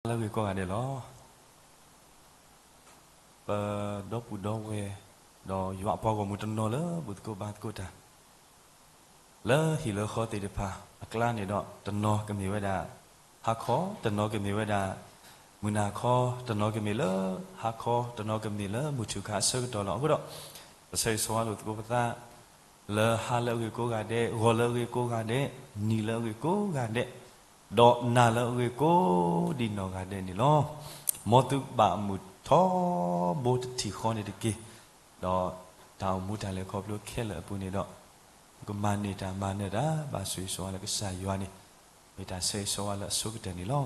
လၢအဂ့ၤကိးဂၤဒဲးလီၤ. ပဒီပုၢ်ဒီဝဲၢ် ဒီးယွၤအပှၤဂီၢ်မုၢ်တနီၤလၢဘူၣ်သကိးဘါသကိးတၢ် လၢဟံၣ်လၢဃီသ့ၣ်တဖၣ်အကျါန့ၣ်ဒီး တနီၤကမ့ၢ်ဝဲဒၣ်ဟါခီ, တနီၤကမ့ၢ်ဝဲဒၣ်မုၢ်နၤခီ, တနီၤကမ့ၢ်လၢဟါခီ, တနီၤကမ့ၢ်လၢမုၢ်ထူၣ်ခါအဆၢကတီၢ်လီၤ. အဃိဒီး ပဆၢဂ့ၤဆၢဝါလိာ်သကိးပသး လၢဟါလၢအဂ့ၤကိးဂၤဒဲး, ဂီၤလၢအဂ့ၤကိးဂၤဒဲး, နံၤလၢအဂ့ၤကိးဂၤဒဲး, ဒီးနၤလၢအဂ့ၤကိးဒံးနီၢ်ဂၤဒဲးန့ၣ်လီၤ. မ်သုဘၣ်မုာ်ထီဘိတထံၣ်ဃီန့ၣ်တက့ၢ်. ဒီးတၢ်အိၣ်မူတၢ်လဲၤခီဖျိခဲလၢာ်အပူၤန့ၣ်ဒီး ပကမၤန့ၢ်တၢ်မၤနၢၤတၢ် ဘၣ်ဆိၣ်ဂ့ၤဆိၣ်ဝါလၢကစၢ်ယွၤန့ၣ် မ့ၢ်တၢ်ဆၢဂ့ၤဆၢဝါလၢအဆိကတၢၢ်န့ၣ်လီၤ.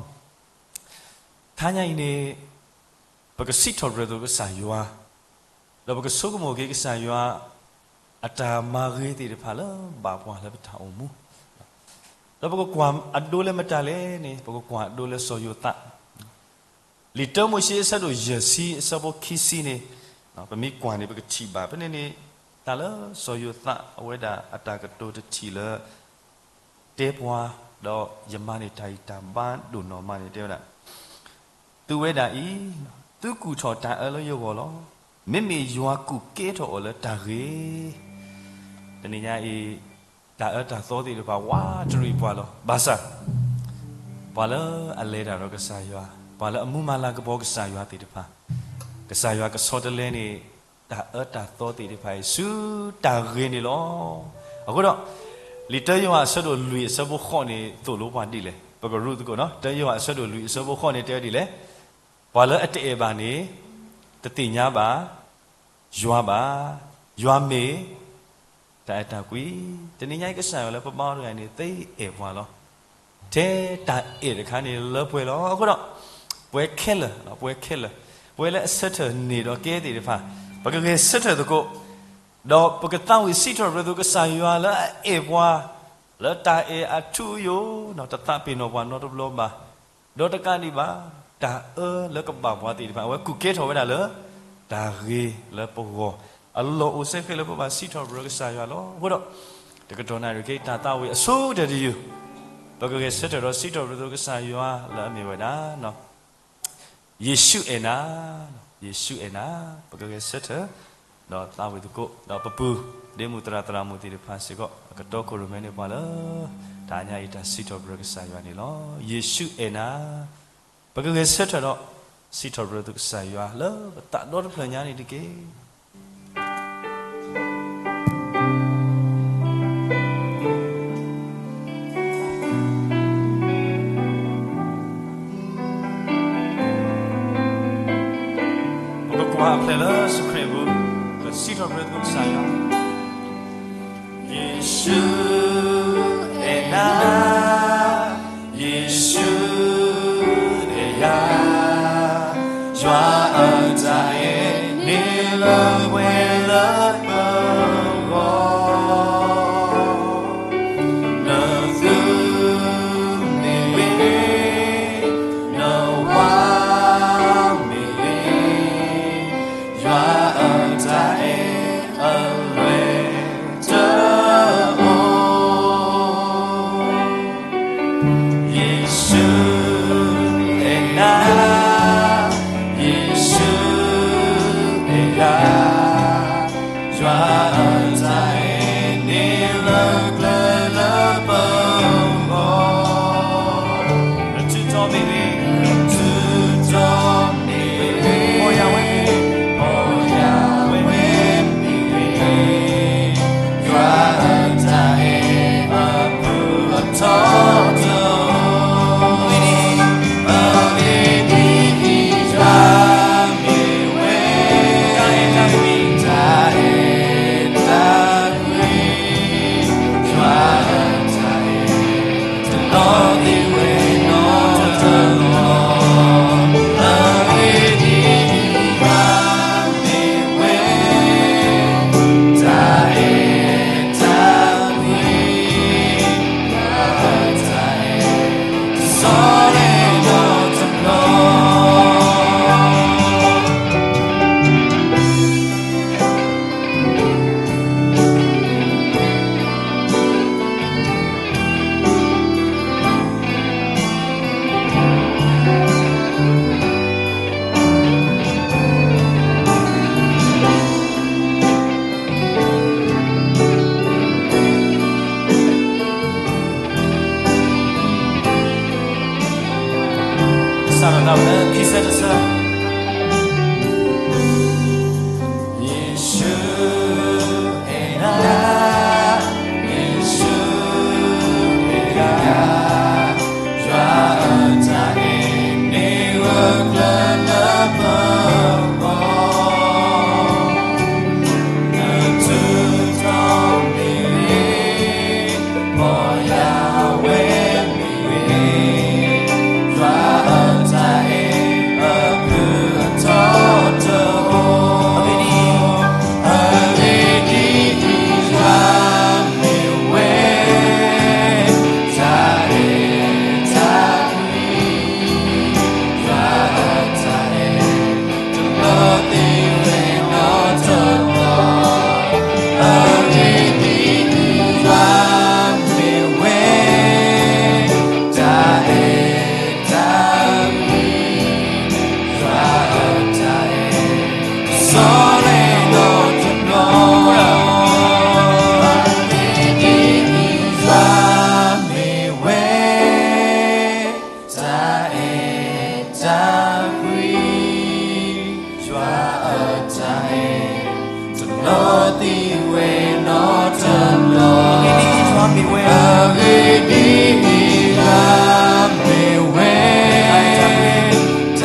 တနံၤညါအံၤန့ၣ် ပကစံးထီၣ်ပတြၢၤသကိးကစၢ်ယွၤ, ဒီးပကဆိကမိၣ်က့ၤကစၢ်ယွၤ အတၢ်မၤဂ့ၤသ့ၣ်တဖၣ်လၢဘၣ်ပှၤလၢပတၢ်အိၣ်မူ, ဒီးပကကွၢ်အဒိလၢမတၤလဲၣ်န့ၣ် ပကကွၢ်အဒိလၢစီၤယိၤသး လံာ်တၢမိၤၡ့အဆၢဒိၣ်ယဲၢ်ဆံအဆၢဖိခံဆံန့ၣ် ပမ့ၢ်ကွၢ်န့ၣ် ပကထံၣ်ဘၣ်ဖဲန့ၣ်န့ၣ် တၢ်လၢစီၤယိၤသးအဝဲဒၣ်အတၢ်ကတိၤတထံၣ်လၢ တဲပှၤ, ဒီးယမၤန့ၢ်တၢ်ဂံၢ်တၢ်ဘါဒိၣ်နီၢ်မးန့ၣ် တဲဝဲဒၣ်, သုဝဲဒၣ်အံၤ, သုကူၣ်ထီၣ်တၢ်အၢလၢယဂီၢ်လီၤ. မ့မ့ၢ်ယွၤကူၣ်ကဲထီၣ်အီၤလၢတၢ်ဂ့ၤ တနံၤညါအံၤ တၢ်အၢတၢ်သီသ့ၣ်တဖၣ် ဝးတရံးပှၤလီၤ. ဘၣ်ဆၣ် ပှၤလၢအလဲၤတၢ်ဒီးကစၢ်ယွၤ, ပှၤလၢအမူမၤလၤကပီၤကစၢ်ယွၤသ့ၣ်တဖၣ်, ကစၢ်ယွၤကဆီတလဲန့ၣ် တၢ်အၢတၢ်သီသ့ၣ်တဖၣ်အံၤ ဆူတၢ်ဂ့ၤန့ၣ်လီၤ. အဃိဒီး လံာ်တၢယိၤဟၣ်အဆၢဒိၣ်လွံၢ်အဆၢဖိဃိးန့ၣ် သိၣ်လိပှၤဒ်လဲၣ်. ပကရူၢ်သကိးနီၤ, တၢယိၤဟၣ်အဆၢဒိၣ်လွံၢ်အဆၢဖိဃိးန့ၣ် တဲဝဲဒ်လဲၣ်, ပှၤလၢအတအဲၣ်ဘၣ်န့ၣ် တသ့ၣ်ညါဘၣ် ယွၤဘၣ်, ယွၤမ့ၢ် တၢ်အဲၣ်တၢ်ကွံ. တနံၤညါအံၤကစၢ်ယွၤလၢပဘါအီၤတဂၤန့ၣ် သ့အဲၣ်ပှၤလီၤ. ထဲတၢ်အဲၣ်တခါန့ၣ်လၢပှဲၤလီၤ. အဃိဒီး ပှၤခဲလၢာ်, ပှၤခဲလၢာ်, ပှၤလၢအဆၢထၢၣ်န့ၢ်ဒီးကဲသ့ၣ်တဖၣ်, ပကဂဲၤဆၢထၢၣ်သကိး, ဒီးပကသးဝံၣ်စံးထီၣ်ပတြၢၤသကိးကစၢ်ယွၤလၢအအဲၣ်ပှၤ, လၢတၢ်အဲၣ်အထူအယိာ်, တသးပ့ၤနီၣ်ပှၤနီတဘျီဘၣ်. ဒီးတကးဒံးဘၣ်, တၢ်အၢလၢကဘၣ်ပှၤသ့ၣ်တဖၣ် အဝဲကူၣ်ကဲထီၣ်ဝဲဒၣ်လၢ တၢ်ဂ့ၤလၢပဂီၢ်, အလီၢ်အိၣ်စ့ၢ်ကီးလၢပဘၣ်စံးထီၣ်ပတြၢၤကစၢ်ယွၤလီၤ. အဃိဒီး တကတီၢ်နၣ်ရံၣ်ခဲအံၤ တၢ်သးဝံၣ်အဆိကတၢၢ်တယုၢ်, ပကဂဲၤဆၢထၢၣ်ဒီးစံးထီၣ်ပတြၢၤသကိးကစၢ်ယွၤလၢအမ့ၢ်ဝဲဒၣ် ယ့ၣ်ၡူးအဲၣ်နၤ, ယ့ၣ်ၡူးအဲၣ်နၤ, ပကဂဲၤဆၢထၢၣ် ဒီးသးဝံၣ်သကိး, ဒီးပပုၢ်ဒ့မုၣ်သရၣ်သရၣ်မုၣ်သ့ၣ်တဖၣ်စ့ၢ်ကီး အကတီခိၣ်ရိၣ်မဲန့ၢ်ပှၤလၢ တနံၤညါအံၤတၢ်စံးထီၣ်ပတြၢၤကစၢ်ယွၤန့ၣ်လီၤ. ယ့ၣ်ၡူးအဲၣ်နၤ, ပကဂဲၤဆၢထၢၣ်ဒီး စံးထီၣ်ပတြၢၤသကိးကစၢ်ယွၤလၢပသးဒီတဖျၢၣ်ညါန့ၣ်တက့ၢ်. ပကကွၢ်အဖျဲၣ်လၢစခရံာ်အပူၤ, ပစံးထီၣ်ပတြၢၤသကိးကစၢ်ယွၤ, ယ့ၣ်ၡူးအဲၣ်နၤ, ယ့ၣ်ၡူးအဲၣ်ယၤ, ယွၤအတၢ်အဲၣ်န့ၣ်လၢပှဲၤလၢပဂီၢ်, နသူမ့ၢ်ဂ့ၤ, နဝၤမ့ၢ်ဂ့ၤ, ယွၤအတၢ်အဲၣ်အလွဲၢ်တအိၣ်. ယ့ၣ်ၡူးအဲၣ်နၤ, ယ့ၣ်ၡူးအဲၣ်ယၤ ယ့ၣ်ၡူးအဲၣ်နၤ, ယ့ၣ်ၡူးအဲၣ်နၤ, ယွၤအတၢ်အဲၣ်န့ၣ်ဂၢၢ်ကျၢၤလၢပဂီၢ်, နထူးထီၣ်မ့ၢ်ဂ့ၤ, ပီၢ်ယၢ်ဝဲမ့ၢ်ဂ့ၤ, ယွၤအတၢ်အဲၣ်အကလုၢ်အထီတအိၣ်, အဂ့ၢ်ဒ်အံၤ, ယွၤမ့ၢ်ဝဲ တၢ်အဲၣ်တၢ်ကွံ, ယွၤအတၢ်အဲၣ် တလီၤသံဝဲနီတဘျီ, အဂ့ၢ်ဒ်အံၤ, ယွၤမ့ၢ်ဝဲ တၢ်အဲၣ်တၢ်ကွံ, ယွၤအတၢ်အဲၣ် တဆီလဲနီတဘျီ, အဂ့ၢ်ဒ်အံၤ, ယွၤမ့ၢ်ဝဲ တၢ်အဲၣ်တၢ်ကွံ, ယွၤအတၢ်အဲၣ် တလီၤသံဝဲနီတဘျီ, အဂ့ၢ်ဒ်အံၤ, ယွၤမ့ၢ်ဝဲ တၢ်အဲၣ်တၢ်ကွံ, ယွၤ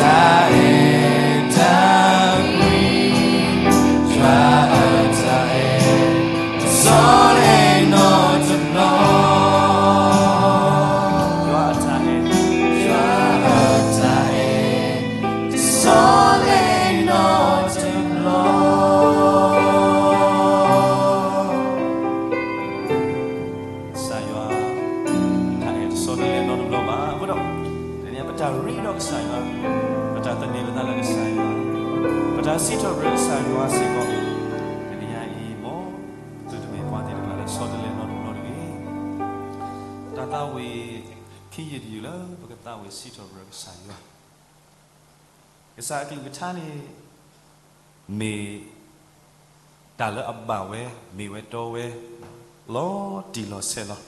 အတၢ်အဲၣ် တဆီလဲနီတဘျီ, ယွၤအတၢ်အဲၣ်, ယွၤအတၢ်အဲၣ် တဆီလဲနီတဘျီ. ကစၢ်ယွၤ တၢ်အဲၣ်တဆီတလဲနီတဘျီဘၣ်. အဃိဒီး တနံၤအံၤ ပတၢ်ရ့ဒီးကစၢ်ယွၤ, ပတၢ်သန့ၤပသးလၢကစၢ်ယွၤ, ပတၢ်စံးထီၣ်ပတြၢၤကစၢ်ယွၤစ့ၢ်ကီး, တနံၤအံၤ မ်သုတမ့ၢ်ပှၤသ့ၣ်တဖၣ်လၢဆီတလဲနီတဘျီတဂ့ၤ. တၢ်သးဝံၣ်ခံယုၢ်တယုၢ်လၢပကသးဝံၣ်စံးထီၣ်ပတြၢၤကစၢ်ယွၤ, ကစၢ်အကလုၢ်ကထါန့ၣ် မ့ၢ်တၢ်လၢအဘၣ်ဝဲ, မ့ၢ်ဝဲတီဝဲ လီၤတံၢ်လီၤဆဲးလီၤ.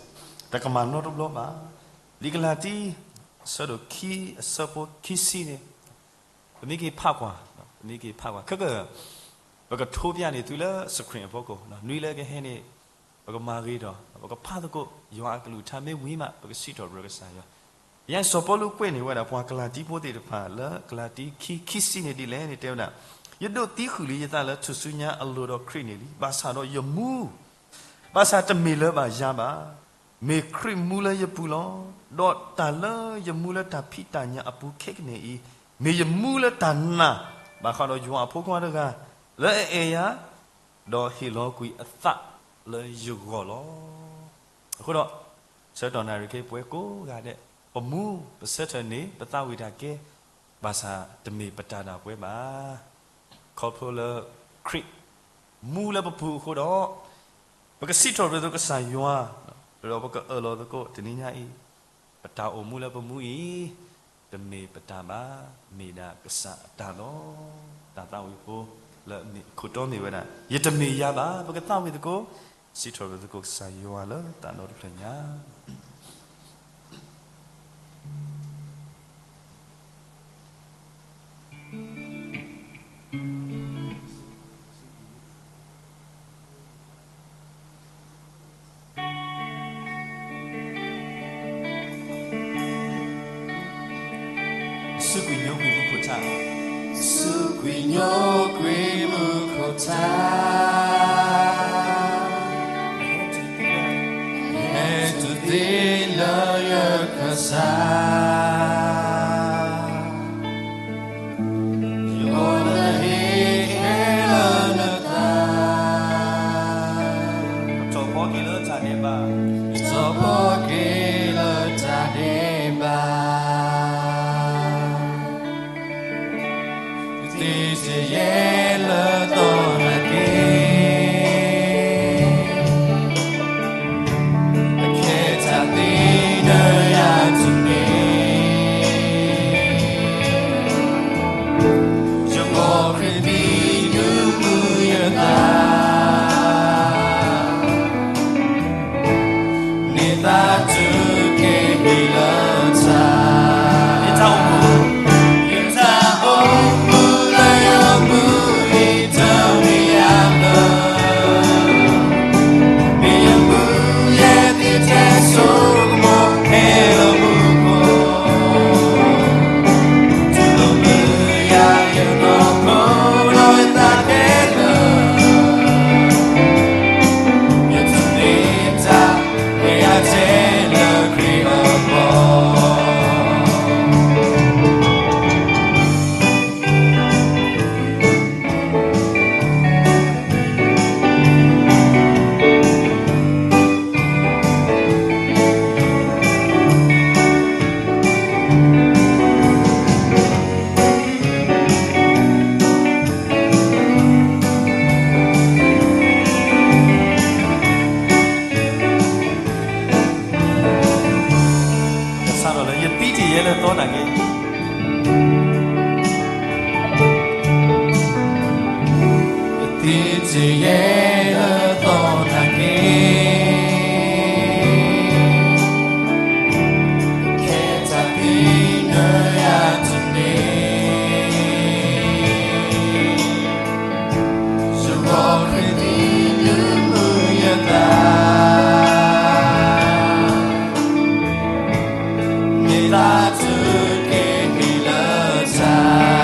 တကမၣ်နီတဘျီဘၣ်. လံာ်ကလၤတံ အဆၢဒိၣ်ခံ အဆၢဖိခံဆံန့ၣ် ပမ့ၢ်က့ၤဖးကွၢ်, ပမ့ၢ်က့ၤဖးကွၢ် ခဲက ပကထိးပၠးန့ၢ်သုလၢ screen အဖီခိၣ်, နွံလၢကဟဲန့ၣ် ပကမၤဂ့ၤဒီး ပကဖးသကိး ယွၤအကလုၢ်ကထါမ့ၢ်ဝံၤမး ပကစံးထီၣ်ပတြၢၤကစၢ်ယွၤ. ယဲစီၤပီလူးကွဲးန့ၢ်ဝဲဒၣ် ပှၤကလၤတံဖိသ့ၣ်တဖၣ်လၢ ကလၤတံခံ ခံဆံန့ၣ်ဒ်လဲၣ်န့ၣ် တဲဝဲဒၣ်, ယဒိးသံဃုာ်လံယသးလၢထူၣ်စုညါအလိၤဒီးခရံာ်န့ၣ်လံ. ဘၣ်ဆၣ်ဒီးယမူ ဘၣ်ဆၣ်တမ့ၢ်လၢဘၣ်ယၤဘၣ်. မ့ၢ်ခရံာ်မူလၢယပူၤလီၤ. ဒီးတၢ်လၢယမူလၢတၢ်ဖံးတၢ်ညၣ်အပူၤခဲကနံၣ်အံၤ, မ့ၢ်ယမူလၢတၢ်နာ် ဘၣ်ဃးဒီးယွၤအဖိခွါတဂၤ လၢအအဲၣ်ယၤ, ဒီးဟ့ၣ်လီၤကွံာ်အသးလၢယဂီၢ်လီၤ. အဃိဒီး ဆၢကတီၢ်နၣ်ရံၣ်ခဲအံၤ ပဝဲကိးဂၤဒဲး ပမူပဆၢထၢၣ်န့ၣ် ပသးဝံၣ်တၢ်ကဲ, ဘၣ်ဆၣ်တမ့ၢ်ပတၢ်ဒၣ်ပဝဲဘၣ်. ခီဖျိလၢခရံာ် မူလၢပပူၤအဃိဒီး, ပကစံးထီၣ်ပတြၢၤသကိးကစၢ်ယွၤ, ဒီးပကအၢၣ်လီၤသကိးတနံၤညါအံၤ, ပတၢ်အိၣ်မူလၢပမူအံၤ တမ့ၢ်ပတၢ်ဘၣ်, မ့ၢ်ဒၣ်ကစၢ်အတၢ်လီၤ. တၢ်သးဝံၣ်ဖိလၢအမ့ၢ်ခိၣ်တီမ့ၢ်ဝဲဒၣ် ယတမ့ၢ်ယၤဘၣ်. ပကသးဝံၣ်သကိး, စံးထီၣ်ပတြၢၤသကိးကစၢ်ယွၤလၢသးဒီတဖျၢၣ်ညါ. စူးကွံာ်ညိကွံာ်မူခိၣ်ထါ, စူးကွံာ်ညိကွံာ်မူခိၣ်ထါ, ဟဲတုၤသ့လၢယခၢၣ်စး, ယအိၣ်လၢဟံၣ်ခဲလၢာ်နသး, ပထီၣ်ဖီက့ၤလၢတၢ်ဒဲးဘး, ပထီၣ်ဖီက့ၤလၢတၢ်ဒဲးဘး, သ့တယဲလၢသီနာ်က့ အခဲတၢ်သ့ဒီးယၤတမ့ၢ်, ယဂီၢ်ခရံာ်သံဒုးမုာ်ယသး, န့ၢ်သါတုၤက့ၤဟံၣ်လၢထး, ယတၢ်အိၣ်မူ, ယတၢ် တယဲၢ်လၢသီနာ်က့, ခဲတၢ်သံနၢၤယၤတန့ၢ်, ယဂီၢ်ဃ့သံနုမုာ်ယသး, မ့ၢ်သးတက့ၢ်ဟ့ၣ်လၢတၢ်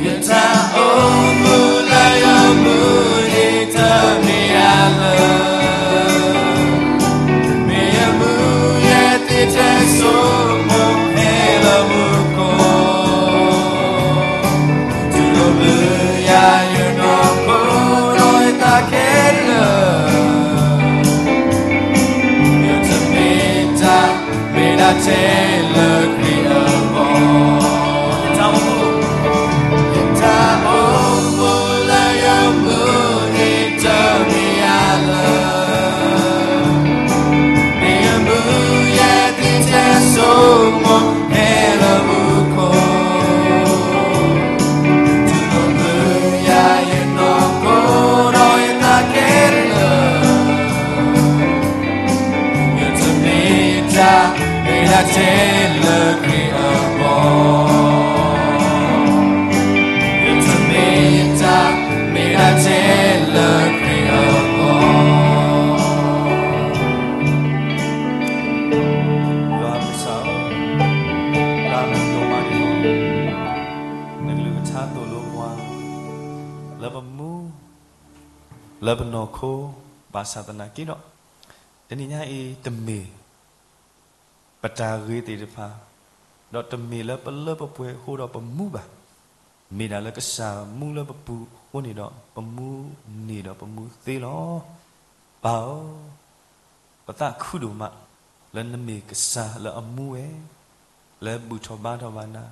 ယတၢ်အိၣ်မူလၢယမူဒံးတမ့ၢ်အါလၢ, မ့ၢ်ယမူယဲသ့ထဲစိကမီၤ ဟဲလၢမူခိၣ်, တူၢ်လိာ်မုာ်ယၤယနီၢ်ခိဒီးယသးခဲလၢာ်, ယတမ့ၢ်တၢ် မ့ၢ်ဒၣ်ထဲလၢခရံာ်အဂီၢ်, ယတၢ်အိၣ်မူလၢယမူဒံးတမ့ၢ်အါလၢ, မ့ၢ်ယမူယဲသ့ထဲစိကမီၤ ဟဲလၢမူခိၣ်, တူၢ်လိာ်မုာ်ယၤယနီၢ်ခိဒီးယသးခဲလၢာ်, ယတမ့ၢ်တၢ် မ့ၢ်ဒၣ်ထဲလၢခရံာ်အဂီၢ်, ယတမ့ၢ်တၢ် မ့ၢ်ဒၣ်ထဲလၢခရံာ်အဂီၢ်. ယွၤကစၢ်ဧၢ, တၢ်မုၢ်ဒိၣ်မးန့ၣ်လီၤ. နကလုၢ်ကထါသိၣ်လိပှၤ လၢပမူ လၢပနီၢ်ခိ, ဘၣ်ဆၣ်သနာ်က့ဒီး တနံၤညါအံၤတမ့ၢ် ပတၢ်ဂ့ၤသ့ၣ်တဖၣ်, ဒီးတမ့ၢ်လၢပလၢပပှဲၤအဃိဒီးပမူဘၣ်. မ့ၢ်ဒၣ်လၢကစၢ်မူလၢပပူၤအဃိန့ၣ်ဒီး ပမူန့ၢ်ဒီးပမူသ့လီၤ. ပၢ်ဧၢ, ပသးခုဒိၣ်မး လၢနမ့ၢ်ကစၢ်လၢအမူဝဲ, လၢဘူၣ်ထီၣ်ဘါထီၣ်ဘၣ်နၤ,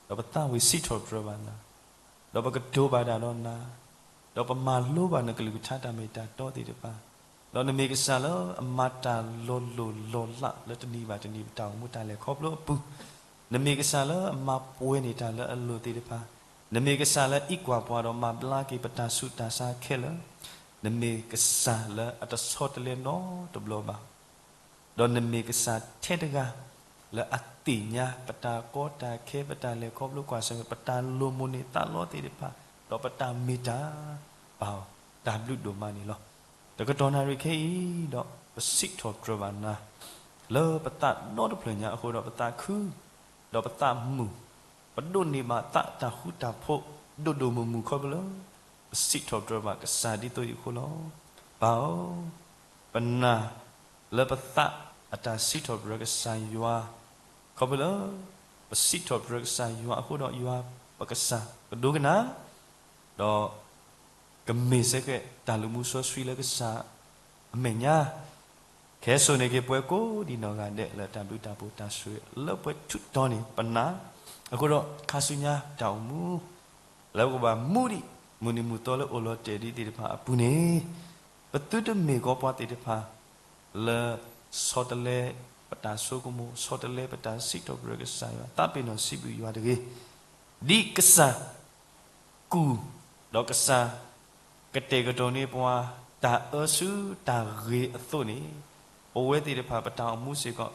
ဒီးပသးဝံၣ်စံးထီၣ်ပတြၢၤဘၣ်နၤ, ဒီးပကတိၤဘၣ်တၢ်ဒီးနၤ, ဒီးပမၤလိဘၣ်နကလုၢ်ကထါတၢ်မ့ၢ်တၢ်တီသ့ၣ်တဖၣ်, ဒီးနမ့ၢ်ကစၢ်လၢအမၤတၢ်လီၤလိၢ်လီၤလးလၢတနံၤဘၣ်တနံၤပတၢ်အိၣ်မူတၢ်လဲၤခီဖျိအပူၤ, နမ့ၢ်ကစၢ်လၢအမၤပှဲၤန့ၢ်တၢ်လၢအလိၤသ့ၣ်တဖၣ်, နမ့ၢ်ကစၢ်လၢအံးကွၢ်ပှၤဒီးမၤဘျါက့ၤပတၢ်ဆူးတၢ်ဆါခဲလၢာ်, နမ့ၢ်ကစၢ်လၢအတဆီတလဲနီတဘျီဘၣ်. ဒီးနမ့ၢ်ကစၢ်ထဲတဂၤ လၢအသ့ၣ်ညါပတၢ်ကီတၢ်ခဲ ပတၢ်လဲၤခီဖျိကွၢ်ဆၢၣ်မဲာ် ပတၢ်လိၣ်မိၣ်န့ၢ်သးလီသ့ၣ်တဖၣ် ဒီးပတၢ်မ့ၢ်တၢ်, ပၢ်ဧၢ, တၢ်ဘျုးဒိၣ်မးန့ၣ်လီၤ. တကတီၢ်နၣ်ရံၣ်ခဲအံၤဒီး ပစံးထီၣ်ပတြၢၤဘၣ်နၤ လၢပသးဒီတဖျၢၣ်ညါအဃိဒီးပသးခု ဒီးပသးမုာ်, ပဒိးန့ၢ်ဘၣ်သးတၢ်ဃူတၢ်ဖိး ဒိၣ်ဒိၣ်မုၢ်မုၢ်ခီဖျိလၢ ပစံးထီၣ်ပတြၢၤဘၣ်ကစၢ်ဒ်သိးအံၤအဃိလီၤ. ပၢ်ဧၢ, ပနာ်လၢပသးအတၢ်စံးထီၣ်ပတြၢၤကစၢ်ယွၤ, ခီဖျိလၢ ပစံးထီၣ်ပတြၢၤကစၢ်ယွၤအဃိဒီး ယွၤပကစၢ်ကဒိကနၣ်, ဒီး ကမ့ၢ်စ့ၢ်ကီးတၢ်လုၢ်မူစီဆှံလၢကစၢ်အမဲာ်ညါ, ကဟဲစိာ်န့ၢ်က့ၤပှၤကိးဒံးနီၢ်ဂၤဒဲးလၢတၢ်ဘျုးတၢ်ဖှိၣ်တၢ်ဆိၣ်ဂ့ၤလၢပှဲၤထူးတီၤန့ၣ် ပနာ်, အဃိဒီးခါဆူညါတၢ်အိၣ်မူ လၢပကဘၣ်မူဒံး မုၢ်နံၤမုၢ်သီလၢအိၣ်လီၤတဲာ်ဒံးသ့ၣ်တဖၣ်အပူၤန့ၣ်, ပသုတမ့ၢ်ကီးပှၤသ့ၣ်တဖၣ် လၢဆီတလဲပတၢ်ဆိကမိၣ် ဆီတလဲပတၢ်စံးထီၣ်ပတြၢၤကစၢ်ယွၤ သးပ့ၤနီၣ်စံးဘျုးယွၤတဂ့ၤ. ဒ်ကစၢ် ကူၣ်, ဒီးကစၢ် ကတဲာ်ကတီၤန့ၢ်ပှၤ တၢ်အၢဆူတၢ်ဂ့ၤအသိးန့ၣ်, ပဝဲသ့ၣ်တဖၣ်ပတၢ်အိၣ်မူစ့ၢ်ကီး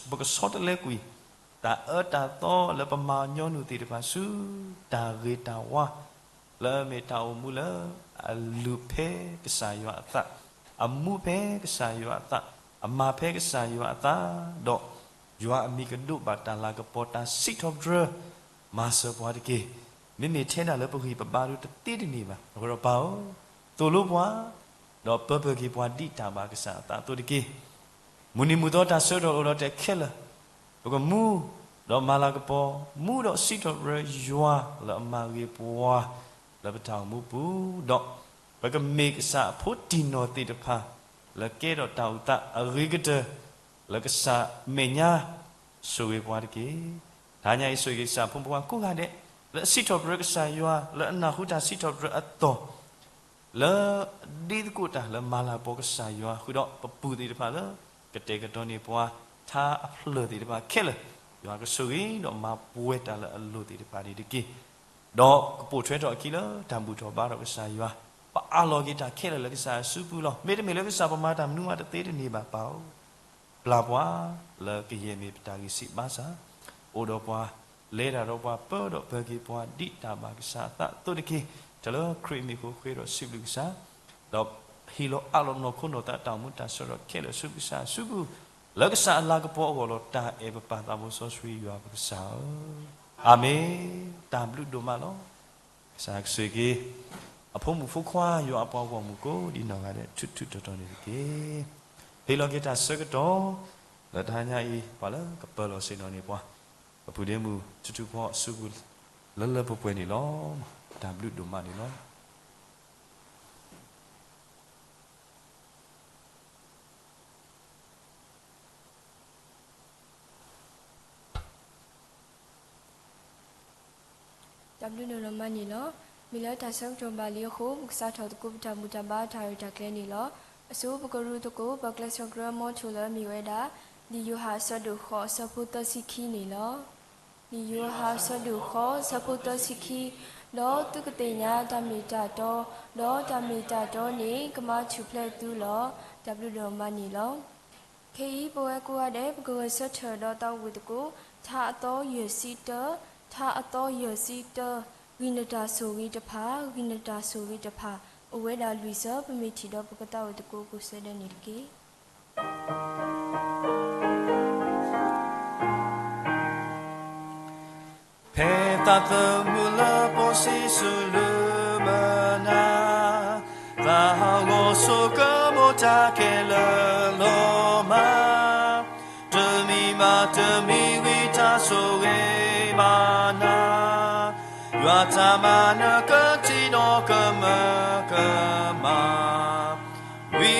ပကဆီတလဲကွံာ် တၢ်အၢတၢ်သီလၢပမၤညီနုၢ်သ့ၣ်တဖၣ်ဆူ တၢ်ဂ့ၤတၢ်ဝါ လၢအမ့ၢ်တၢ်အိၣ်မူလၢ အလုၢ်ဖဲကစၢ်ယွၤအသး, အမူဖဲကစၢ်ယွၤအသး, အမၤဖဲကစၢ်ယွၤအသး, ဒီး ယွၤအမံၤကဒိးဘၣ်တၢ်လၤကပီၤတၢ်စံးထီၣ်ပတြၢၤ မၤစၢၤပှၤတက့ၢ်. မ့မ့ၢ်ထဲဒၣ်လၢပဂံၢ်ပဘါဒၣ်တသ့တန့ၢ်ဘၣ်. အဃိဒီးပၢ်ဧၢ, သိၣ်လိပှၤ, ဒီးပၢပၢၢ်က့ၤပှၤဒ်တၢ်ဘၣ်ကစၢ်အသးအသိးတက့ၢ်. မုၢ်နံၤမုၢ်သီတၢ်ဆၢကတီၢ်အိၣ်ဒီးတဲခဲလၢာ်, ပကမူ, ဒီးမၤလၤကပီၤ, မူဒီးစံးထီၣ်ပတြၢၤယွၤလၢအမၤဂ့ၤပှၤ လၢပတၢ်အိၣ်မူပူၤ, ဒီး ပကမ့ၢ်ကစၢ်အဖိတံၢ်နီၢ်သ့ၣ်တဖၣ် လၢကဲထီၣ်တၢ်အိၣ်သးအဂ့ၤကတၢၢ် လၢကစၢ်မဲာ်ညါ ဆိၣ်ဂ့ၤပှၤတက့ၢ်. တဟါညါအံၤဆိၣ်ဂ့ၤကစၢ်ဖိမုၣ်ဖိခွါကိးဂၤဒဲး လၢအစံးထီၣ်ပတြၢၤကစၢ်ယွၤ လၢအနၢ်ဟူတၢ်စံးထီၣ်ပတြၢၤအသီၣ် လၢဒ်သကိးတၢ်လၢမၤလၤကပီၤကစၢ်ယွၤ ဃုာ်ဒီးပပူၤသ့ၣ်တဖၣ်လၢ ကတဲာ်ကတီၤန့ၢ်ပှၤ ထါအဖျၢၣ်သ့ၣ်တဖၣ်ခဲလၢာ်, ယွၤကဆိၣ်ဂ့ၤဒီးမၤပှဲၤတၢ်လၢအလိၣ်သ့ၣ်တဖၣ်န့ၣ်တက့ၢ်. ဒီးကပိာ်ထွဲထီၣ်အခံလၢတၢ်ဘူၣ်ထီၣ်ဘါထီၣ်ကစၢ်ယွၤ, ပအးလီၤက့ၤတၢ်ခဲလၢာ်လၢကစၢ်အစုပူၤလီၤ. မ့တမ့ၢ်လၢကစၢ်ပမၤတၢ်မနုၤမးတသ့တန့ၢ်ဘၣ်ပၢ်ဧၢ, ပျၢ်ပှၤလၢကယဲၢ်မ့ၢ်ပတၢ်ဂံၢ်စၢ်ဘါစၢ်, အိၣ်ဒီးပှၤ, လဲၤတၢ်ဒီးပှၤ, ပၢဒီးပၢၤက့ၤပှၤဒ်တၢ်ဘၣ်ကစၢ်အသးအသိးတက့ၢ်. တၢ်လၢခရံာ်အမံၤအဃိဃ့ဒီးစံးဘျုးကစၢ်, ဒီးဟ့ၣ်လီၤအးလီၤနီၢ်ခိနီၢ်သးတၢ်အိၣ်မူတၢ်ဆၢကတီၢ်ခဲလၢာ်ဆူကစၢ်အစုပူၤ, လၢကစၢ်အလၤကပီၤအဂီၢ်လီၤ. တၢ်အဲၣ်ပပၢ်သးဘိစီဆှံယွၤပကစၢ်ဧၢ, အၤမ့ၣ်. တၢ်ဘျုးဒိၣ်မးလီၤ. ကစၢ်ကဆိၣ်ဂ့ၤက့ၤ အဖိမုၣ်ဖိခွါယွၤအပှၤဂီၢ်မုၢ်ကိးဒ်နီၢ်ဂၤဒဲး ထူထူတီတီန့ၣ်တက့ၢ်. ဟ့ၣ်လီၤက့ၤတၢ်ဆၢကတီၢ် လၢတဟါညါအံၤ ပှၤလၢကပၢၤလီၤဆ့ၣ်နီၤန့ၣ်ပှၤ ပပုၢ်ဒ့မုၣ်ထူထူဖီအစုပူၤ လၢလၢပှဲၤပှဲၤန့ၣ်လီၤ. တၢ်ဘျုးဒိၣ်မးန့ၣ်လီၤ. တၢ်ဘျုးဒိၣ်မးန့ၣ်လီၤ. မ့ၢ်လၢတၢ်ဆၢကတီၢ်ဘၣ်လံအဃိ ပကစးထီၣ်သကိးပတၢ်ဘူၣ်တၢ်ဘါတၢ်ရဲၣ်တၢ်ကျဲၤန့ၣ်လီၤ. အဆိ ပကရူၢ်သကိး ပကျဲးစၢးကြၢးမီထိၣ်လၢမ့ၢ်ဝဲဒၣ် လံာ်ယိၤဟၣ်အဆၢဒိၣ်ဃိး အဆၢဖိသၢဆံခံန့ၣ်လီၤ. လံာ်ယိၤဟၣ်အဆၢဒိၣ်ဃိး အဆၢဖိသၢဆံခံ, ဒီးသုကသ့ၣ်ညါတၢ်မ့ၢ်တၢ်တီ, ဒီးတၢ်မ့ၢ်တၢ်တီန့ၣ် ကမၤထူၣ်ဖျဲးသုလီၤ. တၢ်ဘျုးဒိၣ်မးန့ၣ်လီၤ. ခဲအံၤ ပဝဲကိးဂၤဒဲး ပကဂဲၤဆၢထၢၣ်ဒီးသးဝံၣ်သကိး ထါအသီယဲၢ်ဆံတၢ, ထါအသီယဲၢ်ဆံတၢ, ဂံၢ်နတၢ်ဆိၣ်ဂ့ၤတဖၣ်, ဂံၢ်နတၢ်ဆိၣ်ဂ့ၤတဖၣ်, အိၣ်ဝဲဒၣ်လွံၢ်ဆၢ ပမ့ၢ်ထံၣ်ဒီးပကသးဝံၣ်သကိးကိးဆၢဒဲးန့ၣ်တက့ၢ်. ဖဲသးသမူလၢပှၤစံးဆူလၢမနၤ, သးဟးဂီၤဆိကမိၣ်တၢ်ခဲလၢာ်လီၤမး, တမံၤဘၣ်တမံၤဝံတၢ်ဆိၣ်ဂ့ၤဘၣ်နၤ, ယွၤတၢ်မၤနၢၤကထံၣ်ဒီးကမၢကမၣ် ဝံ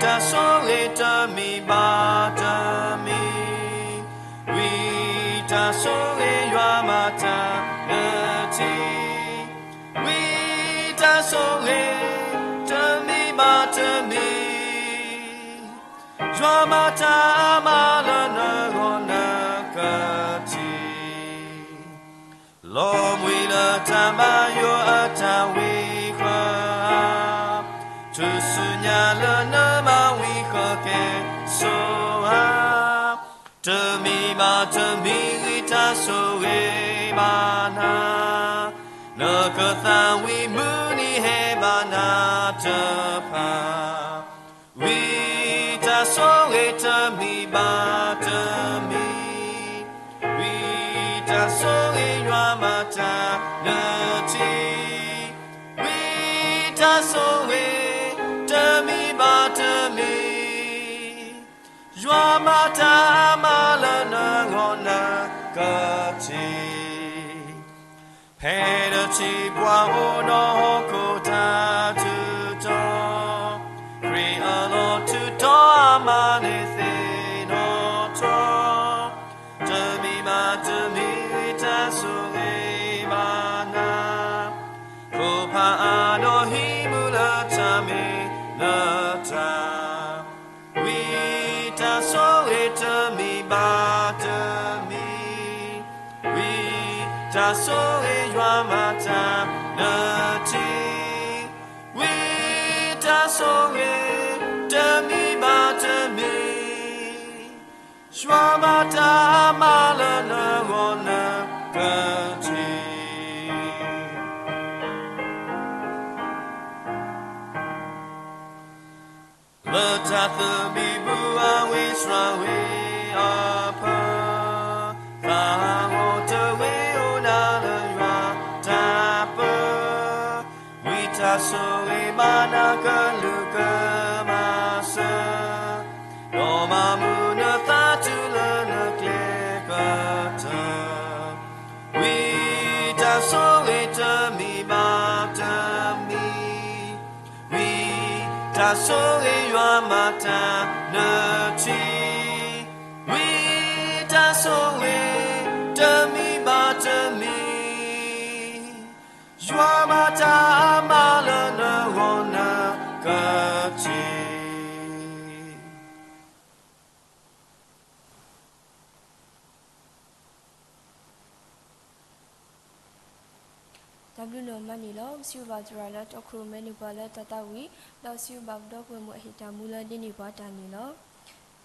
တၢ်ဆိၣ်ဂ့ၤတမံၤဘၣ်တမံၤ, ဝံတၢ်ဆိၣ်ဂ့ၤယွၤမၤတၢ်လၢထံ, ဝံတၢ်ဆိၣ်ဂ့ၤ တမံၤဘၣ်တမံၤ, ယွၤမၤတၢ်အါမးလၢနဂီၢ်နကထံၣ် လီၤဘှံးလၢတၢ်မၤယိာ်အတၢ်ဝံဃၢဧါ, ထူၣ်စုညါလၢနမၤဝံဃၢကဲဆိဧါ, တမံၤဘၣ်တမံၤဂံၢ်တၢ်ဆိၣ်ဂ့ၤဘၣ်နၤ, နကသးဝံၣ်မုၢ်နံၤဟဲဘၣ်နၤတဖၣ် ဝံတၢ်ဆိၣ်ဂ့ၤတမံၤဘၣ်တမံၤ, ဝံတၢ်ဆိၣ်ဂ့ၤယွၤမၤတၢ်လၢထံ, ဝံတၢ်ဆိၣ်ဂ့ၤတမံၤဘၣ်တမံၤ, ယွၤမၤတၢ်အါမးလၢနဂီၢ်နကထံၣ် ဖဲတထံၣ်ပှၤအိၣ်ဒီးဟီၣ်ခိၣ်တၢ်ထူးတီၤ, ခရံာ်အလီၢ်ထူးတီၤအမၤန့ၢ်သ့ၣ်နီၣ်ထီၣ်, တမံၤဘၣ်တမံၤဂံၢ်တၢ်ဆိၣ်ဂ့ၤဘၣ်နၤ, ခိၣ်ဖးအါဒီးဟံးမူလၢတၢ်မ့ၢ်လၢတၢ် ဝံတၢ်ဆိၣ်ဂ့ၤတမံၤဘၣ်တမံၤ, ဝံတၢ်ဆိၣ်ဂ့ၤယွၤမၤတၢ်လၢထံ, ဝံတၢ်ဆိၣ်ဂ့ၤတမံၤဘၣ်တမံၤ, ယွၤမၤတၢ်အါမးလၢနဂီၢ်နကထံၣ် လၢတၢ်သဘံၣ်ဘုအဝံၣ်စှၤဝံၤအဖၢ, သးဟးဂီၤတဂ့ၤအိၣ်နၤလၢယွၤတၢ်ပၢ, ဝံတၢ်ဆိၣ်ဂ့ၤမၤနၤကလုာ်ကမၤစၢၤ, ဒီးမၤမုာ်နသးတုၤလၢနကျဲကတၢၢ် ဝံတၢ်ဆိၣ်ဂ့ၤတမံၤဘၣ်တမံၤ, ဝံတၢ်ဆိၣ်ဂ့ၤယွၤမၤတၢ်နထံၣ်, ဝံတၢ်ဆိၣ်ဂ့ၤတမံၤဘၣ်တမံၤ, ယွၤမၤတၢ်အါမးလၢနဂီၢ်နကထံၣ် တၢ်ဘျုးဒိၣ်မးန့ၣ်လီၤ. ပစံးဘျုးဘၣ်သရၣ်လၢတီခိၣ်ရိၣ်မဲန့ၢ်ပှၤလၢတၢ်သးဝံၣ်, ဒီးစံးဘျုးဘၣ်ပဒီပုၢ်ဝဲၢ်မုၣ်အဟ့ၣ်တၢ်မူလၢဒ်န့ၢ်ပှၤတၢ်န့ၣ်လီၤ.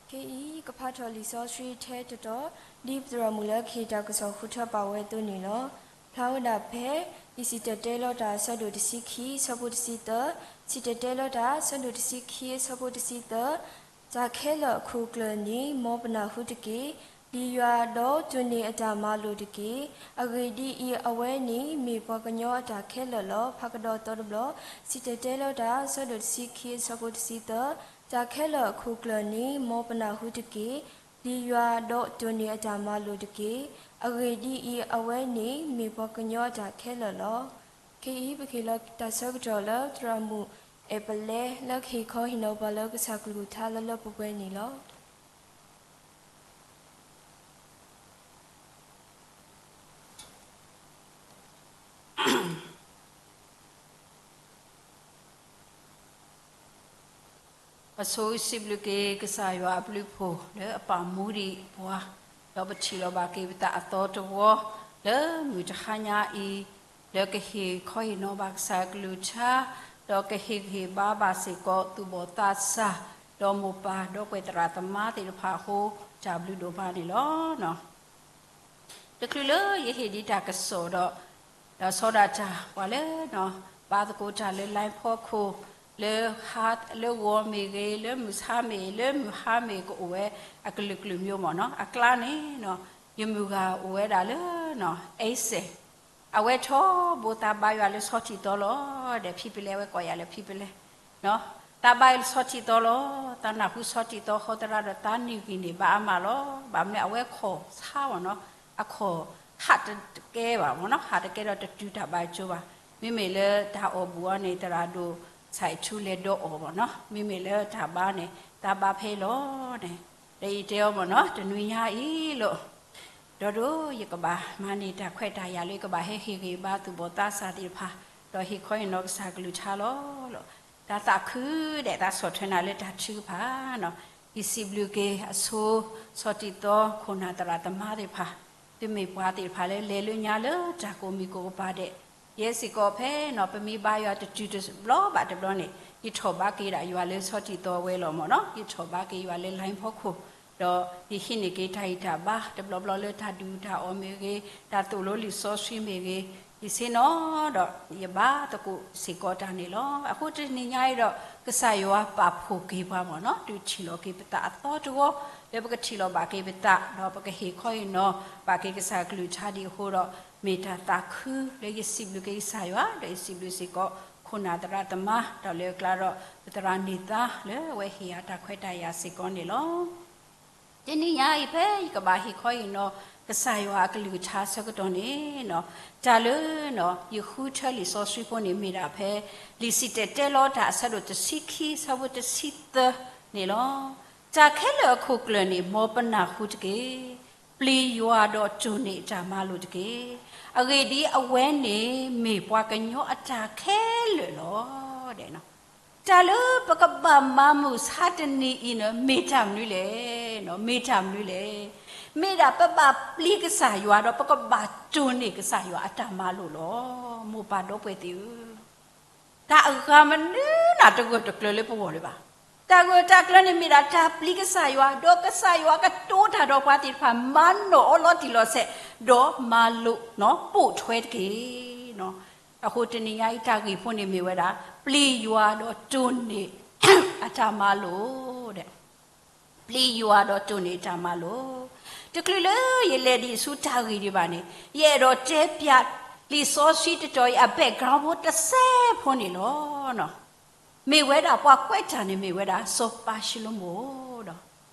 ခဲအံၤ ကဖးထီၣ်လံာ်စီဆှံထဲတတီၤ, ဒ်ပသရၣ်မုၣ်လၢကဟ့ၣ်တၢ်ကစီၣ်ဃုထၢပာ်ဝဲအသိးန့ၣ်လီၤ. ဖျါဝဲဒၣ်ဖဲ လံာ်စံၣ်တဲၤတဲလီၤတၢ်အဆၢဒိၣ်တဆံခံ ဆၢဖိတဆံသၢ, စံၣ်တဲၤတဲလီၤတၢ် အဆၢဒိၣ်တဆံခံ အဆၢဖိတဆံသၢ, တၢ်ခဲလၢာ်အခိၣ်ကျၢၢ်န့ၣ် မ်ပနၢ်ဟူတက့ၢ်. ပျံၤယွၤဒီးတိၢ်န့ၢ်အတၢ်မၤလိာ်တက့ၢ်. အဂ့ၢ်ဒ်အံၤ, အဝဲန့ၣ် မ့ၢ်ပှၤကညီအတၢ်ခဲလၢာ်လီၤ. ဖးကဒီးသီတဘျီ, စံၣ်တဲၤတဲလီၤတၢ် အဆၢဒိၣ်တဆံခံ အဆၢဖိတဆံသၢ, တၢ်ခဲလၢာ်အခိၣ်ကျၢၢ်န့ၣ် မ်ပနၢ်ဟူတက့ၢ်. ပျံၤယွၤဒီးတိၢ်န့ၢ်အတၢ်မၤလိာ်တက့ၢ်. အဂ့ၢ်ဒ်အံၤ, အဝဲန့ၣ် မ့ၢ်ပှၤကညီအတၢ်ခဲလၢာ်လီၤ. ခဲအံၤ ပကဟ့ၣ်လီၤတၢ်ဆၢကတီၢ်လၢ သရၣ်မုၣ်အဲၣ်ပလဲ လၢကဟ့ၣ်ခီဟ့ၣ်နီၤပှၤလၢကစၢ်ကလုၢ်ကထါလၢလၢပှဲၤပှဲၤန့ၣ်လီၤ. အဆိစံးဘျုးက့ၤကစၢ်ယွၤအဘျုးအဖှိၣ်လၢအပာ်မူဒံးပှၤ, ဒီးပထံၣ်လိာ်ဘၣ်က့ၤပသးအသီတဝီ လၢမုၢ်တဟါညါအံၤ, လၢကဟ့ၣ်ခီဟ့ၣ်နီၤဘၣ်ကစၢ်ကလုၢ်ကထါ, ဒီးကဟ့ၣ်ဂံၢ်ဟ့ၣ်ဘါဘၣ်စ့ၢ်ကီးသူၣ်ဘီၣ်သးစၢ်, ဒီးမိၢ်ပၢ်ဒီပုၢ်ဝဲၢ်သရၣ်သမါသ့ၣ်တဖၣ်အဃိ တၢ်ဘျုးဒိၣ်မးန့ၣ်လီၤ. တချုးလၢယဟ့ၣ်ဒံးတၢ်ကစီၣ်ဒီး ဒီးဆီဒၣ်တၢ် ပှၤလၢ ဘါသကိးတၢ်လၢ line ဖီခိၣ်, လၢဟါလၢဂီၤမ့ၢ်ဂ့ၤ, လၢမုၢ်ဆါမ့ၢ်, လၢမုၢ်ဟါမ့ၢ် ကအိၣ်ဝဲအကလုာ်ကလုာ်မျိုးမ့ၢ်နီၤ, အကျါန့ၣ် ယမုၢ်ဂၤအိၣ်ဝဲဒၣ်လၢ အ့စဲး, အဝဲထီဘိသးဘါယွၤလၢဆီထံးသီလီၤ. ဒီးဖံပလဲ အဝဲကိးယၤလၢဖံပလဲ သးဘါယွၤလၢဆီထံးသီလီၤ. သးနၢ်ဟူဆီထံးသီဃီသရၣ်ဒီး သးန့ၢ်ဂံၢ်န့ၢ်ဘါအါမးလီၤ. ဘၣ်မနုၤအဝဲခီၣ်ဆါမ့ၢ်နီၤ, အခီၣ်ဟးတကဲဘၣ်မ့ၢ်နီၤ, ဟးတကဲဒီးတတုၤတၢ်ဘါကၠိဘၣ်. မ့မ့ၢ်လၢတၢ်အီၣ်ဘူၣ်အီၤန့ၣ် သရၣ်ဒိၣ်ဆၣ်ထူလဲၤဒိးအီၣ်မ့ၢ်နီၤ, မ့မ့ၢ်လၢတၢ်ဘါန့ၣ် သးဘါဖဲလီၤန့ၣ်, ဒီးယတဲအီၤမ့ၢ်နီၤ, တနွံညါအံၤလီၤ ဒီးဒိးယကဘၣ်မၤန့ၢ်တၢ်ခွဲးတၢ်ယာ်လၢယကဘၣ်ဟဲဟ့ၣ်ဂံၢ်ဘါသူၣ်ဘီၣ်သးစၢ်သ့ၣ်တဖၣ်, ဒီးဟ့ၣ်ခီဟ့ၣ်နီၤကစၢ်ကလုၢ်ကထါလီၤ. တၢ်သးခုဒဲး သးဆီၣ်ထွဲနၤလၢတၢ်ထုကဖၣ်နီၤ, ယစံးဘျုးက့ၤအဆိ ဆီထံးသီ ခိၣ်နၢ်သရၣ်သမါသ့ၣ်တဖၣ်, သုမ့ၢ်ပှၤသ့ၣ်တဖၣ်လၢလဲၤလၢညါလၢတၢ်ကိးမံၤကိးကပၤဒဲး, ယဲစ့ၢ်ကီးဖဲနီၤ ပမ့ၢ်ဘါယွၤတတုၤတဘျီဘၣ်တဘျီန့ၣ် ယထီၣ်ဘါက့ၤဒၣ်ယွၤလၢဆီထံးသီဝဲလီၤမ့ၢ်နီၤ, ယထီၣ်ဘါက့ၤယွၤလၢ line ဖီခိၣ်, ဒီးယဟံးန့ၢ်က့ၤတၢ်ဂံၢ်တၢ်ဘါတဘျီဘျီလၢတၢ်ဒုၣ်တၢ်အီၣ်မ့ၢ်ဂ့ၤ, တၢ်သိၣ်လိလံာ်စီဆှံမ့ၢ်ဂ့ၤ, ယဆ့ၣ်နီၤဒီးယဘါသကိးစ့ၢ်ကီးတၢ်န့ၣ်လီၤ. အဃိတနံၤညါအံၤဒီး ကစၢ်ယွၤပာ်ဖှိၣ်က့ၤပှၤမ့ၢ်နီၤ, ဒုးထံၣ်လီၤက့ၤပသးအသီတဝီ, လၢပကထံၣ်လီၤဘၣ်က့ၤပသး, ဒီးပကဟ့ၣ်ခီဟ့ၣ်နီၤဘၣ်က့ၤကစၢ်ကလုၢ်ကထါဒ်အဃိဒီး, မ့ၢ်တၢ်သးခုလၢယစံးဘျုးက့ၤကစၢ်ယွၤ, ဒီးယစံးဘျုးစ့ၢ်ကီး ခိၣ်နၢ်သရၣ်သမါ, ဒီးလၢအကျါဒီး ပသရၣ်န့ၢ်သါလၢအဝဲဟ့ၣ်ယၤတၢ်ခွဲးတၢ်ယာ်စ့ၢ်ကီးန့ၣ်လီၤ. တနံၤညါအံၤဖဲယကဘၣ်ဟ့ၣ်ခီဟ့ၣ်နီၤ ကစၢ်ယွၤအကလုၢ်ကထါဆၢကတီၢ်န့ၣ်, တၢ်လၢ ယဃုထၢလံာ်စီဆှံဖိန့ၣ်မ့ၢ်ဒၣ်ဖဲ လံာ်စံၣ်တဲၤတဲလီၤတၢ်အဆၢဒိၣ်တဆံခံ ဆၢဖိတဆံသၢန့ၣ်လီၤ. တၢ်ခဲလၢာ်အခိၣ်ကျၢၢ်န့ၣ် မ်ပနၢ်ဟူတက့ၢ်. ပျံၤယွၤဒီးတိၢ်န့ၢ်အတၢ်မၤလိာ်တက့ၢ်. အဂ့ၢ်ဒ်အံၤ, အဝဲန့ၣ်မ့ၢ်ပှၤကညီအတၢ်ခဲလၢာ်လီၤ. တၢ်လၢပကဘၣ်မၤမုာ်ဆါတနံၤအံၤန့ၣ် မ့ၢ်တၢ်မနုၤလဲၣ်, မ့ၢ်တၢ်မနုၤလဲၣ်. မ့ၢ်ဒၣ်ပဘၣ်ပျံၤကစၢ်ယွၤဒီး ပကဘၣ်တိၢ်န့ၢ်ကစၢ်ယွၤအတၢ်မၤလိာ်လီၤ. မိၢ်ပၢ်ဒီပုၢ်ဝဲၢ်သ့ၣ်ဧၢ, တၢ်အဂၤမနုၤနၤတဂၢၢ်တကျၢၤလၢပဂီၢ်လၢၤဘၣ်. တၢ်ဂၢၢ်တၢ်ကျၢၤန့ၣ်မ့ၢ်ဒၣ်တၢ်ပျံၤကစၢ်ယွၤ, ဒီးကစၢ်ယွၤကတိၤတၢ်ဒီးပှၤသ့ၣ်တဖၣ် မၤနီၣ်အီၤလီၤတံၢ်လီၤဆဲး, ဒီးမၤလိာ် ပိာ်ထွဲတက့ၢ်. အဃိတနံၤညါအံၤ တၢ်ဂ့ၢ်ဖိန့ၣ်မ့ၢ်ဝဲဒၣ် ပျံၤယွၤဒီးတိၢ်န့ၢ်အတၢ်မၤလိာ် ပျံၤယွၤဒီးတိၢ်န့ၢ်တၢ်မၤလိာ်. တချုးလၢယလဲၤဒံးဆူတၢ်ဂ့ၢ်ဒံးဘၣ်န့ၣ်, ယအဲၣ်ဒိးတဲပျး လံာ်စီဆှံတတီၤအံၤ အ background ဖိတစဲးဖိန့ၣ်လီၤ. မ့ၢ်ဝဲဒၣ်ပှၤကွဲးတၢ်န့ၣ်မ့ၢ်ဝဲဒၣ် စီၤပၤၡလိၤမိၣ်ဒီး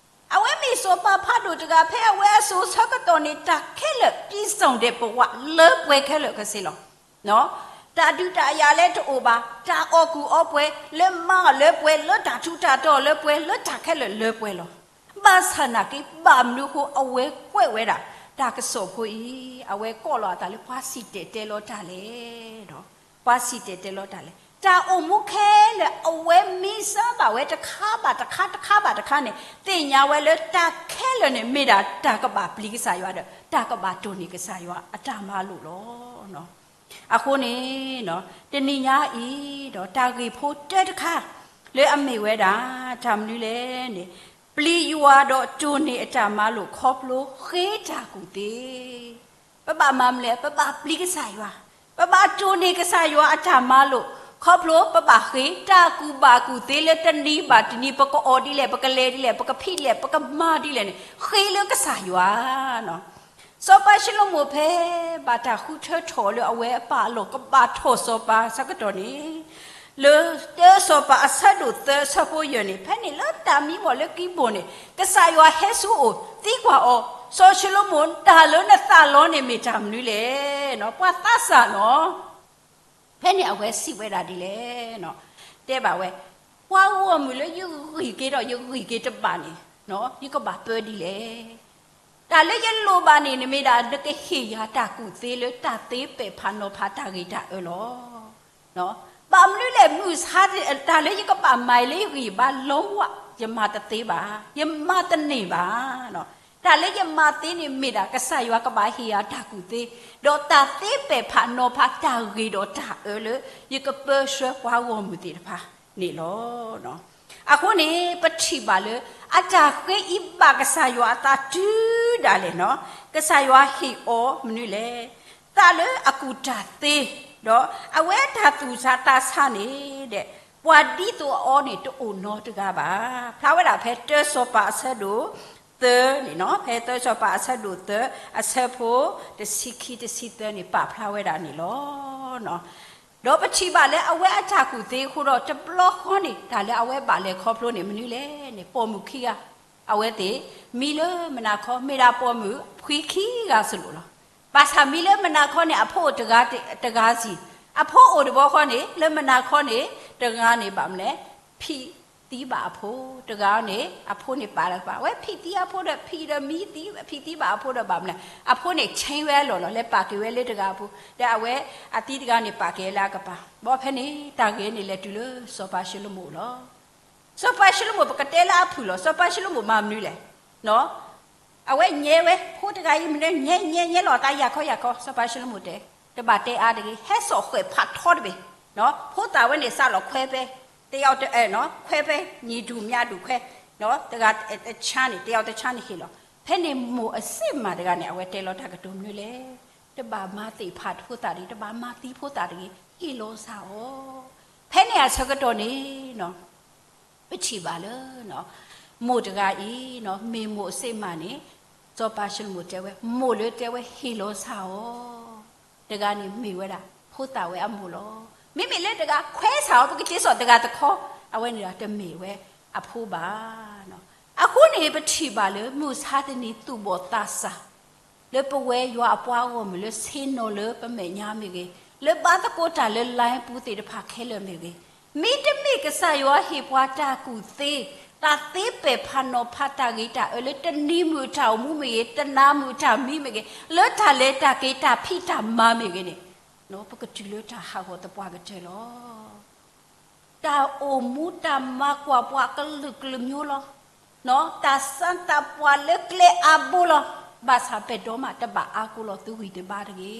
အဝဲမ့ၢ်စီၤပၤဖးဒိၣ်တဂၤ ဖဲအဝဲအစိၤဆၢကတီၢ်န့ၣ် တၢ်ခဲလၢာ် ပံၤစိၣ်ဒဲးပဝး လၢပှဲၤခဲလၢာ်ခဲဆ့လီၤ. တၢ်ဒုးတၢ်ယၤလၢတအိၣ်ဘၣ်, တၢ်အီၣ်ကူၣ်အီပှဲၤလၢမါလၢပှဲၤ, လၢတၢ်ထူးတၢ်တီၤလၢပှဲၤ, လၢတၢ်ခဲလၢာ်လၢပှဲၤလီၤ. ဘၣ်ဆၣ်နာ်က့ ဘၣ်မနုၤအဃိ အဝဲကွဲးဝဲဒၣ် တၢ်ကစီၣ်ဖိအံၤ, အဝဲကိးလီၤအသးလၢပှၤစံၣ်တဲၤတဲလီၤတၢ်လဲၣ်ဒီး ပှၤစံၣ်တဲၤတဲလီၤတၢ်လဲၣ်. တၢ်အိၣ်မူခဲလၢာ် အဝဲမ့ၢ်စၢဘၣ်ဝဲတခါဘၣ်တခါ တခါဘၣ်တခါန့ၣ် သ့ၣ်ညါဝဲလၢတၢ်ခဲလၢာ်န့ၣ် မ့ၢ်ဒၣ်တၢ်ကဘၣ်ပျံၤကစၢ်ယွၤဒီး တၢ်ကဘၣ်တိၢ်န့ၢ်ကစၢ်ယွၤအတၢ်မၤလိာ်လီၤ. အဃိန့ၣ် တနံၤညါအံၤဒီး တၢ်ဂ့ၢ်ဖိတၢတခါ လၢအမ့ၢ်ဝဲဒၣ် တၢ်မနုၤလဲၣ်န့ၣ်, ပျံၤယွၤဒီးတိၢ်န့ၢ်အတၢ်မၤလိာ် ခီဖျိဃ့တၢ်ကူၣ်သ့. ပဘၣ်မၤမနုၤလဲၣ်, ပဘၣ်ပျံၤကစၢ်ယွၤ, ပဘၣ်တိၢ်န့ၢ်ကစၢ်ယွၤအတၢ်မၤလိာ် ခီဖျိပဘၣ်ဃ့တၢ်ကူၣ်ဘၣ်ကူၣ်သ့လၢတနံၤဘၣ်တနံၤ ပကအီၣ်ဒ်လဲၣ်, ပကလဲၤဒ်လဲၣ်, ပကဖံးဒ်လဲၣ်, ပကမၤဒ်လဲၣ်န့ၣ် ဃ့လၢကစၢ်ယွၤ. စီၤပၤၡလိၤမိၣ်ဖဲ ဘၣ်တၢ်ဃုထၢထီၣ်လၢအဝဲအပၢ်အလီၢ် ကဘၣ်ထီၣ်စီၤပၤအဆၢကတီၢ်န့ၣ်, လၢတၢစီၤပၤအဆၢဒိၣ်သၢအဆၢဖိယဲၢ်န့ၣ်, ဖဲန့ၣ်လၢတၢ်မံမီၢ်လၢကံဘိၣ်န့ၣ် ကစၢ်ယွၤဟဲဆူအအိၣ်, သံကွၢ်အီၤ, စီၤၡလိၤမိၣ် တၢ်လၢနသးလီန့ၣ်မ့ၢ်တၢ်မနုၤလဲၣ်. ပှၤသးစၢ်နီၤ ဖဲန့ၣ်အဝဲစံးဝဲဒၣ်ဒ်လဲၣ်, တဲဘၣ်ဝဲ, ပှၤဂီၢ်မုၢ်လၢယဂံၢ်က့ၤဒီးယဂံၢ်က့ၤတဘၣ်န့ၣ်, ယကဘၣ်ပၢဒ်လဲၣ်. တၢ်လၢယလိၣ်ဘၣ်န့ၣ် နမ့ၢ်ဒၣ်နကဟ့ၣ်ယၤတၢ်ကူၣ်သ့လၢတၢ်သ့ပဲာ်ဖးနီၤဖးတၢ်ဂ့ၤတၢ်အၢလီၤ. ဘၣ်မနုၤလဲၣ်, မုၢ်ဆါ တၢ်လၢယကဘၣ်မၤလၢယဂံၢ်ဘါလီဝါ, ယမၤတသ့ဘၣ်, ယမၤတန့ၢ်ဘၣ်. တၢ်လၢယမၤသ့န့ၣ်မ့ၢ်ဒၣ် ကစၢ်ယွၤကဘၣ်ဟ့ၣ်ယၤတၢ်ကူၣ်သ့, ဒီးတၢ်သ့ပဲာ်ဖးနီၤဖးတၢ်ဂ့ၤဒီးတၢ်အၢလၢ ယကပၢဆှၢပှၤဂီၢ်မုၢ်သ့ၣ်တဖၣ်န့ၣ်လီၤ. အဃိန့ၣ် ပထံၣ်ဘၣ်လၢ အတၢ်ဃ့အံၤဘၣ်ကစၢ်ယွၤအသးတုၤဒၣ်လဲာ်နီၤ, ကစၢ်ယွၤဟ့ၣ်အီၤမနုၤလဲၣ်, သးလၢအကူၣ်တၢ်သ့, ဒီးအဝဲတၢ်သူၣ်ဆးသးဆးန့ၣ်ဒီး ပှၤဒ်သိးအီၤန့ၣ်တအိၣ်နီတဂၤဘၣ်. ဖျါဝဲဒၣ်ဖဲတၢစီၤပၤအဆၢဒိၣ် သၢန့ၣ်နီၤ, ဖဲတၢစီၤပၤအဆၢဒိၣ်သၢ အဆၢဖိတဆံခံတဆံသၢန့ၣ် ပာ်ဖျါဝဲဒၣ်န့ၣ်လီၤ. ဒီးပထံၣ်ဘၣ်လၢအဝဲအတၢ်ကူၣ်သ့အဃိဒီး တဘျီဃီန့ၣ် တၢ်လၢအဝဲဘၣ်လဲၤခီဖျိန့ၣ် မနုၤလဲၣ်န့ၣ် ပိာ်မုၣ်ခံဂၤ, အဝဲသ့ၣ် မံလၢမုၢ်နၤခီ မ့ၢ်ဒၣ်ပိာ်မုၣ်ဖှံခံဂၤစလိာ်လီၤ. ဘၣ်ဆၣ်မံလၢမုၢ်နၤခီန့ၣ် အဖိအိၣ်တဂၤတဂၤစံၣ်, အဖိအိၣ်တဘျီဃီန့ၣ် လၢမုၢ်နၤခီန့ၣ် တဂၤန့ၣ်ဘၣ်မနုၤလဲၣ်, ဖံးသံဘၣ်အဖိ, တဂၤန့ၣ် အဖိန့ၣ်ပာ်လၢကပၤ, အဝဲဖံးသံအဖိဒီး ဖံးဒီးမံသံ, ဖံးသံဘၣ်အဖိဒီးဘၣ်မနုၤလဲၣ်, အဖိန့ၣ် change ဝဲအလီၢ်လီၤ, လဲၤပာ်က့ၤဝဲလၢတဂၤအဖိ, ဒီးအဝဲအသံတဂၤန့ၣ် ပာ်က့ၤလၢအကပၤ, ဘၣ်ဖဲန့ၣ် တၢ်ဂ့ၢ်န့ၣ် လဲၤတုၤလၢစီၤပၤၡလိၤမိၣ်လီၤ. စီၤပၤၡလိၤမိၣ် ပကတဲလၢအဖုၣ်လီၤ, စီၤပၤၡလိၤမိၣ်မၤမနုၤလဲၣ်. အဝဲညဲဝဲ, ဖိတဂၤအံၤမနုၤလဲၣ် ညဲ ညဲ ညဲလီၤအသး ယၤခီ ယၤခီ, စီၤပၤၡလိၤမိၣ်တဲ, တဘၣ်တဲအါတဂ့ၤ, ဟဲစိာ်ဃဲၣ်ဖးထီတဘ့ၣ်, ဖိသၣ်ဝဲန့ၣ် စးလီၤခွဲပဲ, တယၤတအဲၣ်နီၤ, ခွဲပဲ, နံၤဒူၣ်မၠးဒူၣ်ခွဲ, တဂၤတဆါန့ၣ် တယၤတဆါန့ၣ်ဟ့ၣ်လီၤ. ဖဲန့ၣ်မိၢ်အစ့ၣ်မးတဂၤန့ၣ် အဝဲတဲလီၤတၢ်ကတိၤမနုၤလဲၣ်, တဘၣ်မၤသ့ၣ်ဖးဖိသၣ်တဂ့ၤ, တဘၣ်မၤသံဖိသၣ်တဂ့ၤ, ဟ့ၣ်လီၤစၢ်အီၤ. ဖဲန့ၣ်အဆၢကတီၢ်န့ၣ် ပထံၣ်ဘၣ်လၢ မိၢ်တဂၤအံၤ မ့ၢ်မိၢ်အစ့ၣ်မးန့ၣ် စီၤပၤၡလိၤမိၣ်တဲဝဲ, မိၢ်လၢတဲဝဲဟ့ၣ်လီၤစၢ်အီၤ တဂၤန့ၣ်မ့ၢ်ဝဲဒၣ် ဖိသၣ်ဝဲအမိၢ်လီၤ. မ့မ့ၢ်လၢတဂၤခွဲးစၢ်အီၤ ပကစ့စိာ်တဂၤတခီ, အဝဲန့ၣ်ဒီးတမ့ၢ်ဝဲအဖိဘၣ်. အဃိန့ၣ် ပထံၣ်ဘၣ်လၢမုၢ်ဆါတနံၤသူၣ်ဘီၣ်သးစၢ် လၢပဝဲယွၤအပှၤဂီၢ်မုၢ်လၢဆ့ၣ်နီၤလၢပမဲာ်ညါမ့ၢ်ဂ့ၤ, လၢဘါသကိးတၢ်လၢ line ပူၤသ့ၣ်တဖၣ်ခဲလၢာ်မ့ၢ်ဂ့ၤ, မ့တမ့ၢ်ကစၢ်ယွၤဟ့ၣ်ပှၤတၢ်ကူၣ်သ့, တၢ်သ့ပဲာ်ဖးနီၤဖးတၢ်ဂ့ၤတၢ်အၢလၢတနံၤမုၢ်တၢ်အိၣ်မူမ့ၢ်ဂ့ၤ, တနၤမုၢ်တၢ်မံမ့ၢ်ဂ့ၤ, လၢတၢ်လဲၤတၢ်က့ၤတၢ်ဖံးတၢ်မၤမ့ၢ်ဂ့ၤန့ၣ်, ပကတုၤလၢတၢ်ဟးဂီၤသပှၢ်ကတၢၢ်လီၤ. တၢ်အိၣ်မူတၢ်မၤကွၢ်ပှၤကလုာ်ကလုာ်မျိုးလီၤ. တၢ်စၢ်တၢ်ပှၢ်လၢကျဲအါဘိလီၤ. ဘၣ်ဆၣ်ပဲာ်ဒိၣ်မးတဘၣ်အါကိလီၤသုဂံၢ်တဘါတဂ့ၤ.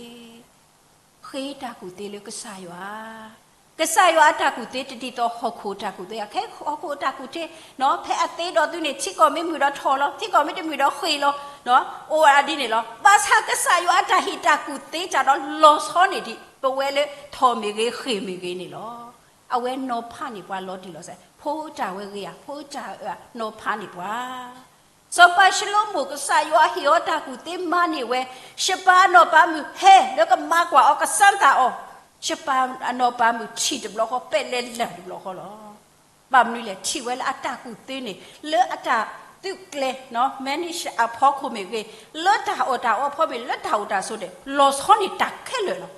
ဃ့တၢ်ကူၣ်သ့လၢကစၢ်ယွၤ. ကစၢ်ယွၤအတၢ်ကူၣ်သ့တဒ်သိးဟီၣ်ခိၣ်တၢ်ကူၣ်သ့, ခဲဟီၣ်ခိၣ်တၢ်ကူၣ်သ့, ဖဲအသ့ဒီးသုန့ၣ် ထံကီၢ်မ့ၢ်မုာ်ဒီးထီၣ်လီၤ, ထံကီၢ်မ့ၢ်တမုာ်ဒီးဃ့ၢ်လီၤ. အိၣ်ဝဲဒ်န့ၣ်လီၤ. ဘၣ်ဆၣ်ကစၢ်ယွၤအတၢ်ဟ့ၣ်တၢ်ကူၣ်သ့တၢ်ဒီး လီၤဆီန့ၢ်ဒံးပဝဲလၢထီၣ်မ့ၢ်ဂ့ၤဃ့ၢ်မ့ၢ်ဂ့ၤန့ၣ်လီၤ. အဝဲနီၤဖးန့ၢ်ပှၤလီၤတံၢ်လီၤဆဲး, ဖိတၢ်ဝဲဂ့ၤဧါ, ဖိတၢ်အၢဧါ, နီၤဖးန့ၢ်ပှၤ. စီၤပၤၡလိၤမိၣ်ကစၢ်ယွၤဟ့ၣ်အီၤတၢ်ကူၣ်သ့မၤန့ၢ်ဝဲ, ၡပၤအနီၢ်ပၤမုၣ်ဟဲလၢကမၤကွၢ်အီၤကစၢ်သးအီၤ, ၡပၤအနီၢ်ပၤမုၣ်ထံၣ်တဘျီဃီ ပဲာ်လဲၤလၢာ်တဘျီဃီလီၤ. ဘၣ်မနုၤလဲၣ်, ထံၣ်ဝဲလၢအတၢ်ကူၣ်သ့န့ၣ် လၢအတၢ်သုးကျဲၤ manage အဖီခိၣ်မ့ၢ်ဂ့ၤ, လၢတၢ်အီၣ်တၢ်အီဖီမ့ၢ်ဂ့ၤ, လၢတၢ်အိၣ်တၢ်ဆိးန့ၣ် လီၤဆီန့ၢ်တၢ်ခဲလၢာ်လီ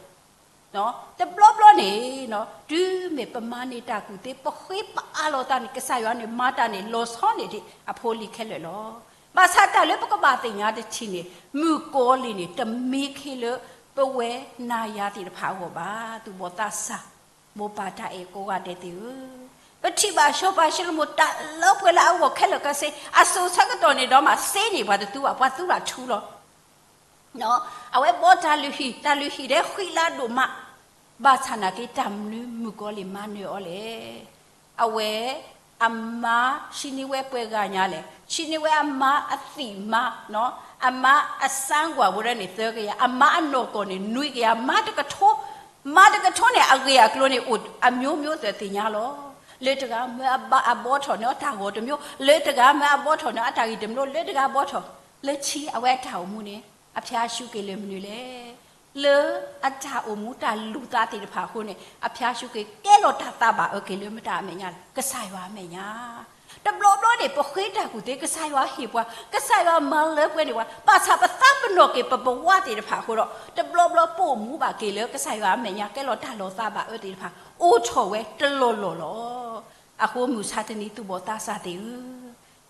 ၤ. တဘျီဘျီန့ၣ် တုၤမ့ၢ်ပမၤန့ၢ်တၢ်ကူၣ်သ့ ပဃ့ပအးလီၤသးန့ၣ် ကစၢ်ယွၤန့ၣ်မၤတၢ်န့ၣ် လီၤဆီန့ၢ်ဒံးအဖိအလံၤခဲလၢာ်လီၤ. ဘၣ်ဆၣ်တၢ်လၢပကဘၣ်သ့ၣ်ညါတထံၣ်န့ၣ် မုၣ်ကီၤလံၢ်န့ၣ် တမ့ၢ်ခ့လၢပဝဲနၤယၤသ့ၣ်တဖၣ်အဂီၢ်ဘၣ်. သူၣ်ဘီၣ်သးစၢ် မိၢ်ပၢ်တၢ်အဲၣ်ကိးဂၤဒဲးသ့ၣ်ဧၢ, ပထံၣ်ဘၣ်စီၤပၤၡလိၤမိၣ်တၢ်လၢပှဲၤလၢအဂီၢ်ခဲလၢာ်ခဲဆ့, အစိၤဆၢကတီၢ်န့ၣ်ဒီးမး စ့န့ၣ်ပှၤတသူဘၣ်, ပှၤသူဘၣ်ထူလီၤ. အဝဲဘီတၢ်လုၢ်ဟံၣ်, တၢ်လုၢ်ဟံၣ်ဒဲးဃံလၤဒိၣ်မး, ဘၣ်ဆၣ်နာ်က့ တၢ်မနုၤမုၣ်ကီၤလံၢ်မၤနၢၤအီၤလဲၣ်. အဝဲ အမါ ဆံးန့ၢ်ဝဲပှဲၤဂၤညါလဲၣ်, ဆံးန့ၢ်ဝဲအမါအသံၣ်မါ, အမါအစၢကွၢ်ဖိဒၣ်န့ၣ်သၢကယၤ, အမါအနီၢ်ကီၢ်န့ၣ်နွံကယၤ, မါတကထိ, မါတကထိန့ၣ် အဂ့ၢ်အကျိၤန့ၣ်အိၣ်အမျိုးမျိုးသ့ၣ်ညါလီၤ. လၢတဂၤမၢအဘီထီၣ်န့ၢ်အီၤတၢ်ဂီၤတမျိုး, လၢတဂၤမၢအဘီထီၣ်န့ၢ်အီၤအတၢ်ဂ့ၢ်တမျိုး, လၢတဂၤဘီထီၣ်, လၢဆံးအဝဲအတၢ်အိၣ်မူန့ၣ် အဖျါဆူက့ၤလၢမနုၤလဲၣ်. လၢအတၢ်အိၣ်မူတၢ်လူၤသးသ့ၣ်တဖၣ်အဃိန့ၣ် အဖျါဆူက့ၤကဲလီၤတၢ်သးဘၣ်အၢက့ၤလၢမတၤအမဲာ်ညါလဲၣ်, ကစၢ်ယွၤအမဲာ်ညါ. တဘျီဘျီန့ၣ် ပဃ့တၢ်ကူၣ်သ့ ကစၢ်ယွၤဟ့ၣ်ပှၤ, ကစၢ်ယွၤမၤလၢပှဲၤန့ၢ်ပှၤ, ဘၣ်ဆၣ်ပသးပနီၣ်က့ၤပပဝါသ့ၣ်တဖၣ်အဃိဒီး တဘျီဘျီပအိၣ်မူဘၣ်က့ၤလၢကစၢ်ယွၤအမဲာ်ညါ ကဲလီၤတၢ်လီၤသးဘၣ်အၢသ့ၣ်တဖၣ် အိၣ်ထီၣ်ဝဲတလီၢ်လီၢ်လီၤ. အဃိမုၢ်ဆါတနံၤသူၣ်ဘီၣ်သးစၢ်သ့ၣ်ဧ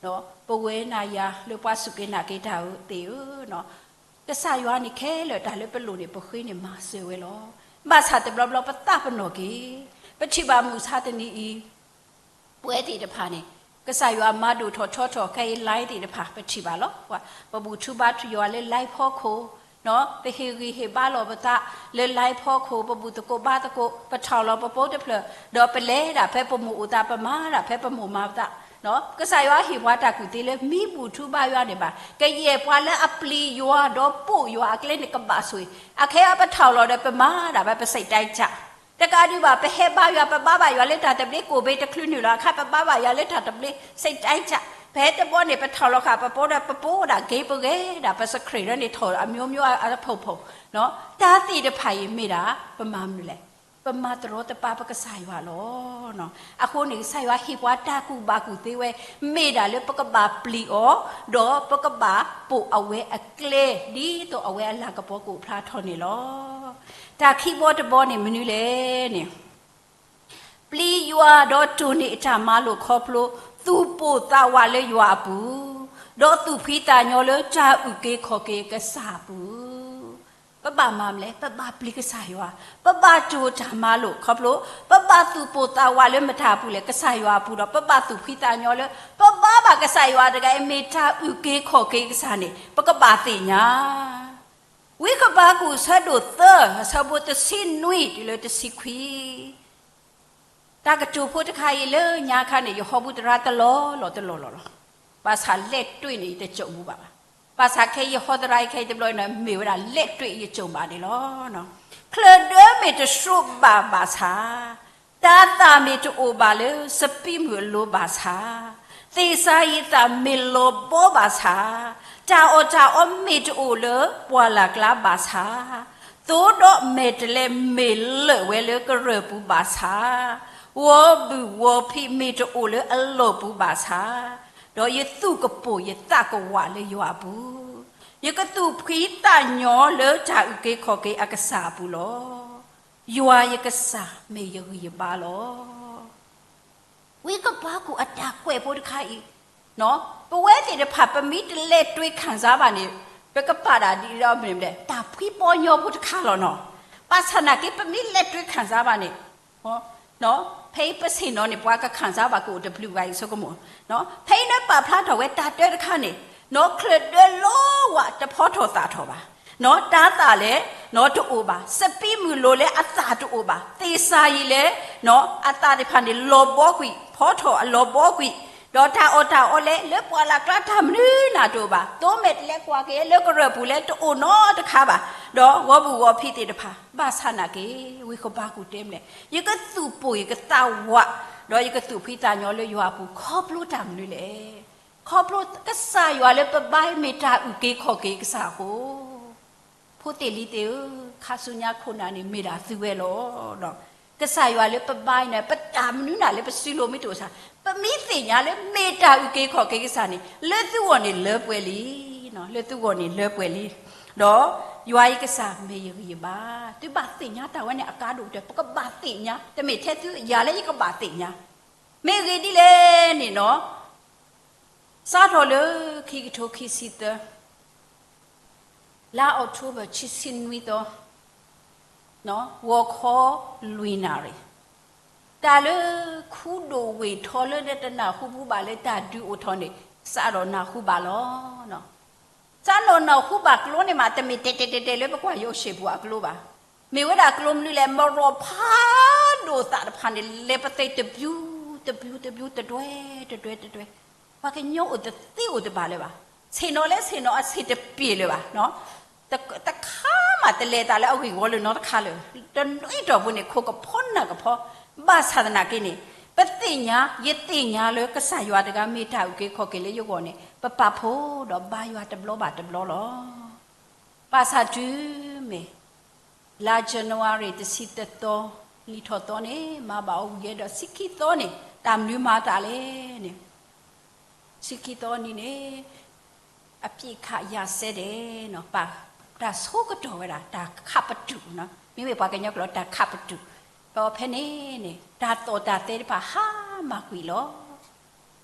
ၢ, ပဝဲနၤယၤလၢပှၤစူၢ်က့ၤနာ်က့ၤတၢ်ဧၢသ့ၣ်ဧၢ, ကစၢ်ယွၤန့ၣ်ခဲလၢာ်တၢ်လၢပလိၣ်န့ၣ် ပဃ့န့ၣ်မၤစၢၤဝဲလီၤ. ဘၣ်ဆၣ်တဘျီဘျီပသးပနီၣ်က့ၤ, ပထံၣ်ဘၣ်မုၢ်ဆါတနံၤအံၤ ပဝဲသ့ၣ်တဖၣ်န့ၣ် ကစၢ်ယွၤမၤဒိၣ်ထီၣ်ထီထီၣ်ခဲအံၤ line သ့ၣ်တဖၣ် ပထံၣ်ဘၣ်လီၤ. ပဘူၣ်ထူဘါထူယွၤလၢ line ဖီခိၣ်, ပဟ့ၣ်ဂံၢ်ဟ့ၣ်ဘါလိာ်ပသးလၢ line ဖီခိၣ်, ပဘူၣ်သကိးဘါသကိး, ပထီၣ်လီၤပပိတဖျၢၣ်, ဒီးပလဲၤဒၣ်ဖဲပမိၢ်အိၣ်သး, ပမၤဒၣ်ဖဲပမိၢ်မၤပသး, ကစၢ်ယွၤဟ့ၣ်ပှၤတၢ်ကူၣ်သ့လၢမ့ၢ်ဘူၣ်ထူဘါယွၤန့ၣ်ဘၣ်, ကယဲၢ်ပှၤလၢအပျံၤယွၤဒီးပိာ်ယွၤအကျဲန့ၣ် ကဘၣ်ဆိၣ်ဂ့ၤ, အခဲအံၤပထီၣ်လီၤဒီးပမၤဒၣ်ဖဲပစိတ်တိုင်းကျ, တကးဒံးဘၣ် ပဟဲဘါယွၤ ပဘါဘၣ်ယွၤလၢတၢ်သဘျ့ကိၣ်ဘ့ၣ်တချုးနုာ်လီၤအခါ ပဘါဘၣ်ယွၤလၢတၢ်သဘျ့ စိတ်တိုင်းကျ, ဖဲတဘျီန့ၣ် ပထီၣ်လီၤဃာ်ပပိဒီး ပပိဒၣ် game ပဂဲၤဒၣ် ပscreenန့ၣ်ထီၣ်အမျိုးမျိုးအဖုၣ်ဖုၣ်, တၢ်သ့ၣ်တဖၣ်အံၤမ့ၢ်ဒၣ် ပမၤမနုၤလဲၣ်, ပမၤတရီတပါပကစၢ်ယွၤလီၤ. အဃိန့ၣ် ကစၢ်ယွၤဟ့ၣ်ပှၤတၢ်ကူၣ်ဘၣ်ကူၣ်သ့ဝဲ မ့ၢ်ဒၣ်လၢပကဘၣ်ပျံၤအီၤ, ဒီးပကဘၣ်ပိာ်အဝဲအကျဲ ဒ်သိးအဝဲအလၤကပီၤကအိၣ်ဖျါထီၣ်န့ၣ်လီၤ. တၢ်ခံဘီတဘီန့ၣ်မနုၤလဲၣ်န့ၣ် ပျံၤယွၤဒီးတိၢ်န့ၢ်အတၢ်မၤလိာ်ခီဖျိ သူၣ်ပိၢ်သးဝးလၢယွၤအပူၤ, ဒီးသူၣ်ဖှံသးညီလၢတၢ်အုၣ်က့ၤခီၣ်က့ၤအကစၢ်အပူၤ, ပဘၣ်မၤမနုၤလဲၣ်, ပဘၣ်ပျံၤကစၢ်ယွၤ, ပဘၣ်တိၢ်တၢ်မၤလိာ်ခီဖျိ, ပဘၣ်သူၣ်ပိၢ်သးဝးလၢမတၤအပူၤလဲၣ်, ကစၢ်ယွၤအပူၤဒီး ပဘၣ်သူၣ်ဖှံသးညီလၢ ပဘါဘၣ်ကစၢ်ယွၤတဂၤအံၤ မ့ၢ်တၢ်အုၣ်က့ၤခီၣ်က့ၤကစၢ်န့ၣ် ပကဘၣ်သ့ၣ်ညါ ဝံကပၤကူၣ်ဆၢဒိၣ်သၢ အဆၢဖိတဆံနွံတုၤလၢတဆံခွံ, တၢ်ကတိၤဖိတခါအံၤလၢညါခါန့ၣ် ယဟီဘူးသရၣ်တလီၢ်လီၢ်တလီၢ်လီၢ်လီၤ. ဘၣ်ဆၣ်လဲၣ်တွ့ၣ်န့ၣ် ယတစိာ်မူဘၣ်ဘၣ်. ဘၣ်ဆၣ်ခဲအံၤယဟီသရၣ်အံၤခဲအံၤတဘျီန့ၣ် မ့ၢ်ဝဲဒၣ်လဲၣ်တွ့ၣ်ယစိာ်ဘၣ်န့ၣ်လီၤ. ချၢၣ်ဒၢမ့ၢ်တဆှိးဘၣ်ဘၣ်ဆၣ် တၤသၣ်မ့ၢ်တအိၣ်ဘၣ်လၢစပံးမုၢ်အလိၤဘၣ်ဆၣ်, သ့ၣ်စၤယံးသၣ်မ့ၢ်လီၤဘီဘၣ်ဆၣ်, တၢ်အီၣ်တၢ်အီမ့ၢ်တအိၣ်လၢပှၢ်လၢ်ကျါဘၣ်ဆၣ်, သိဒီးမဲာ်တဲးလဲးမ့ၢ်လၢာ်ဝဲလၢကရၢၢ်ပူၤဘၣ်ဆၣ်, ဝီၤဘုၣ်ဝီၤဖံးမ့ၢ်တအိၣ်လၢအလီၢ်ပူၤဘၣ်ဆၣ်, ဒီးယသူၣ်ကပိာ်ယသးကဝးလၢယွၤအပူၤ, ယကသူၣ်ဖှံသးညီလၢတၢ်အုၣ်က့ၤခီၣ်က့ၤအကစၢ်အပူၤလီၤ. ယွၤယကစၢ်မ့ၢ်ယဂံၢ်ယဘါလီၤ. ဝံကပၤကူၣ်အတၢ်ကွဲးဖိတခါအံၤ, ပဝဲသ့ၣ်တဖၣ် ပမ့ၢ်တလဲၤတွ့ခံစားဘၣ်န့ၣ် ပကပာ်ဒၣ်ဒ်အမ့ၢ် တၢ်ဖှံပီညီဖိတခါလီၤနီၤ. ဘၣ်ဆၣ်နာ်က့ ပမ့ၢ်လဲၤတွ့ခံစားဘၣ်န့ၣ် ဖဲအံၤပဆ့ၣ်နီၤန့ၣ် ပှၤကခံစားဘၣ်ကအိၣ်တဘျုးဂၤအံၤဆိကမိၣ်, ဖဲအံၤနပာ်ဖျါထီၣ်ဝဲတၢ်တၢတခါန့ၣ်, ချၢၣ်ဒၢလီဝးတဖီထီၣ်သးထီၣ်ဘၣ်, တၤသၣ်လဲၣ် တအိၣ်ဘၣ်, စပံးမုၢ်လိၤလၢအသၣ်တအိၣ်ဘၣ်, သ့ၣ်စၤယံးလဲၣ် အသၣ်သ့ၣ်တဖၣ်န့ၣ် လီၤဘီကွံာ်, ဖီထီၣ်အလီၤဘီကွံာ်, ဒီးတၢ်အီၣ်တၢ်အီလဲၣ် လၢပှၢ်လၢ်ကျါတၢ်မနုၤနၤတအိၣ်ဘၣ်, သိမဲာ်တဲးလဲးကွၢ်က့ၤလၢကရၢၢ်ပူၤလဲၣ်တအိၣ်နီတခါဘၣ်, ဒီးဂီၤဘူၣ်ဂီၤဖံးသ့ၣ်တဖၣ်, ဘၣ်ဆၣ်နာ်က့ ဝံကပၤကူၣ်တဲမ့ၢ်လဲၣ်, ယကသူၣ်ပိာ်ယကသးဝး, ဒီးယကသူၣ်ဖှံသးညီလၢယွၤအပူၤ ခီဖျိတၢ်မနုၤလဲၣ်. ခီဖျိကစၢ်ယွၤလၢပဘါအံၤမ့ၢ်တၢ်အုၣ်က့ၤခီၣ်က့ၤကစၢ်အဃိ, ဖိသ့ၣ်လံၤသ့ၣ်ဧၢ, ခါဆူညါခိၣ်နၢ်န့ၣ်မ့ၢ်ဒၣ်သုဝဲလီၤ. ကစၢ်ယွၤလၢပဘါအံၤန့ၣ် ပတၢ်မနုၤနၤလၢပစုလိၤမ့ၢ်တအိၣ်ဆၣ်, ပမ့ၢ်သ့ၣ်ညါလၢမ့ၢ်တၢ်အုၣ်က့ၤခီၣ်က့ၤကစၢ်န့ၣ် လၢသုဂီၢ်န့ၣ်လၢပှဲၤလံ, လၢသုဂီၢ်န့ၣ်လၢပှဲၤလံ, ဒီးယွၤယကစၢ်မ့ၢ်ယဂံၢ်ယဘါ, သုဘၣ်သ့ၣ်ညါတၢ်ဝဲန့ၣ်အကါဒိၣ်ကတၢၢ်, ပကဘၣ်သ့ၣ်ညါ, တမ့ၢ်ထဲသုယၤလၢယကဘၣ်သ့ၣ်ညါ မ့ၢ်ဂ့ၢ်ဒ်လဲၣ်န့ၣ်နီၤ, စးထီၣ်လၢခံကထိခံဆံသၢ, လါအီးကထိဘၢၣ် ခံဆံနွံသီ, ဂီၤခီလွံၢ်နၣ်ရံၣ်, တၢ်လၢခူဒိၣ်ဝ့ၢ်ထီလၢနတနၢ်ဟူဘူးဘၣ်လၢတၢ်ဒုးအိၣ်ထီၣ်န့ၣ် စးထီၣ်နၢ်ဟူဘၣ်လီၤ. စၢ်နီၢ်နီၢ်ဟူဘၣ်ကျိန့ၣ်မး တမ့ၢ်တဲတဲတဲတဲလၢပကွၢ်ယိၤၡ့ၣ်ပူၤအကျိဘၣ်. မ့ၢ်ဝဲဒၣ်ကျိမနုၤလဲၣ်, မရီၢ်ဖးဒိၣ်သးတဖၣ်န့ၣ် လဲၤပသ့တဘျူး တဘျူး တဘျူး တဒွဲ တဒွဲ တဒွဲ, ပှၤကညီအိၣ်တသ့အိၣ်တဘၣ်လၢၤဘၣ်. ဆ့ၣ်နီၤလၢဆ့ၣ်နီၤအဆ့ၣ်တပျ့ၤလၢၤဘၣ်. တ တခါမးတလဲၤတၢ်လၢအဂ့ၢ်ဂီၤလၢၤနီတခါလၢၤ. တနွံတီၢ်ပူၤန့ၣ် ခိၣ်ကဖီနၢ်ကဖီ, ဘၣ်ဆၣ်သနာ်က့န့ၣ် ပသ့ၣ်ညါ ယသ့ၣ်ညါလၢကစၢ်ယွၤတဂၤမ့ၢ်တၢ်အုၣ်က့ၤခီၣ်က့ၤလၢယဂီၢ်န့ၣ် ပပာ်ဖှိၣ်ဒီးဘါယွၤတဘျီဘၣ်တဘျီလီၤ. ဘၣ်ဆၣ်တုၤမ့ၢ် လါ January တဆံတၢသီ လံထီၣ်သီန့ၣ် မၤဘၣ်အီၤဝံၤယဲဒီး ဆံခံသီန့ၣ် တၢ်မနုၤမၤတၢ်လဲၣ်န့ၣ် ဆံခံသီနံၤန့ၣ် အပစ်ခတ်ရပ်စဲတယ်နီၤ, ပာ်တၢ်ဆိကတီၢ်ဝဲဒၣ် တၢ်ခးပတုာ်နီၤ, မ့မ့ၢ်ပှၤကညီကျိာ်တၢ်ခးပတုာ်, ဒီးဖဲန့ၣ်န့ၣ် တၢ်သီၣ်တၢ်သဲတဖၣ်ဟါမၢ်ကွံာ်လီ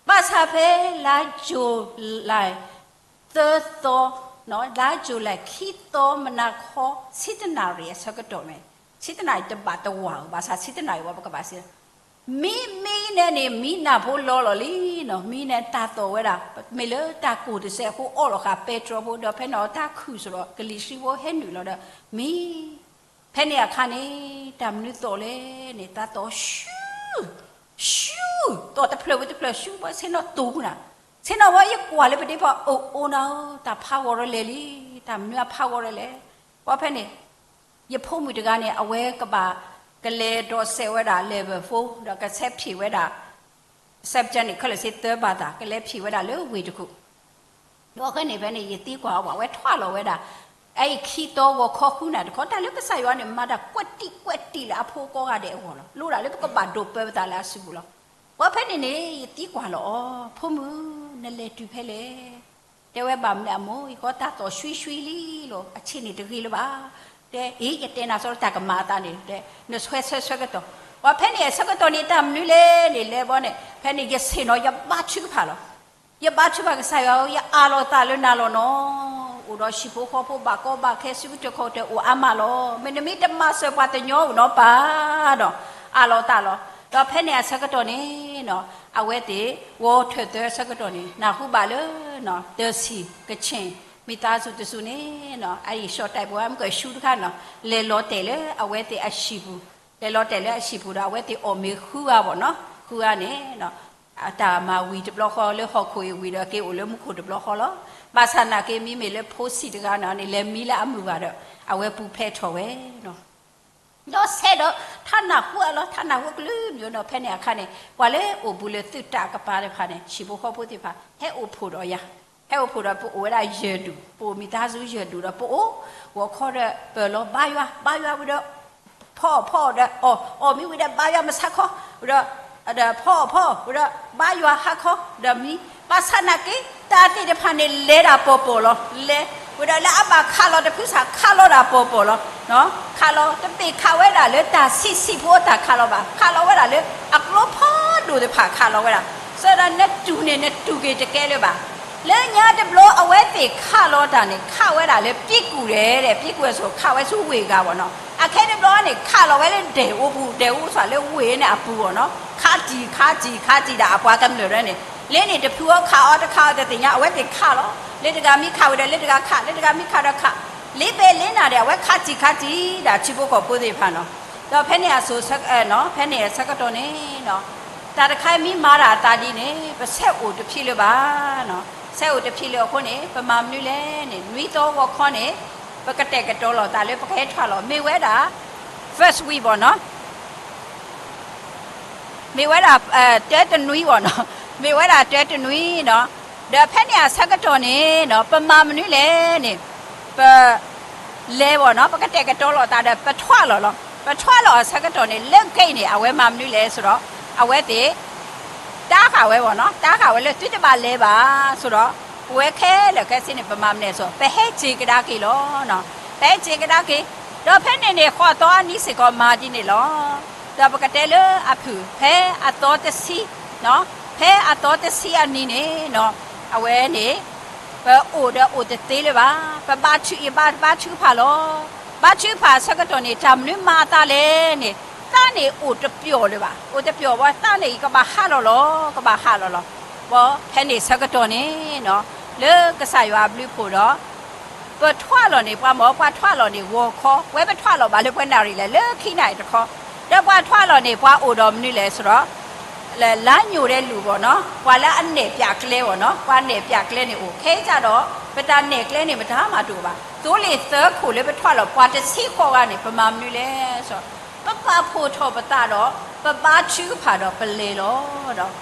ၤ. ဘၣ်ဆၣ်ဖဲလါ July သၢသီ, လါ July ခံသီမနၤခီ ဆံတနၣ်ရံၣ်အဆၢကတီၢ်န့ၣ်, ဆံတနၣ်ရံၣ်တဘၣ်တဝာ်ဧိၤ, ဘၣ်ဆၣ်ဆံတနၣ်ရံၣ်ဝဲပကဘၣ်စံး မံမံန့ၣ်န့ၣ် မံနၢ်ဖိလီၤလီၤလံနီၤ, မံန့ၣ်တၢ်သီၣ်ဝဲဒၣ်, မ့ၢ်လၢတၢ်ကိၢ်တစဲးအဃိအီၣ်လီၤဃာ်ပဲတြီဖိဒီး ဖဲန့ၣ်တၢ်ခုၣ်စ့ၢ်ဒီး ကလံၤဆှံဖိဟဲနုာ်လီၤဒီး မံ ဖဲန့ၣ်အခါန့ၣ် တၢ်မနုၤသီၣ်လဲၣ်န့ၣ် တၢ်သီၣ်ရှူ ရှူ သီၣ်တဖျၢၣ်ဝံၤတဖျၢၣ်ရှူ ပှၤဆ့ၣ်နီၤတိၢ်နၤ, ဆ့ၣ်နီၤဝဲယကွၢ်လၢပဒ့ဖီ အိၣ်အိၣ်နၤဧၢ, တၢ်ဖးဂီၤရလဲၣ်လံ, တၢ်မနုၤအဖးဂီၤရလဲၣ်, ပှၤဖဲန့ၣ် ယဖိမုၣ်တဂၤန့ၣ် အဝဲကဘၣ်ကလဲၤဒိးစဲးဝဲဒၣ် level four ဒီးကဆဲးဖံးဝဲဒၣ် subject န့ၣ် ခဲလၢာ်စ့သၢဘၣ်သၣ် ကလဲၤဖံးဝဲဒၣ်လၢဝ့ၢ်တကူၣ်, ဒီးအဃိန့ၣ်ဖဲန့ၣ် ယသံကွၢ်အီၤဘၣ် အဝဲထွဲလီၤဝဲဒၣ် အအံၤခံသီဂီၤခီဃုနၣ်တခီ တၢ်လၢကစၢ်ယွၤန့ၣ် မၤတၢ်ကွဲးတံာ်ကွဲးတံာ်လၢအဖိကိးဂၤဒဲးအဂီၢ်လီၤ, လိၣ်ဒၣ်လၢပကဘၣ်ဒိးပၢပသးလၢအစုပူၤလီၤ. ပှၤဖဲန့ၣ်န့ၣ် ယသံကွၢ်လီၤအီၤ ဖိမုၣ် နလဲၤတုၤဖဲလဲၣ် တဲဝဲဘၣ်မနုၤအမိၢ် ယကီတၢ်သီၣ်ရှူရှူလံလီၤ အဆ့ၣ်န့ၣ်တဂ့ၤလၢၤဘၣ်, တဲအ့ ယတဲနၤစီတၢ်ကမၤအသးန့ၣ် တဲ နဆဲးဆဲးဆဲးကတီၢ်, ပှၤဖဲန့ၣ်အဆၢကတီၢ်န့ၣ် တၢ်မနုၤလဲၣ်န့ၣ် လဲၤဘီန့ၣ် ဖဲန့ၣ် ယဆ့ၣ်နီၤ ယဘါထုကဖၣ်လီၤ. ယဘါထုကဖၣ်ကစၢ်ယွၤဧၢ ယအးလီၤသးလၢနၤလီၤနီၤ, အိၣ်ဒီးဟံၣ်ဖိဃီဖိဘၣ်ကီဘၣ်ခဲ စုကတၢၢ်ခီၣ်ကတၢၢ်အိၣ်အါမးလီၤ. မ့တမ့ၢ်တမၤစၢၤပှၤတညီဧိၤနီၤပၢ်ဒီး အးလီၤသးလီၤ. ဒီးဖဲန့ၣ်အဆၢကတီၢ်န့ၣ်နီၤ အဝဲသ့ၣ် ဝီထၢၣ်သၢဆၢကတီၢ်န့ၣ် နၢ်ဟူဘၣ်လၢ တၢ်ဆံၣ်ကဆ့ၣ် မိသားစုတစုန့ၣ်နီၤ အအံၤ ရှီၣ်တဲာ်ပဝဲမ့ၢ်ကဆူတခါနီၤ လဲၤလီၤတဲာ်လၢအဝဲသ့ၣ်အဟံၣ်ပူၤ, လဲၤလီၤတဲာ်လၢအဟံၣ်ပူၤဒီး အဝဲသ့ၣ်အီၣ်မ့ၤဃုဂၤဘၣ်နီၤ, ဃုဂၤန့ၣ် တၢ်မၤဝံၤတဘျီဃီလၢဟီၣ်ခိၣ်အံၤဝံၤဒီး က့ၤအိၣ်လၢမူခိၣ်တဘျီဃီလီၤ. ဘၣ်ဆၣ်နာ်က့ မ့မ့ၢ်လၢဖိဆံးတဂၤန့ၣ် လဲၤမံလၢအမုၢ်ဘၣ်ဒီး အဝဲပူၤဖျဲးထီၣ်ဝဲနီၤ. ဒီးဆဲးဒီး ထါနၢ်ဟူအလီၢ် ထါနၢ်ဟူအကလုာ်ကလုာ်နီၤ ဖဲန့ၣ်အခါန့ၣ် ပှၤလၢအိၣ်ဘူးလၢသုးတၢ်ကပၤတဖၣ်န့ၣ် ဟံၣ်ဖိဃီဖိသ့ၣ်တဖၣ် ဟဲအိၣ်ဖှိၣ်ဒီးယၤ, ဟဲအိၣ်ဖှိၣ်ဒီးပအိၣ်ဝဲဒၣ်ယဲၢ်ဒူၣ်, ပအိၣ်မံၤသးစူၤယဲၢ်ဒူၣ်ဒီးပအိၣ်, ဂီၤခီဒီးပၢၢ်လီၤဘါယွၤ, ဘါယွၤဝံၤဒီး ဖီအီၣ်ဖီအီၣ်ဒီးအီၣ်, အီၣ်မ့ၢ်ဝံၤဒီးဘါယွၤမဆါခီ, ဝံၤဒီး ဒီးဖီအီၣ်ဖီအီၣ် ဝံၤဒီးဘါယွၤဟါခီ ဒီးမံ, ဘၣ်ဆၣ်နာ်က့ တၢ်သ့ၣ်တဖၣ်န့ၣ်လဲၤဒၣ်ပီၢ်ပီၢ်လီၤ. လဲၤ ဝံၤဒီးလၢအဘၣ်ခးလီၤတဖုစၢ် ခးလီၤဒၣ်ပီၢ်ပီၢ်လီၤ. ခးလီၤတဘ့ၣ်ခးဝဲဒၣ်လၢတၢ်ဆံးဆံးဖိအတၢ်ခးလီၤဘၣ်, ခးလီၤဝဲဒၣ်လၢအကျိဖးဒိၣ်တဖၣ်ခးလီၤဝဲဒၣ်, ဆၢဒီးနတူၢ်န့ၣ် နတူၢ်က့ၤတကဲလၢၤဘၣ်. လၢညါတဘျီအဝဲသ့ၣ်ခးလီၤတၢ်န့ၣ် ခးဝဲဒၣ်လၢပံကူၣ်ဒဲး, ပံကူၣ်အစိၤခးဝဲဆူဝ့ၢ်ဂၤဘၣ်နီၤ. အခဲတဘျီန့ၣ် ခးလီၤဝဲလၢဒဲးအိပူၤ, ဒဲးအိစၢ်လၢဝ့ၢ်န့ၣ်အပူၤဘၣ်နီၤ. ခးတံၢ် ခးတံၢ် ခးတံၢ်ဒၣ်အပှၤကမျၢၢ်ဒၣ်န့ၣ်, လၢန့ၣ်တဖုအီၣ်ခးအီၣ်တခးအီၣ်တသ့ၣ်ညါ အဝဲသ့ၣ်ခးလီၤ. လၢတဂၤမံခးဝံၤဒီး လၢတဂၤခး, လၢတဂၤမံခးဒီးခး, လ့ပ့ၤလ့နၢ်ဒီး အဝဲခးတံၢ်ခးတံၢ်ဒၣ်ထံဖိကီၢ်ဖိသ့ၣ်တဖၣ်နီၤ. ဒီးဖဲန့ၣ်အစိၤ, ဖဲန့ၣ်အဆၢကတီၢ်န့ၣ် တၢ်တခါမ့ၢ်မၤတၢ်အသးဒ်န့ၣ် ပဆဲးအိၣ်တဖျံးလၢၤဘၣ်နီၤ. ဆဲးအိၣ်တဖျံးလၢၤအဃိန့ၣ် ပမၤမနုၤလဲၣ်န့ၣ် နွံသီဂီၤခီန့ၣ် ပကတဲာ်ကတီၤလီၤသးလၢပကဟဲထွဲလီၤ. မ့ၢ်ဝဲဒၣ် first week ဘၣ်နီၤ. မ့ၢ်ဝဲဒၣ် တၢတနွံဘၣ်နီၤ. မ့ၢ်ဝဲဒၣ်တၢတနွံနီၤ. ဒီးဖဲန့ၣ်အဆၢကတီၢ်န့ၣ်နီၤ ပမၤမနုၤလဲၣ်န့ၣ် ပ လဲၤဘၣ်နီၤ, ပကတဲာ်ကတီၤလီၤသးဒီး ပထွဲလီၤလီၤ. ပထွဲလီၤအဆၢကတီၢ်န့ၣ် လၢ gate န့ၣ် အဝဲမၤမနုၤလဲၣ်ဆိုတော့ အဝဲသ့ၣ် တၢ်ဃာ်ဝဲဘၣ်နီၤ, တၢ်ဃာ်ဝဲလၢသုတဘၣ်လဲၤဘၣ်ဆိုတော့ ပဝဲခဲလၢာ်ခဲဆ့န့ၣ် ပမၤမနုၤလဲၣ်ဆို ပဟဲစ့ၤကဒါက့ၤလီၤ. ပဟဲစ့ၤကဒါက့ၤ, ဒီးဖဲန့ၣ်န့ၣ် ဃိးသီအနံၤစ့ၢ်ကီးမၤဒ်န့ၣ်လီၤ. ဒီးပကတဲလၢအဖုၣ် ဖဲအသီတဆံ, ဖဲအသီတဆံအနံၤန့ၣ်နီၤ အဝဲန့ၣ် ပအိၣ်ဒီးအိၣ်တသ့လၢၤဘၣ်. ပဘါထုကဖၣ်လီၤ. ဘါထုကဖၣ်အဆၢကတီၢ်န့ၣ် တၢ်မနုၤမၤအသးလဲၣ်န့ၣ် သးန့ၣ်အိၣ်တပျီၣ်လၢၤဘၣ်. အိၣ်တပျီၣ်ဘၣ် သးန့ၣ် ကဘၣ်ဟးလီၤလီၤ, ကဘၣ်ဟးလီၤလီၤ. ဘၣ်ဖဲန့ၣ်ဆၢကတီၢ်န့ၣ်နီၤ လၢကစၢ်ယွၤအဘျုးအဖှိၣ်ဒီး ပထွဲလီၤန့ၣ် ပှၤမ့ၢ်ပှၤထွဲလီၤန့ၣ် ဂီၤခီ, ပဝဲပထွဲလီၤဘၣ်လၢပှဲၤနၣ်ရံၣ်လဲၣ်, လၢခံနၣ်ရံၣ်တခီ, ဒီးပှၤထွဲလီၤန့ၣ် ပှၤအိၣ်ဒီးမနုၤလဲၣ် စရီ, လၢညိၣ်ဒဲးလူၢ်ဘၣ်နီၤ, ပှၤလၢအနဲၣ်ပၠးကျဲဘၣ်နီၤ, ပှၤနဲၣ်ပၠးကျဲန့ၣ်အိၣ်, ခဲအံၤစ့ၢ်ဒီး ပတၢ်နဲၣ်ကျဲန့ၣ် မတၤမၤတအိၣ်ဘၣ်, သိလ့ၣ်သၢခိၣ်လၢပထွဲလီၤ ပှၤတဆံဃိးဂၤန့ၣ် ပမၤမနုၤလဲၣ် စရီ, ပပာ်ဖှိၣ်ထီၣ်ပသးဒီး ပဘါထုကဖၣ်ဒီးပလဲၤလီၤဒီး,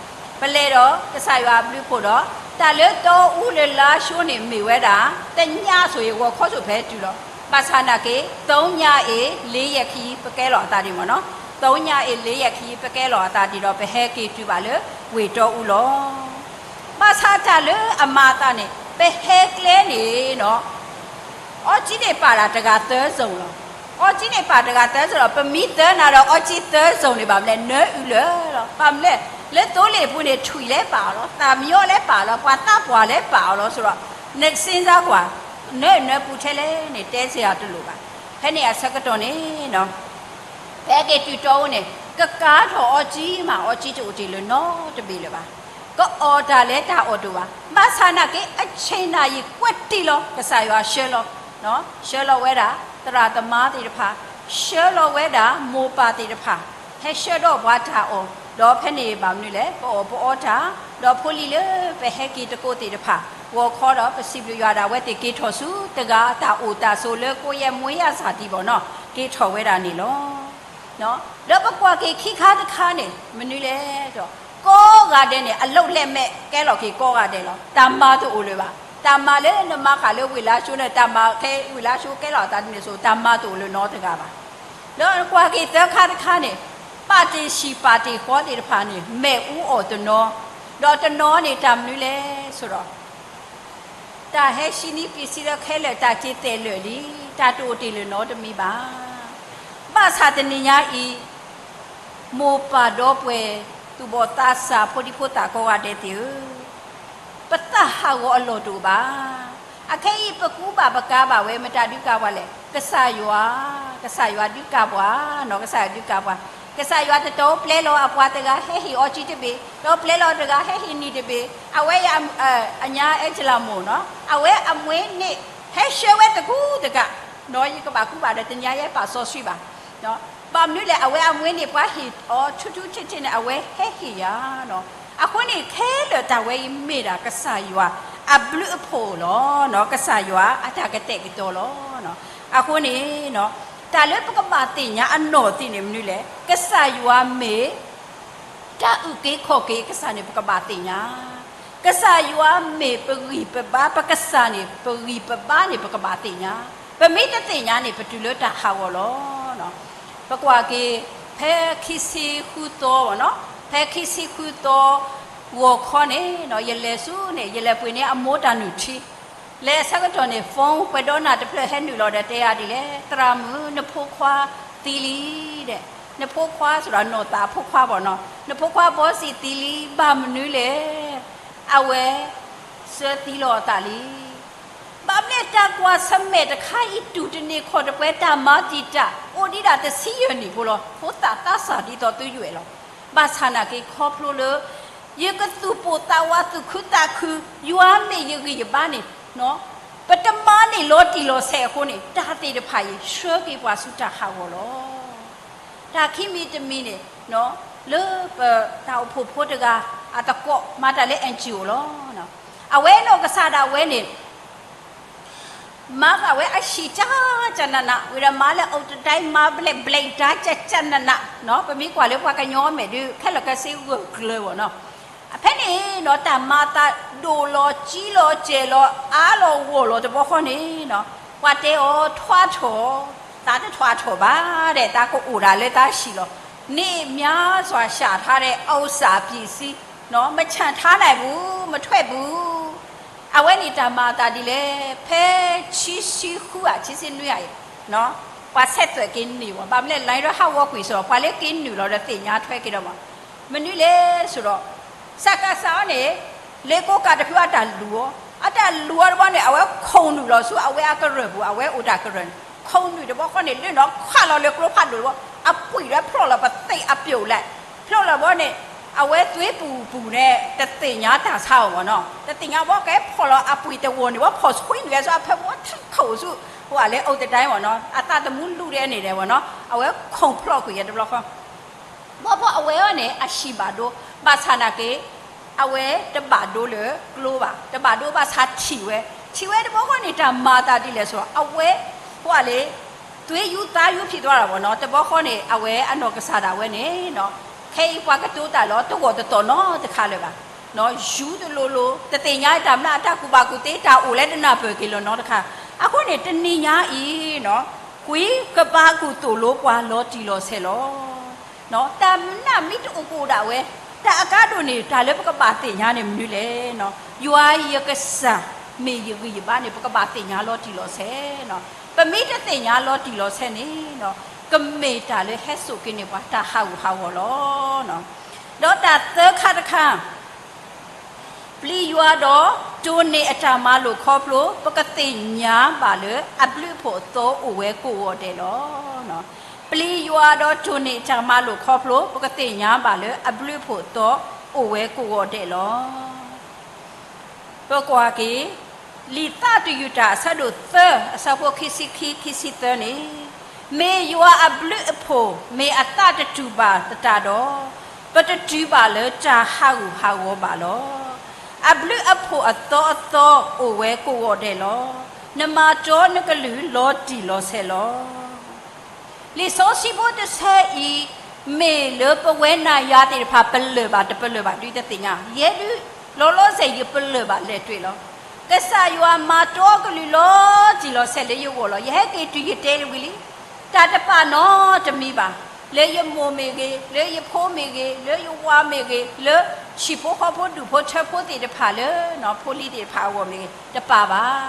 ပလဲၤဒီးကစၢ်ယွၤအဘျုးအဖှိၣ်ဒီး, တၢ်လၢတီအူလၢလါၡိန့ၣ်မ့ၢ်ဝဲဒၣ်, တညါဆိၣ်အံၤ ဂီၤခီဆိၣ်ဖဲတုၤလီၤ, ဘၣ်ဆၣ်နာ်က့ သီညါအံၤ လ့ယဲၢ်ခံ ပကဲလီၤအသးဒံးမ့ၢ်နီၤ, သီညါအံၤ လ့ယဲၢ်ခံ ပကဲလီၤအသးဒံးဒီး ပဟဲက့ၤတုၤဘၣ်လၢဝ့ၢ်တီအူလီၤ. ဘၣ်ဆၣ်တၢ်လၢအမၤအသးန့ၣ် ပဟဲကျဲန့ၣ်နီၤ အီကၠံန့ၣ်ပာ်တၢ်တဂၤသၢစုံလီၤ. အီကၠံန့ၣ်ပာ်တဂၤသၢစုံလီၤ. ပမံသၢနၤဒီးအီကၠံသၢစုံန့ၣ် ဘၣ်မနုၤလဲၣ် နၢအုလၢာ်လီၤ. ဘၣ်မနုၤလဲၣ် လၢသိလ့ၣ်ပူၤန့ၣ် ထွံၣ်လဲၤပာ်အီၤလီၤ. သၣ်မံညီလဲၤပာ်အီၤလီၤ. ပှၤသးပှၢ်လဲၤပာ်အီၤလီၤ. စရီ, နစ့စါကွၢ်, နၢအုနၢပူၤထဲလဲၣ်န့ၣ် တဲစ့ၢ်အတလိၣ်ဘၣ်. ဖဲန့ၣ်အဆၢကတီၢ်န့ၣ် ဖဲက့ၤတုၤတီအူန့ၣ် ကကၤထီၣ်အီကၠံမး အီကၠံတအိၣ်တ့ၢ်လၢနီတဘ့ၣ်လၢၤဘၣ်. ကအီၣ်တၢ်လၢတၢ်အီၣ်တအိၣ်ဘၣ်. ဘၣ်ဆၣ်နာ်က့ အဆ့ၣ်နၣ်ယံာ်ကွဲးတံၢ်လီၤ ကစၢ်ယွၤဆှၢလီၤ, ဆှၢလီၤဝဲဒၣ် သရၣ်သမါသ့ၣ်တဖၣ်, ဆှၢလီၤဝဲဒၣ်မိၢ်ပၢ်သ့ၣ်တဖၣ်, ဟဲဆှၢဒီးပှၤတၢ်အီၣ်, ဒီးဖဲန့ၣ်ဘၣ်မနုၤလဲၣ် ပအီၣ်ပအီတၢ်, ဒီးဖိလံၤလၢပဟဲက့ၤသကိးသ့ၣ်တဖၣ်, ဂီၤခီဒီးပစံးဘျုးယွၤဒၣ်ဝဲသ့ၣ် က့ၤထီၣ်ဆူတဂၤတၢ်အိၣ်တၢ်ဆိးလၢကိယဲၢ်မူယဲၢ်စၢ်ဒံးဘၣ်နီၤ, က့ၤထီၣ်ဝဲဒၣ်န့ၣ်လီၤ. ဒီးပကွၢ်က့ၤခံခါတခါန့ၣ် မနုၤလဲၣ်ဒီး ကိးဂၤဒဲးန့ၣ် အလုပ်လက်မဲ့ ကဲလီၤက့ၤကိးဂၤဒဲးလီၤ. တၢ်မၤတအိၣ်လၢၤဘၣ်. တၢ်မၤလၢနမၤဃာ်လၢဝ့ၢ်လါၡိန့ၣ် တၢ်မၤခဲဝ့ၢ်လါၡိကဲလီၤအသးဒ်န့ၣ်အသိး တၢ်မၤတအိၣ်လၢနီတဂၤဘၣ်. ဒီးကွၢ်က့ၤသၢခါတခါန့ၣ် ပာ်တ့ၢ်ဆံၣ်ပာ်တ့ၢ်ဃီသ့ၣ်တဖၣ်န့ၣ် မ့ၣ်အူအီၣ်တနီၤ, ဒီးတနီၤန့ၣ် တၢ်မနုၤလဲၣ် စရီ တၢ်ဟဲဆံနံၤပံၤဆံလၢခဲလၢာ် တၢ်က့ၤသဲးလၢာ်လံ, တၢ်တအိၣ်တ့ၢ်လၢနီတမံၤဘၣ်. ဘၣ်ဆၣ်တနံၤညါအံၤ မိၢ်ပၢ်ဒီပုၢ်ဝဲၢ် သူၣ်ဘီၣ်သးစၢ် ဖိဒံဖိသၣ်ကိးဂၤဒဲးသ့ၣ်ဧၢ, ပသးဟးဂီၤအလီၢ်တအိၣ်ဘၣ်. အခဲအံၤ ပကူဘၣ်ပကၤဘၣ်ဝဲ မတၤဒုးကၤပှၤလဲၣ်, ကစၢ်ယွၤ, ကစၢ်ယွၤဒုးကၤပှၤနီၤ, ကစၢ်ယွၤဒုးကၤပှၤ, ကစၢ်ယွၤတတီပျဲလီၤအပှၤတဂၤ ဟဲဟ့ၣ်အီကၠံတဘ့ၣ်, ဒီးပျဲလီၤတဂၤ ဟဲဟ့ၣ်နံၤတဘ့ၣ်, အဝဲအံၤ အညါအဲကလၤမိၢ်နီၤ, အဝဲအမွေးနေ့ ဟဲဆှၢဝဲတကူတကး, ယကဘၣ်ကူဘၣ်ဒီးတနံၤညါယဲပာ်စီဆှံဘၣ်. ဘၣ်မနုၤလဲၣ် အဝဲအမွေးနေ့ ပှၤဟ့ၣ်အီၤထူထူထံထံန့ၣ် အဝဲဟဲဟ့ၣ်ယၤနီၤ. အဃိန့ၣ် ခဲလၢာ်တၢ်ဝဲအံၤမ့ၢ်ဒၣ်ကစၢ်ယွၤအဘျုးအဖှိၣ်လီၤ. ကစၢ်ယွၤအတၢ်ကတဲာ်ကတီၤလီၤ. အဃိန့ၣ် တၢ်လၢပကဘၣ်သ့ၣ်ညါအနီၢ်သံးန့ၣ်မနုၤလဲၣ်, ကစၢ်ယွၤမ့ၢ် တၢ်အုၣ်က့ၤခီၣ်က့ၤကစၢ်န့ၣ် ပကဘၣ်သ့ၣ်ညါ, ကစၢ်ယွၤမ့ၢ်ပဂံၢ်ပဘါ ပကစၢ်န့ၣ် ပဂံၢ်ပဘါန့ၣ် ပကဘၣ်သ့ၣ်ညါ, ပမ့ၢ်တသ့ၣ်ညါန့ၣ် ပတုၤလၢတၢ်ဟးဂီၤလီၤ. ပကွၢ်က့ၤ ဖဲခံဆံဃုသီဘၣ်နီၤ, ဖဲခံဆံဃုသီ ဂီၤခီန့ၣ် ယလဲၤဆူန့ၣ် ယလဲၤပှ့ၤန့ၢ်အမိၢ်တၢ်နုၢ်ထံ လဲၤအဆၢကတီၢ်န့ၣ် phone ပှဲၤဒီနၢ်တဖျၢၣ်ဟဲနုာ်လီၤဒီးတဲယၤဒ်လဲၣ်, သရၣ်မုၣ် နဖိခွါသံလံဒီး, နဖိခွါစ့ၢ်ကီးနီၢ်သးအဖိခွါဘၣ်နီၤ, နဖိခွါဘီစံၣ်သံလံ, ဘၣ်မနုၤလဲၣ်, အဝဲ စၢသံလီၤအသးလံ. ဘၣ်မနုၤလဲၣ်တၢ်ကွၢ်ဆၢၣ်မဲာ်တခါအံၤ တူၢ်တန့ၢ်ခီၣ်တပှဲၤ တၢ်မၤတံာ်တာ် အိၣ်ဒံးဒၣ်တဆံယဲၢ်နံၣ်ဖိလီၤ. ဖိသၣ်သးစၢ်ဒ်သိးသုယွဲၣ်လီၤ. ဘၣ်ဆၣ်နာ်က့ခီဖျိလၢ ယကသူၣ်ပိၢ်သးဝးသူၣ်ခုသးခု, ယွၤမ့ၢ်ယဂံၢ်ယဘါန့ၣ်, ပတမၤန့ၢ်လီၤတံၢ်လီၤဆဲးအဃိန့ၣ် တၢ်သ့ၣ်တဖၣ်အံၤ ဆှၢက့ၤပှၤဆူတၢ်ဟးဂီၤလီၤ. တၢ်ခံမံၤတမံၤန့ၣ် လၢပတၢ်အိၣ်ဖှိၣ်ဖိတဂၤအသကိး မၤတၢ်လၢ NGO လီၤ. အဝဲနီၢ်ကစၢ်ဒၣ်ဝဲန့ၣ် မၤဘၣ်ဝဲအဟံၣ်ကၢ်ကၢ်နးနး, ဝံၤဒီးမၤလၢအအိၣ်တဒၢ် မၤဘျဲးဘျဲးတၢ်ကၢ်ကၢ်နးနး, ပမ့ၢ်ကွၢ်လၢပှၤကညီမဲာ်ဒုး ခဲလၢာ်ခဲဆ့ဂၢၢ်ကျၢၤဘၣ်နီၤ. ဖဲန့ၣ်နီၤ တၢ်မၤသးဒိၣ်လီၤ ကံလီၤ စဲၤလီၤ အါလီၤဂီၢ်လီၤတဘျီဃီန့ၣ်နီၤ, ပှၤတဲအီၤ ထွါထီၣ်, သးတထွါထီၣ်ဘၣ်ဒီး သးကအိၣ်ဒၣ်လၢသးဟံၣ်လီၤ. န့ၣ် များစွာ ရှာထားတဲ့ ဥစ္စာပစ္စည်း, မချန်ထားနိုင်ဘူး, မထွက်ဘူး. အဝဲန့ၣ်တၢ်မၤအသးဒ်လဲၣ်, ဖဲဆံဆံဃုဧါ ဆံဆံနွံဧါအံၤ, ပှၤဆဲးသွဲၣ်က့ၤန့ၢ်ဝဲ, ဘၣ်မနုၤလဲၣ် လၢဟးဂီၤကွံာ်စ့ၢ်ကီး ပှၤလၢက့ၤနုာ်လီၤဒီးသ့ၣ်ညါထွဲက့ၤဒီးမး, မနုၤလဲၣ်ဆိုတော့ စကစအံၤန့ၣ် လ့ကိကးတဖုအတၢ်လူၤအီၤ, အတၢ်လူၤအီၤတဘျီန့ၣ် အဝဲခိၣ်နုာ်လီၤဆူအဝဲအကရၢၢ်ပူၤ, အဝဲအိၣ်တၢ်ကရၢၢ်န့ၣ် ခိၣ်နုာ်တဘျီဃီန့ၣ် လၢနီၤခးလီၤလၢကျိဖးဒိၣ်တဘျီ, အပှံၢ်ဒီးဖျိလီၤပသ့ၣ်အပျိာ်လဲၣ်, ဖျိလီၤတဘျီန့ၣ် အဝဲသွ့ပူၤပူၤန့ၣ် တသ့ၣ်ညါတၢ်ဆါအီၤဘၣ်နီၤ, တသ့ၣ်ညါဘၣ်ကဲဖီၣ်လီၤအပှ့ၤတဝီၤန့ၣ် ဘၣ်ဖီၣ်ဆှံနုာ်ဝဲဆိအဖၢမူထၢခိၣ်ဆူ ဟိအလၢအိၣ်တဒၢမၢ်နီၤ, အသးသမူလူဒဲန့ၣ်ဒဲးမၢ်နီၤ, အဝဲခိၣ်ဖျီၣ်ကွံာ်ယဲတဘျီဃီ ဘၣ်ဖီၣ်အဝဲအီၤန့ၣ် အဟံၣ်ဘၣ်ဒိ, ဘၣ်ဆၣ်နာ်က့ အဝဲတဘၣ်ဒိလၢကျိဘၣ်, တဘၣ်ဒိဘၣ်ဆၣ်ထံၣ်ဝဲ, ထံၣ်ဝဲတဘျီဃီန့ၣ် တၢ်မၤသးဒ်လဲၣ်ဆိ, အဝဲ ဟိအလၢ သွ့ယူၤသးယူၤဖံးသွါတၢ်မၢ်နီၤ, တဘျီဃီန့ၣ် အဝဲအနီၢ်ကစၢ်ဒၣ်ဝဲန့ၣ် ခဲအံၤပှၤကတိၤတၢ်လီၤ တဂီၢ်တတီၢ်နီတခါလၢၤဘၣ်, ယူၤတလိၤလိၤ တသ့ၣ်ညါတၢ်မျၢ်အတၢ်ကူၣ်ဘၣ်ကူၣ်သ့ တၢ်အိၣ်လၢတနၢ်ပၢၢ်က့ၤလၢၤနီတခါ, အဃိန့ၣ် တနံၤညါအံၤ ကွံကပၤကူၣ်သိၣ်လိပှၤလီၤတံၢ်လီၤဆဲးလီၤ. တၢ်မနုၤမ့ၢ်တအိၣ်ကအိၣ်ဒၣ်ဝဲ, တၢ်အကါဒိၣ်န့ၣ် တၢ်လၢပကဘၣ်သ့ၣ်ညါန့ၣ်မနုၤလဲၣ်. ယွၤယကစၢ် မ့ၢ်ယဂံၢ်ယဘါန့ၣ် ပကဘၣ်သ့ၣ်ညါလီၤတံၢ်လီၤဆဲး, ပမ့ၢ်တသ့ၣ်ညါလီၤတံၢ်လီၤဆဲးန့ၣ် ကမ့ၢ်တၢ်လၢဟဲစိာ်က့ၤန့ၢ်ပှၤတၢ်ဟးဂူာ်ဟးဂီၤလီၤ. ဒီးတၢ်သၢခါတခါ ပျံၤယွၤဒီးတိၢ်န့ၢ်အတၢ်မၤလိာ်ခီဖျိ ပကသ့ၣ်ညါဘၣ်လၢအဘျုးအဖှိၣ်အသီအိၣ်ဝဲကိးဂီၤဒဲးလီၤ. ပျံၤယွၤဒီးတိၢ်န့ၢ်တၢ်မၤလိာ်ခီဖျိ ပကသ့ၣ်ညါဘၣ်လၢအဘျုးအဖှိၣ်အသီအိၣ်ဝဲကိးဂီၤဒဲးလီၤ. ပကွၢ်က့ၤ လံာ်သးတယုၢ်တၢ်အဆၢဒိၣ်သၢ အဆၢဖိခံဆံခံ ခံဆံသၢန့ၣ်, မ့ၢ်ယွၤအဘျုးအဖှိၣ် မ့ၢ်အသးတတူၢ်ဘၣ်သတးဒီး, ပတတုၤဘၣ်လၢတၢ်ဟးဂူာ်ဟးဂီၤဘၣ်လီၤ. အဘျုးအဖှိၣ်အသီအသီအိၣ်ဝဲကိးဂီၤဒဲးလီၤ. နမၤတီနကလုၢ်လီၤတံၢ်လီၤဆဲးလီၤ. လံာ်စီဆှံဖိတဆၢအံၤ မ့ၢ်လၢပဝဲနၤယၤသ့ၣ်တဖၣ် ပလၢၢ်ဘၣ်တပလၢၢ်ဘၣ် ဒုးတသ့ၣ်ညါ, ယဲဒုး လီၤလီၤဆဲးယပလၢၢ်ဘၣ်လဲၤတွဲၤလီၤ. ကစၢ်ယွၤမၤတီကလုၢ်လီၤတံၢ်လီၤဆဲးလၢယဂီၢ်လီၤ. ယဟဲက့ၤတုၤယတဲဝံၤလံ, တၢ်တပာ်နီတမံၤဘၣ်, လၢယမိၢ်မ့ၢ်ဂ့ၤ, လၢယဖိမ့ၢ်ဂ့ၤ, လၢယဝၤမ့ၢ်ဂ့ၤ, လၢဟံၣ်ဖိဃီဖိဒူၣ်ဖိထၢဖိသ့ၣ်တဖၣ်လၢ ဖိလံၤသ့ၣ်တဖၣ်အဂီၢ်မ့ၢ်ဂ့ၤ တပာ်ဘၣ်.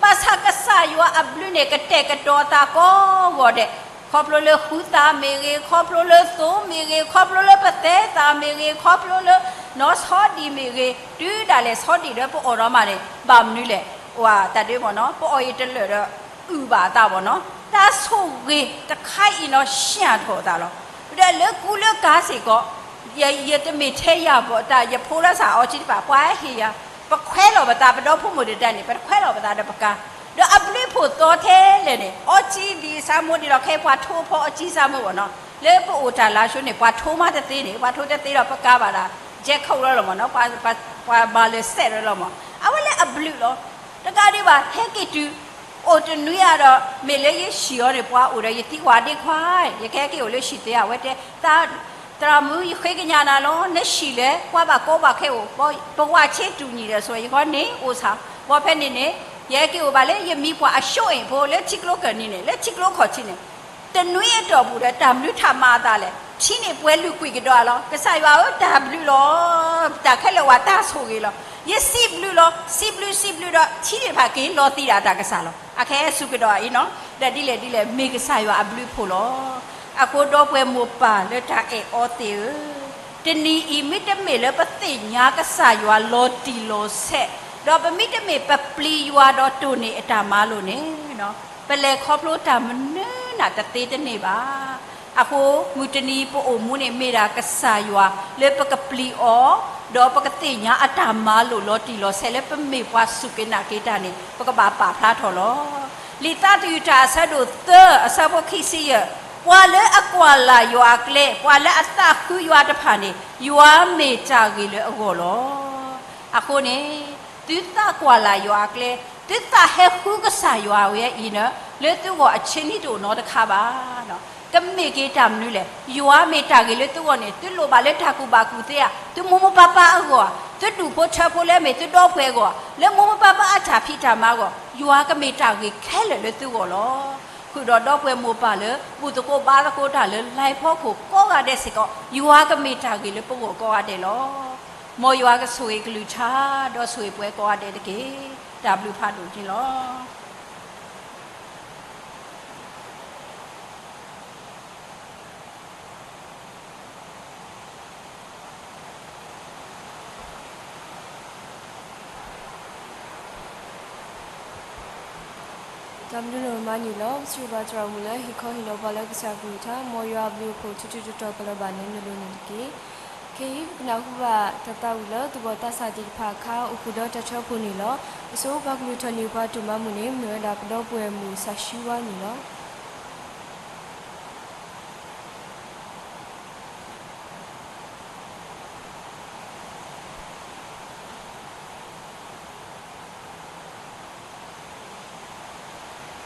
ဘၣ်ဆၣ်ကစၢ်ယွၤအဘျုးန့ၣ် ကတဲာ်ကတီၤအသးကိးဂီၤဒဲး, ခီဖျိလၢဃုသးမ့ၢ်ဂ့ၤ, ခီဖျိလၢသိမ့ၢ်ဂ့ၤ, ခီဖျိလၢပသဲသးမ့ၢ်ဂ့ၤ, ခီဖျိလၢ နီၢ်ဆီဒံၣ်မ့ၢ်ဂ့ၤ, တုၤဒၣ်လဲာ်ဆီဒံၣ်ဒီးပအိၣ်ဒီးမးန့ၣ် ဘၣ်မနုၤလဲၣ်, တၢ်ဒ်မၢ်နီၤ ပအီၣ်အံၤတလၢာ်ဒီး အုၣ်ဘၣ်အသးမၢ်နီၤ, တၢ်ဆိၣ်ဂ့ၤတခါအံၤနီၤ ရှၢၣ်ထီၣ်အသးလီၤ. ဒီးလၢကူလၢကၤစ့ၢ်ကီး ယတမ့ၢ်ထဲယၤဘၣ်တၢ် ယဖိလၢစၢ်အီကၠံတဖၣ် ပှၤဟ့ၣ်ယၤ, ပခွဲးလီၤပသး ပဒီဖိမိၢ်တဒၢန့ၣ် ပတခွဲးလီၤပသးဒီးပကၤ, ဒီးအဘျုးအဖှိၣ်သီထဲလဲၣ်န့ၣ် အီကၠံဒံးစၢ်မိၢ်ဒံးလီၤ ခဲအံၤပှၤထိဖီအီကၠံစၢ်မိၢ်မၢ်နီၤ, လၢပအိၣ်တၢ်လါဆိန့ၣ် ပှၤထိမးတသ့န့ၣ် ပှၤထိတသ့ဒီးပကၤဘၣ်ဒၣ် ကဲခိၣ်လီၤလီၤမၢ်နီၤ, ပှၤမၤလၢာ်စဲးလီၤလီၤမၢ်, အဝဲလၢအဘျုးလီၤ. တကးဒံးဘၣ် ဟဲက့ၤတုၤ အိၣ်တနွံအါဒီး မ့ၢ်လၢယဟံၣ်အီၤန့ၣ် ပှၤအိၣ်ဒီးယသံကွၢ်ဒ့ခွါ, ယကဟဲက့ၤအိၣ်လၢဟံၣ်သ့ဧါ, အဝဲတဲ သရၣ်မုၣ် ယဃ့ကညးနၤလီၤ, နဟံၣ်လဲၣ် ပှၤဘၣ်ကီဘၣ်ခဲအိၣ်, ပဝးဆ့တူၢ်နံၤဒီးဆိ ယခီန့ၣ်အိၣ်ဆၣ်, ဘၣ်ဖဲန့ၣ်န့ၣ် ယဟဲက့ၤအိၣ်ဘၣ်လၢယမံၤပှၢ်အရှိအ့ၣ်ဖိ လၢထံကျိကၢၢ်နံၤန့ၣ် လၢထံကျိခီၣ်ထံးန့ၣ် တနွံအတီၢ်ပူၤဒီး တၢ်ဘျုးတၢ်မၤအသးလဲၣ်, ထံန့ၣ်ပှဲၤလုာ်ကွံာ်ကဒီးလီၤ. ကစၢ်ယွၤဧၢ တၢ်ဘျုးလီၤ. တၢ်ခဲလၢာ်ဝဲတၢ်ဆိၣ်ဂ့ၤလီၤ. ယစံးဘျုးလီၤ. စံးဘျုးစံးဘျုးဒီး ထံသ့ၣ်တဖၣ်က့ၤလီၤသံဒၣ်တၢ်ကစၢ်လီၤ. အခဲအံၤစူၤကဒီးအံၤနီၤ, ဒီးဒ်လဲၣ်ဒ်လဲၣ် မ့ၢ်ကစၢ်ယွၤအဘျုးအဖှိၣ်လီၤ. အဃိဒီပုၢ်ဝဲၢ်မိၢ်ပၢ်လၢတၢ်အဲၣ်အီသ့ၣ်ဧၢ, တနံၤအံၤ မ့တမ့ၢ်လၢပသ့ၣ်ညါကစၢ်ယွၤလီၤတံၢ်လီၤဆဲး, ဒီးပမ့တမ့ၢ်ပပျံၤယွၤဒီးတိၢ်န့ၢ်အတၢ်မၤလိာ်န့ၣ် ပလဲၤခီဖျိတၢ်မနုၤနၤတသ့တန့ၢ်ဘၣ်. အဃိ မုၢ်တနံၤပအိၣ်မူန့ၣ် မ့ၢ်ဒၣ်ကစၢ်ယွၤလၢပကပျံၤအီၤ, ဒီးပကသ့ၣ်ညါအတၢ်မၤလိာ်လီၤတံၢ်လီၤဆဲးလၢပမ့ၢ်ပှၤစူၢ်က့ၤနာ်က့ၤတၢ်န့ၣ် ပကဘၣ်ပာ်ဖျါထီၣ်လီၤ. လံာ်သးတယုၢ်တၢ်အဆၢဒိၣ်သၢ အဆၢဖိခံဆံယဲၢ်, ပှၤလၢအကွၢ်လၢ်ယွၤအကျဲ, ပှၤလၢအသးဃုယွၤတဖၣ်န့ၣ် ယွၤမ့ၢ်တၢ်ဂ့ၤလၢအဂီၢ်လီၤ. အဃိန့ၣ် သုသးကွၢ်လၢ်ယွၤအကျဲ, သုသးဟဲဃုကစၢ်ယွၤဝဲအံၤန့ၣ် လၢသုဂီၢ်အဆ့နံၣ်တအိၣ်နီတခါဘၣ်. ကမ့ၢ်က့ၤတၢ်မနုၤလဲၣ်, ယွၤမ့ၢ်တၢ်ဂ့ၤလၢသုဂီၢ်န့ၣ် သုလိၣ်ဘၣ်လၢတၢ်ကူၣ်ဘၣ်ကူၣ်သ့ဧါ, သုမိၢ်မိၢ်ပၢ်ပၢ်အဂီၢ်ဧါ, သုဒူၣ်ဖိထၢဖိလၢမ့ၢ်သုဒီပုၢ်ဝဲၢ်အဂီၢ်ဧါ, လၢမိၢ်မိၢ်ပၢ်ပၢ်အတၢ်ဖံးတၢ်မၤအဂီၢ်, ယွၤကမ့ၢ်တၢ်ဂ့ၤခဲလၢာ်လၢသုဂီၢ်လီၤ. ဃုာ်ဒီးဒီပုၢ်ဝဲၢ်မိၢ်ပၢ်လၢ ဘူၣ်သကိးဘါသကိးတၢ်လၢ လံာ်ဖီခိၣ်ကိးဂၤဒဲးစ့ၢ်ကီး, ယွၤကမ့ၢ်တၢ်ဂ့ၤလၢပဂီၢ်ကိးဂၤဒဲးလီၤ. မ်ယွၤကဆိၣ်ဂ့ၤကလုၢ်ကထါ ဒီးဆိၣ်ဂ့ၤပှၤကိးဂၤဒဲးတက့ၢ်. တၢ်ဘျုးဖးဒိၣ်န့ၣ်လီၤ. တၢ်ဘျုးဒိၣ်မးန့ၣ်လီၤ. ပစံးဘျုးဘၣ်သရၣ်မုၣ်လၢဟ့ၣ်ခီဟ့ၣ်နီၤပှၤလၢကစၢ်ကလုၢ်ကထါ, မ်ယွၤအဘျုးအဖှိၣ်ထူထူတီတီပလီၤဘၣ်န့ၣ် နလိၤန့ၣ်တက့ၢ်. ခဲအံၤ ပကနၢ်ဟူဘၣ်တၢ်သးဝံၣ်လၢသူၣ်ဘီၣ်သးစၢ်သ့ၣ်တဖၣ်အခါ အိၣ်ဃုာ်ဒီးတၢ်ထၢဖှိၣ်န့ၣ်လီၤ. အဆိ ပှၤကလုၢ်ထီၣ်န့ၢ်ပှၤတၢ်မၤမုာ်န့ၣ် မ့ၢ်ဝဲဒၣ်ပဒီပုၢ်ဝဲၢ်မုၣ်စီဆှံဝါန့ၣ်လီၤ. လ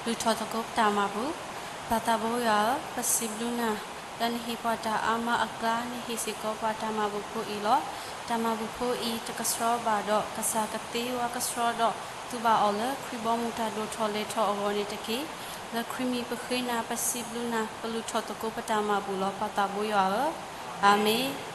ုၢ်ထီၣ်သကိးပတၢ်မၤပူၤ. ပၢ်သးဘိယွၤဧၢ, ပစံးဘျုးနၤ, လၢနဟ့ၣ်ပှၤတၢ်အါမးအကျါ နဟ့ၣ်စ့ၢ်ကီးပှၤတၢ်မၤဘူၣ်ဖိအံၤလီၤ. တၢ်မၤဘူၣ်ဖိအံၤ တကဆှီဘၣ်ဒီး ကစၢ်ကသ့ဝဲကဆှီဒီး သူၣ်ဘၣ်အီၤလၢခရံာ်ဘီမုၢ်တၢ်ဒိၣ်ထီၣ်လဲၤထီၣ်အဂီၢ်န့ၣ်တက့ၢ်. လၢခရံာ်မံၤပဃ့နၤ ပစံးဘျုးနၤ ပလုၢ်ထီၣ်သကိးပတၢ်မၤဘူၣ်လီၤ ပၢ်သးဘိယွၤဧၢ, အၤမ့ၣ်.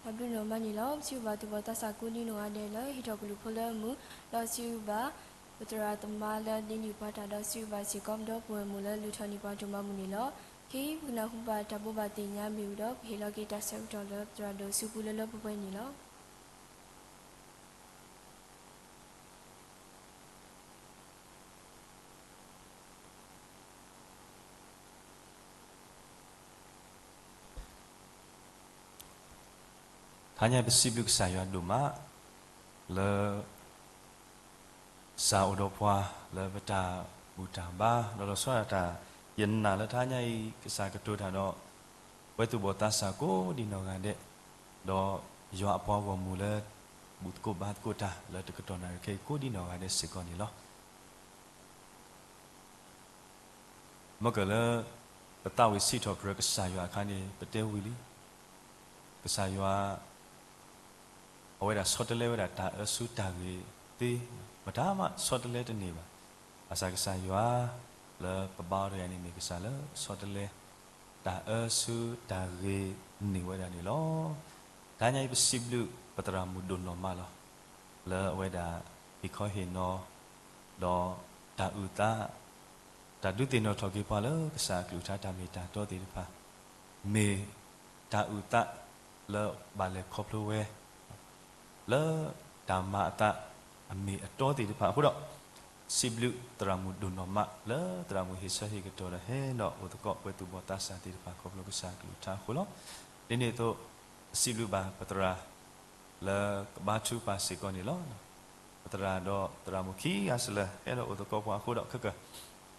ပှၤဘျုးနီၢ်မးန့ၣ်လီၤ. ပစံးဘျုးဘၣ်သူၣ်ဘီၣ်သးစၢ်ကိးဒံနီၢ်ဂၤဒဲးလၢဟ့ၣ်ထီၣ်ကလုၢ်ဖိလၢအမုာ်, ဒီးစံးဘျုးဘၣ် ပသရၣ်သမါလၢဒ်န့ၣ်ပှၤတၢ်ဒီးစံးဘျုးဘၣ်စ့ၢ်ကီး ပဒီပုၢ်ဝဲၢ်မိၢ်လၢလူၤထီၣ်န့ၢ်ပှၤဒိၣ်မးမုၢ်န့ၣ်လီၤ. ခဲအံၤပကနၢ်ဟူဘၣ်တၢ်ဘိးဘၣ်သ့ၣ်ညါမ့ၢ်ဝံၤဒီး ပဟ့ၣ်လီၤက့ၤတၢ်ဆၢကတီၢ်လၢပသရၣ်ဒိၣ်အစုပူၤလၢလၢပှဲၤပှဲၤန့ၣ်လီၤ. တဟါညါပစံးဘျုးကစၢ်ယွၤဒိၣ်မး လၢ ကစၢ်အိၣ်ဒီးပှၤလၢပတၢ်ဘူၣ်တၢ်ဘါ ဒီးလီၤဆီဒၣ်တၢ်, ယနာ်လၢတဟါညါအံၤ ကစၢ်ကတိၤတၢ်ဒီး ပဝဲသူၣ်ဘီၣ်သးစၢ်ကိးဒံနီၢ်ဂၤဒဲး, ဒီးယွၤအပှၤဂီၢ်မုၢ်လၢ ဘူၣ်သကိးဘါသကိးတၢ်လၢတကတီၢ်နၣ်ရံၣ်ခဲအံၤ ကိးဒံနီၢ်ဂၤဒဲးစ့ၢ်ကီးန့ၣ်လီၤ. မ်ကလၢ ပသးဝံၣ်စံးထီၣ်ပတြၢၤကစၢ်ယွၤအခါန့ၣ် ပတဲဝံၤလံ, ကစၢ်ယွၤ အဝဲဒၣ်ဆီတလဲဝဲဒၣ်တၢ်အၢဆူတၢ်ဂ့ၤသ့, မတၤမးဆီတလဲတန့ၢ်ဘၣ်. ဘၣ်ဆၣ်ကစၢ်ယွၤ လၢပဘါအီၤတဂၤန့ၣ် မ့ၢ်ကစၢ်လၢဆီတလဲ တၢ်အၢဆူတၢ်ဂ့ၤန့ၢ်ဝဲဒၣ်န့ၣ်လီၤ. တဟါညါအံၤပစံးဘျုးပသရၣ်မုၣ်ဒိၣ်နီၢ်မးလီၤ. လၢအဝဲဒၣ် ဟ့ၣ်ခီဟ့ၣ်နီၤ ဒီးတၢ်အုၣ်သး တၢ်ဒုးသ့ၣ်နီၣ်ထီၣ်က့ၤပှၤလၢကစၢ်အကလုၢ်ကထါတၢ်မ့ၢ်တၢ်တီသ့ၣ်တဖၣ်, မ့ၢ်တၢ်အုၣ်သး လၢဘၣ်လဲၤခီဖျိဝဲ လၢတၢ်မၤအသးအမ့ၢ်အတီသ့ၣ်တဖၣ်အဃိဒီး, စံးဘျုးသရၣ်မုၣ်ဒိၣ်နီၢ်မး လၢသရၣ်မုၣ်ဟ့ၣ်ဆၢဟ့ၣ်ကတီၢ်ဒီးဟဲဒီးအိၣ်သကိးပဝဲသူၣ်ဘီၣ်သးစၢ်သ့ၣ်တဖၣ်ခီဖျိကစၢ်အကလုၢ်ကထါအဃိလီၤ. ဒ်န့ၣ်အသိး စံးဘျုးဘၣ်ပသရၣ် လၢကဘါထုကဖၣ်စ့ၢ်ကီးန့ၣ်လီၤ. ပသရၣ်ဒီးသရၣ်မုၣ်ခံဂၤစလၢ ဟဲဒီးအိၣ်သကိးပှၤအဃိဒီး ခဲကၢ်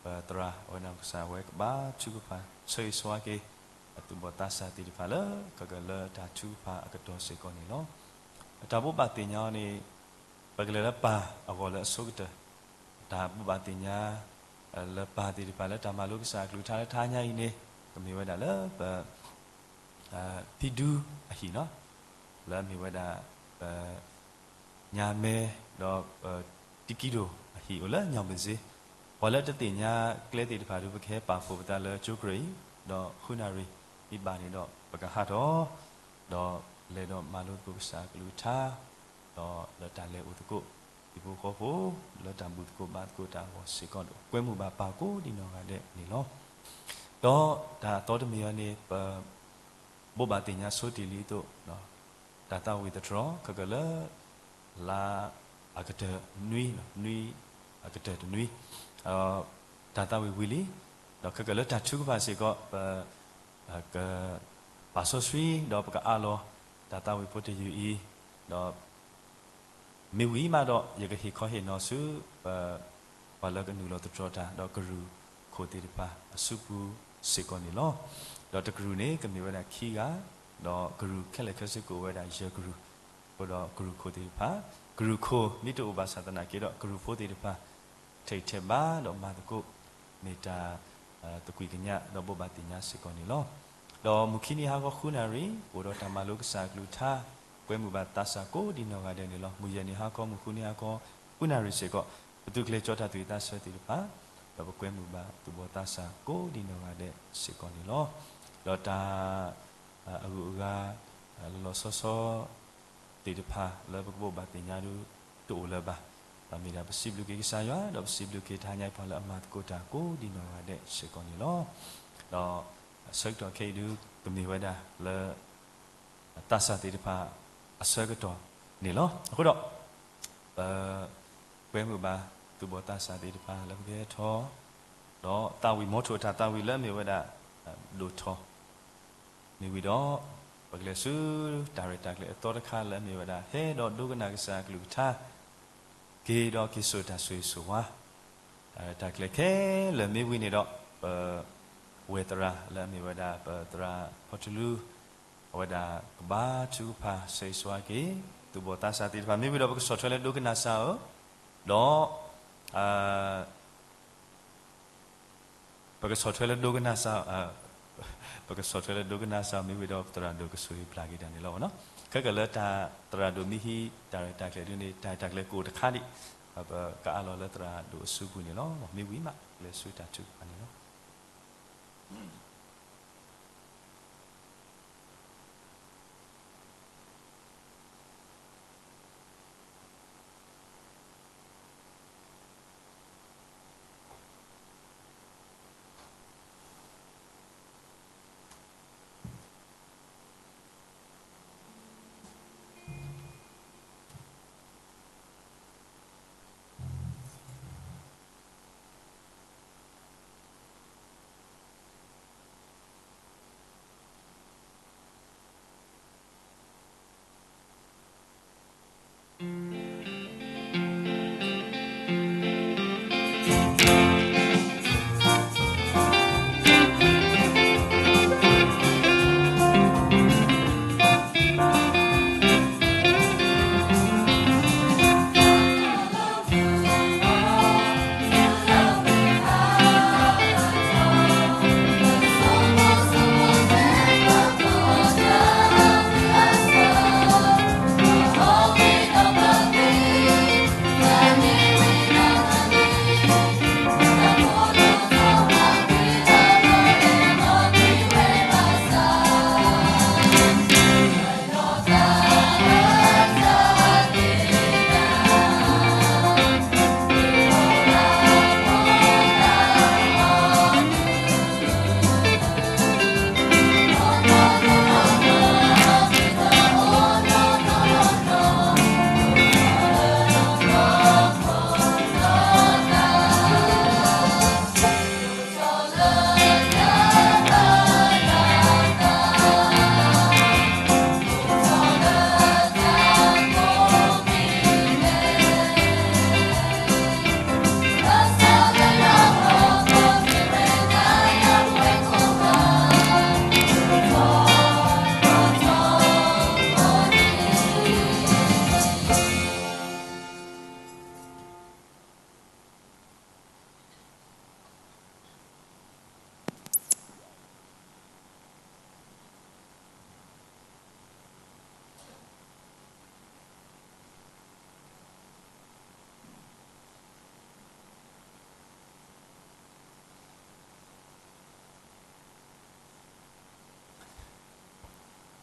ပသရၣ်အဝဲဒၣ်ကစၢ်ဝဲကဘါထုကဖၣ် ဆၢဂ့ၤဆၢဝါက့ၤ အသူၣ်ဘီၣ်သးစၢ်သ့ၣ်တဖၣ်လၢ ခဲကၢ်လၢတၢ်ထုကဖၣ်အကတီၢ်စ့ၢ်ကီးန့ၣ်လီၤ. အတၢ်ဘိးဘၣ်သ့ၣ်ညါအီၤန့ၣ် ပကလဲၤလၢပၢ်အဂီၢ်လၢအဆိကတၢၢ်, တၢ်ဘိးဘၣ်သ့ၣ်ညါ လၢပၢ်သ့ၣ်တဖၣ်လၢတၢ်မၤလိကစၢ်အကလုၢ်ကထါလၢတဟါညါအံၤန့ၣ် ကမ့ၢ်ဝဲဒၣ်လၢပ ဖံဒူအဟံၣ်နီၤ, လၢအမ့ၢ်ဝဲဒၣ် ပ ညါမဲ ဒီး တံကံဒိၣ်အဟံၣ်အိၣ်လၢညီၣ်ပဇ့, ပှၤလၢတသ့ၣ်ညါကျဲသ့ၣ်တဖၣ်ဒီး ပကဟဲပာ်ဖှိၣ်ပသးလၢကၠိကရၢၢ်အံၤ, ဒီးဃုနၣ်ရံၣ်မ့ၢ်ဘၣ်န့ၣ်ဒီး ပကဟးထီၣ်, ဒီးလဲၤဒီးမၤလိသကိးကစၢ်အကလုၢ်ကထါ, ဒီးလၢတၢ်လဲၤအိၣ်သကိး ဟံၣ်ဖိဃီဖိ လၢတၢ်ဘူၣ်သကိးဘါသကိးတၢ်အဂီၢ်စ့ၢ်ကီးဒီး ကွဲမုာ်ဘၣ်ပၢ်ကိးဒံနီၢ်ဂၤဒဲးန့ၣ်လီၤ. ဒီးတၢ်အသီတမံၤအံၤန့ၣ် ပ ဘိးဘၣ်သ့ၣ်ညါဆိတ့ၢ်လံအသိး, တၢ်သးဝံၣ်သတြီၤ ခဲကၢ်လၢ လါအကတၢၢ်နွံ, နွံအကတၢၢ်တနွံ, တၢ်သးဝံၣ်ဝံၤလံ, ဒီးခဲကၢ်လၢတၢ်ထုကဖၣ်စ့ၢ်ကီး ပ က ပာ်စီဆှံ ဒီးပကအးလီၤ တၢ်သးဝံၣ်ဖိတယုၢ်အံၤ, ဒီး မ့ၢ်ဝံၤမးဒီး ယကဟ့ၣ်ခီဟ့ၣ်နီၤဆူ ပ ပှၤလၢကနုာ်လီၤသတြီၤတၢ် ဒီးကရူၢ်ခိၣ်သ့ၣ်တဖၣ်အစုပူၤစ့ၢ်ကီးန့ၣ်လီၤ. ဒီးတကရူၢ်န့ၣ် ကမ့ၢ်ဝဲဒၣ်ခံဂၤ, ဒီးကရူၢ်ခဲလၢာ်ခဲဆ့ကအိၣ်ဝဲဒၣ်ယဲၢ်ကရူၢ်, အဃိဒီးကရူၢ်ခိၣ်သ့ၣ်တဖၣ်, ကရူၢ်ခိၣ်မ့ၢ်တအိၣ်ဘၣ်ဆၣ်သနာ်က့ဒီး ကရူၢ်ဖိသ့ၣ်တဖၣ် ထဲးထဲးဘးဒီးမၤသကိး မ့ၢ်တၢ် သကွံာ်ကညးဒီးဘိးဘၣ်သ့ၣ်ညါစ့ၢ်ကီးန့ၣ်လီၤ. ဒီးမုၢ်ခံနံၤဟါခီဃုနၣ်ရံၣ် ပအိၣ်ဒီးတၢ်မၤလိကစၢ်အကလုၢ်ကထါ, ကွဲမုာ်ဘၣ်သးစၢ်ကိးဒံနီၢ်ဂၤဒဲးန့ၣ်လီၤ. မုၢ်ယဲၢ်နံၤဟါခီ မုၢ်ဃုနံၤဟါခီ ဃုနၣ်ရံၣ်စ့ၢ်ကီး ပသုးကျဲၤကၠီတၢ်သူၣ်ဝံၣ်သးဆၢသ့ၣ်တဖၣ်, ဒီးပကွဲမုာ်ဘၣ်သူၣ်ဘီၣ်သးစၢ်ကိးဒံနီၢ်ဂၤဒဲးစ့ၢ်ကီးန့ၣ်လီၤ. ဒီးတၢ် အဂုၤအဂၤ လီၤလီၤဆီဆီ သ့ၣ်တဖၣ်လၢပကဘိးဘၣ်သ့ၣ်ညါဒုး တအိၣ်လၢၤဘၣ်. ဘၣ်မ့ၢ်ဒၣ်ပစံးဘျုးက့ၤကစၢ်ယွၤ ဒီးပစံးဘျုးက့ၤတဟါညါအံၤပှၤလၢအမၤသကိးတၢ်ကိးဒံနီၢ်ဂၤဒဲးစ့ၢ်ကီးန့ၣ်လီၤ. ဒီးဆၢကတီၢ်ခဲအံၤဒုး ကမ့ၢ်ဝဲဒၣ်လၢ သးစၢ်သ့ၣ်တဖၣ်အဆၢကတီၢ်န့ၣ်လီၤ. အဃိဒီး ပ ကွဲမုာ်ဘၣ်သူၣ်ဘီၣ်သးစၢ်သ့ၣ်တဖၣ်လၢပကဟဲထီၣ် ဒီးသးဝံၣ်မီထိၣ်အတၢ်သးဝံၣ်လၢအမ့ၢ်ဝဲဒၣ် ဒိၣ်ထီၣ် မ့ၢ်ဝံၤဒီး ပကလဲၤဆူတၢ်ရဲၣ်တၢ်ကျဲၤအသီတခါလၢအမ့ၢ်ဝဲဒၣ် ဟဲဒီးဒိကနၣ်ကစၢ်အကလုၢ်ကထါ က့ၤဒီးက့ၤစိာ်တၢ်ဆိၣ်ဂ့ၤဆိၣ်ဝါ တၢ်ရဲၣ်တၢ်ကျဲၤခဲလၢာ်မ့ၢ်ဝံၤန့ၣ်ဒီး ပ ဝဲၢ်သရၣ်လၢအမ့ၢ်ဝဲဒၣ် ပသရၣ်ဖီတလူ အဝဲဒၣ်ကဘါထုကဖၣ် ဆၢဂ့ၤဆၢဝါက့ၤ သူၣ်ဘီၣ်သးစၢ်သ့ၣ်တဖၣ် မ့ၢ်ဝံၤဒီး ပကဆီၣ်ထွဲလၢဒိကနၣ်စၢ်ဧၢ, ဒီး ပကဆီၣ်ထွဲလၢဒိကနၣ်စၢ်, ပကဆီၣ်ထွဲလၢဒိကနၣ်စၢ် မ့ၢ်ဝံၤဒီး ပသရၣ်ဒိၣ်ကဆိၣ်ဂ့ၤပျၢ်က့ၤတၢ်န့ၣ်လီၤ. ခဲကလၢတၢ်သရၣ်ဒိၣ်မ့ၢ်ဟံးတၢ်ရဲၣ်တၢ်ကျဲၤဒုးန့ၣ် တၢ်ရဲၣ်တၢ်ကျဲၤကအိၣ်တခါဒံး, ပကအးလီၤလၢသရၣ်ဒိၣ်အစုပူၤန့ၣ်လီၤ. မ့ၢ်ဝံၤမး လဲၤဆူတၢ်ထုကဖၣ်န့ၣ်လီၤ.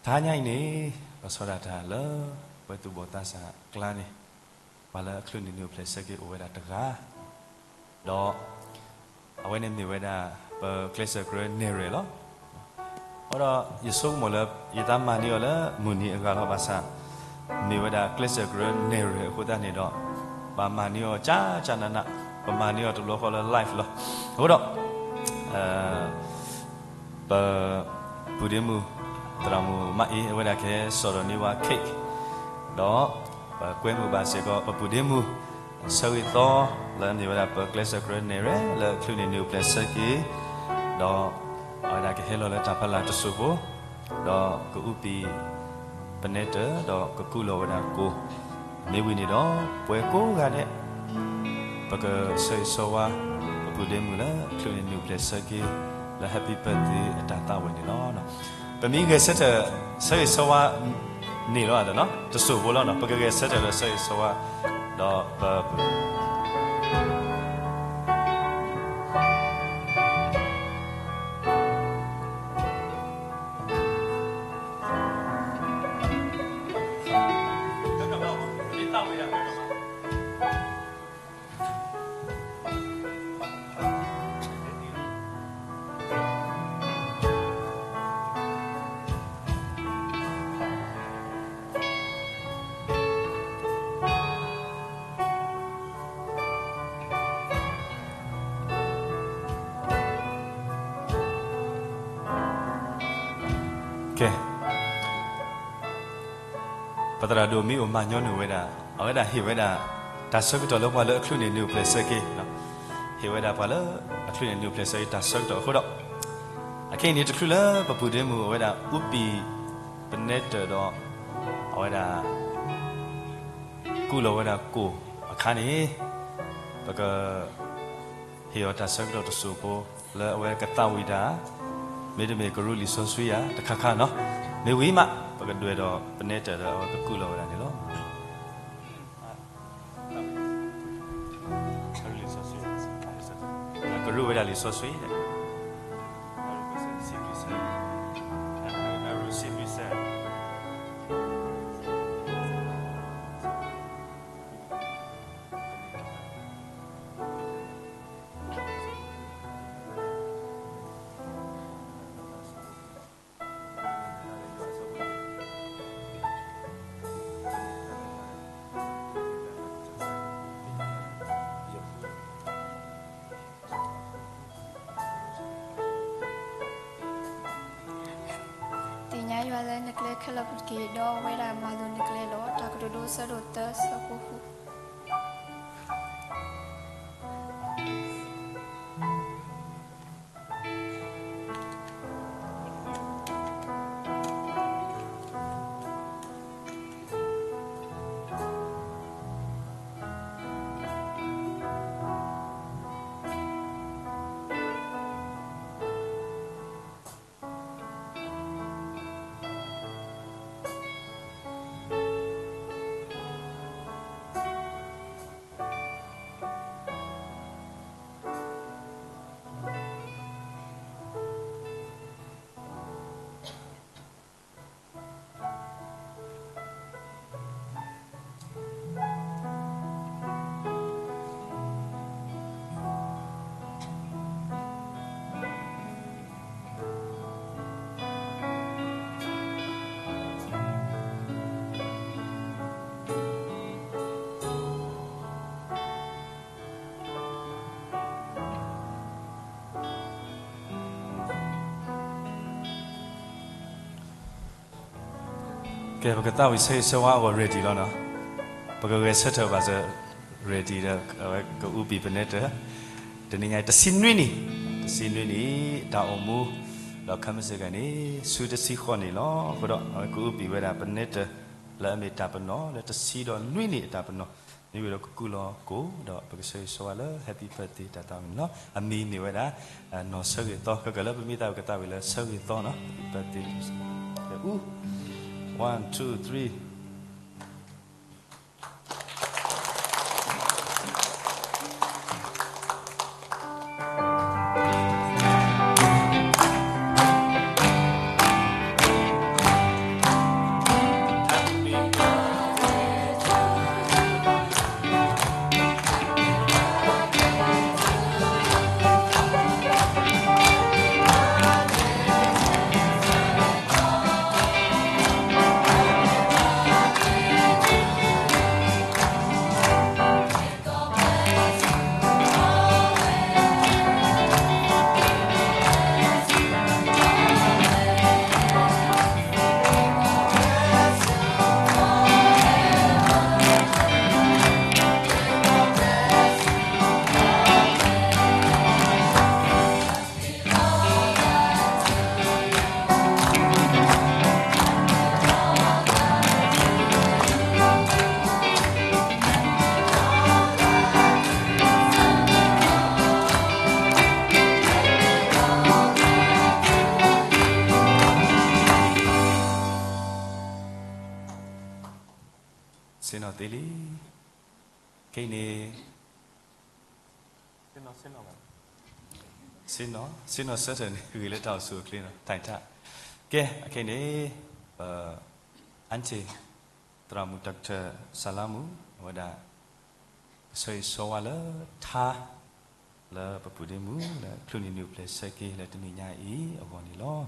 တဟါညါအံၤန့ၣ် ပဆီဒၣ်တၢ်လၢ ပှဲၤသူၣ်ဘီၣ်သးစၢ်အကျါန့ၣ် ပှၤလၢအချုးန့ၢ်နံၣ်အိၣ်ဖျဲၣ်ဆၢက့ၤအိၣ်ဝဲဒၣ်တဂၤ ဒီး အဝဲန့ၣ်မ့ၢ်ဝဲဒၣ် ပကျဲးစၢးကရၢနဲၣ်ရွဲၣ်လီၤ. အဃိဒီးယဆိကမိၣ်လၢ ယသးမၤန့ၢ်အီၤလၢမုၢ်နံၤအဂၤလီၤဘၣ်ဆၣ် မ့ၢ်ဝဲဒၣ်ကျဲးစၢးကရၢနဲၣ်ရွဲၣ်အဃိသတးန့ၣ်ဒီး ဘၣ်မၤန့ၢ်အီၤကၠးကၠးနးနး ပမၤန့ၢ်အီၤတဘျီဃီလၢ live လီၤ. အဃိဒီး ပ ပုၢ်ဒ့မုၣ် သရၣ်မုၣ်မးအ့ အဝဲဒၣ်ကဟဲစိာ်ဒီးန့ၢ်ဝဲ cake ဒီး ပကွဲမုာ်ဘၣ်စ့ၢ်ကီး ပပုၢ်ဒ့မုၣ် ဆၢဂ့ၤသီ လၢအမ့ၢ်ဝဲဒၣ်ပကျဲးစၢးကရၢနဲၣ်ရွဲၣ် လၢအချုးန့ၢ်နံၣ်အိၣ်ဖျဲၣ်ဆၢက့ၤ ဒီး အဝဲဒၣ်ကဟဲလီၤလၢတၢ်ဖီလာ်တစိၢ်ဖိ ဒီးကအူပံာ် ပနဲတၢၢ် ဒီးကကူးလီၤဝဲဒၣ်ကိၣ် မ့ၢ်ဝံၤန့ၣ်ဒီး ပှၤကိးဂၤဒဲး ပကဆၢဂ့ၤဆၢဝါ ပပုၢ်ဒ့မုၣ်လၢအချုးန့ၢ်နံၣ်အိၣ်ဖျဲၣ်ဆၢက့ၤ လၢ Happy Birthday အတၢ်သးဝံၣ်န့ၣ်လီၤ. ပမ့ၢ်ဂဲၤဆၢထၢၣ် ဆၢဂ့ၤဆၢဝါ န့ၣ်လီၤအသးနီၤ တစိၢ်ဖိလီၤနီၤ ပကဂဲၤဆၢထၢၣ်ဒီးဆၢဂ့ၤဆၢဝါ ဒီးပ ကဲ ပသရၣ်ဒိၣ်မ့ၢ်အိၣ်မၤညီနုၢ်ဝဲဒၣ် အဝဲဒၣ်ဟ့ၣ်ဝဲဒၣ် တၢ်ဆၢကတီၢ်လၢပှၤလၢအချုးန့ၢ်နံၣ်အိၣ်ဖျဲၣ်ဆၢက့ၤ ဟ့ၣ်ဝဲဒၣ်ပှၤလၢအချုးန့ၢ်နံၣ်အိၣ်ဖျဲၣ်ဆၢက့ၤတၢ်ဆၢကတီၢ်အဃိဒီး အခဲအံၤန့ၣ်တချုးလၢပပုၢ်ဒ့မုၣ်အဝဲဒၣ်အူပံာ် ပနဲတၢၢ်ဒီး အဝဲဒၣ် ကူးလီၤဝဲဒၣ်ကိၣ်အခါန့ၣ် ပက ဟ့ၣ်အီၤတၢ်ဆၢကတီၢ်တစိၢ်ဖိ လၢအဝဲကသးဝံၣ်တၢ် မ့တမ့ၢ်ကရူၢ်လံာ်စီဆှံယၤတခါခါနီၤ မ့ၢ်ဝံၤမး ပကဒွဲၣ်ဒီးပနဲတၢၢ်ဒီးအဝဲကကူးလီၤဝဲဒၣ်န့ၣ်လီၤ. ကရူၢ်ဝဲဒၣ်လံာ်စီဆှံ သ့ၣ်ညါယွၤလၢနကျဲခဲလၢာ်ပူၤတက့ၢ်, ဒီးအဝဲဒၣ်မၤလိၤနကျဲလီၤ. တၢ်ကတိၤဒိ ဆၢဒိၣ်သၢ ဆၢဖိဃု. ကဲ ပကသးဝံၣ်ဆၢဂ့ၤဆၢဝါအဂီၢ် ready လီၤနီၤ. ပကဂဲၤဆၢထၢၣ်ဘၣ်စၢၤ ready ဒီး အဝဲကအူပံာ်ပနဲတၢၢ် တနံၤညါအံၤ တဆံနွံနံၣ်, တဆံနွံနံၣ် တၢ်အိၣ်မူ ဒီးခဲမုၢ်ဆ့ၣ်ကီၢ်န့ၣ် ဆူတဆံဃိးနံၣ်လီၤ. အဃိဒီး အဝဲကအူပံာ်ဝဲဒၣ်ပနဲတၢၢ် လၢအမ့ၢ်တၢ်ပနီၣ် လၢတဆံဒီးနွံနံၣ်အတၢ်ပနီၣ် မ့ၢ်ဝံၤဒီးကကူးလီၤကိၣ် ဒီးပကဆၢဂ့ၤဆၢဝါလၢ Happy Birthday တၢ်သးဝံၣ်န့ၣ်လီၤ. အမံၤမ့ၢ်ဝဲဒၣ် နီၢ်ဆၢဂ့ၤသီ, ခဲကလၢပမ့ၢ်သးဝံၣ်ကသးဝံၣ်လၢဆၢဂ့ၤသီနီၤ, Happy Birthday အူ, one, two, three. ဆ့ၣ်နီၤသ့လံ. ခဲအံၤန့ၣ် ဆ့ၣ်နီၤ, ဆ့ၣ်နီၤဆၢထၢၣ်န့ၣ် ဂ့ၤလၢတၢ်အိၣ်ဆူၣ်အိၣ်ချ့နီၤ, ထၢၣ်ထၣ်. ကဲ, အခဲအံၤန့ၣ် ပ aunty သရၣ်မုၣ် Doctor စၤလါမူ အဝဲဒၣ် ကဆၢဂ့ၤဆၢဝါလၢထါ လၢပပုၢ်ဒ့မုၣ် လၢချုးနံၣ်နံၣ်အိၣ်ဖျဲၣ်ဆၢက့ၤ လၢတနံၤညါအံၤအဂီၢ်န့ၣ်လီၤ.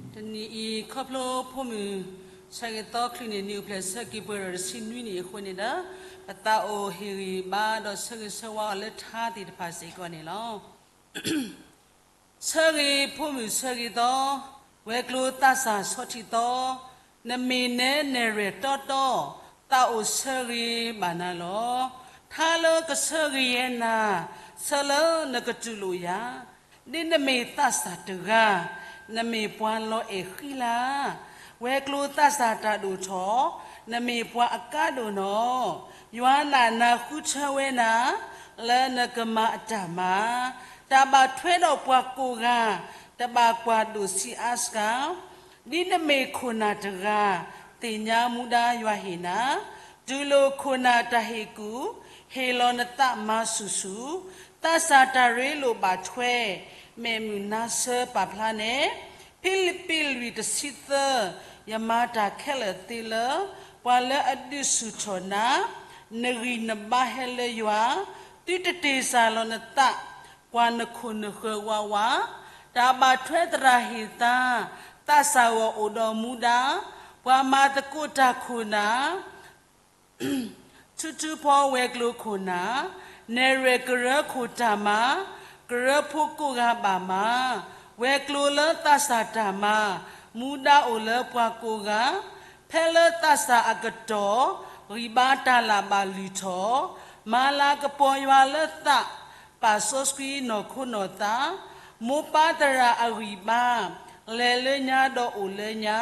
တနံၤအံၤ ခီဖျိဖိမုၣ်ဆၢဂ့ၤသီ ချုးနံၣ်နံၣ်အိၣ်ဖျဲၣ်ဆၢက့ၤပှဲၤဒီးတဆံနွံနံၣ်အဃိန့ၣ်ဒီး, ပသးအိၣ်ဟ့ၣ်ဂံၢ်ဘါဒီးဆၢဂ့ၤဆၢဝါအီၤလၢထါသ့ၣ်တဖၣ်စ့ၢ်ကီးန့ၣ်လီၤ. ဆၢဂ့ၤဖိမုၣ်ဆၢဂ့ၤသီ, ဝဲၤကျိၤသးစၢ်ဆီထံသီ, နမ့ၢ်နဲနဲၣ်ရဲၣ်တီတီ, သးအိၣ်ဆၢဂ့ၤဘၣ်နၤလီၤ. ထါလၢကဆၢဂ့ၤယဲနၤ, ဆၢလၢနကတူၢ်လိာ်ယၤ, ဒ်နမ့ၢ်သးစၢ်တဂၤ, နမ့ၢ်ပှၤလီၤအဲၣ်ဃံလၤ, ဝဲၤကျိၤသးစၢ်တၢ်ဒိၣ်ထီၣ်, နမ့ၢ်ပှၤအကါဒိၣ်နီၤ, ယွၤနးနၤဃုထၢဝဲနၤ, လၢနကမၤအတၢ်မၤ, တၢ်ဘၣ်ထွဲဒီးပှၤကိးဂၤ, တဘၣ်ကွၢ်ဒိၣ်ဆံးအါစှၤ ဒ်နမ့ၢ်ခိၣ်နၢ်တဂၤ, သ့ၣ်ညါမူဒါယွၤဟ့ၣ်နၤ, တူၢ်လိာ်ခိၣ်နၢ်တၢ်ဟ့ၣ်ကူၣ်, ဟ့ၣ်လီၤနသးမၤဆူၣ်ဆူၣ်, သးစၢ်တၢ်ရ့လိာ်ဘၣ်ထွဲ, မဲာ်မုာ်နါဆၢပာ်ဖျါနဲၣ်, ဖံလံးပံးလွံၢ်တဆံသၢ, ယမၤတၢ်ခဲလၢာ်သ့လၢ ပှၤလၢအဒုးဆူၣ်ထီၣ်နၤ, နဂံၢ်နဘါဟဲလၢယွၤ, သုတတ့ၢ်စၢ်လီၤနသး, ကွၢ်နခိၣ်နဃၢၤဝးဝး, တၢ်ဘၣ်ထွဲသရၣ်ဟ့ၣ်သါ, သးစၢ်ဂီၢ်အိၣ်ဒီးမူဒါ, ပှၤမၤသကိးတၢ်ခိၣ်နၢ်, ထုထုဖီဝဲၤကျိၤခိၣ်နၢ်, နဲၣ်ရဲၣ်ကရၢခိၣ်တၢ်မၤ, ကရၢဖိကိးဂၤဘၣ်မၤ, ဝဲၤကျိၤလၢသးစၢ်တၢ်မၤ, မူဒါအိၣ်လၢပှၤကိးဂၤ, ဖဲလၢသးစၢ်အကတီၢ်, ဂံၢ်ဘါတၢ်လၢ်ဘၣ်လုၢ်ထီၣ်, မၤလၤကပီၤယွၤလၢသး, ပာ်စီဆှံနီၢ်ခိနီၢ်သး, မိၢ်ပၢ်သရၣ်အဂံၢ်ဘါ, လဲၤလၢညါဒီးအိၣ်လၢညါ,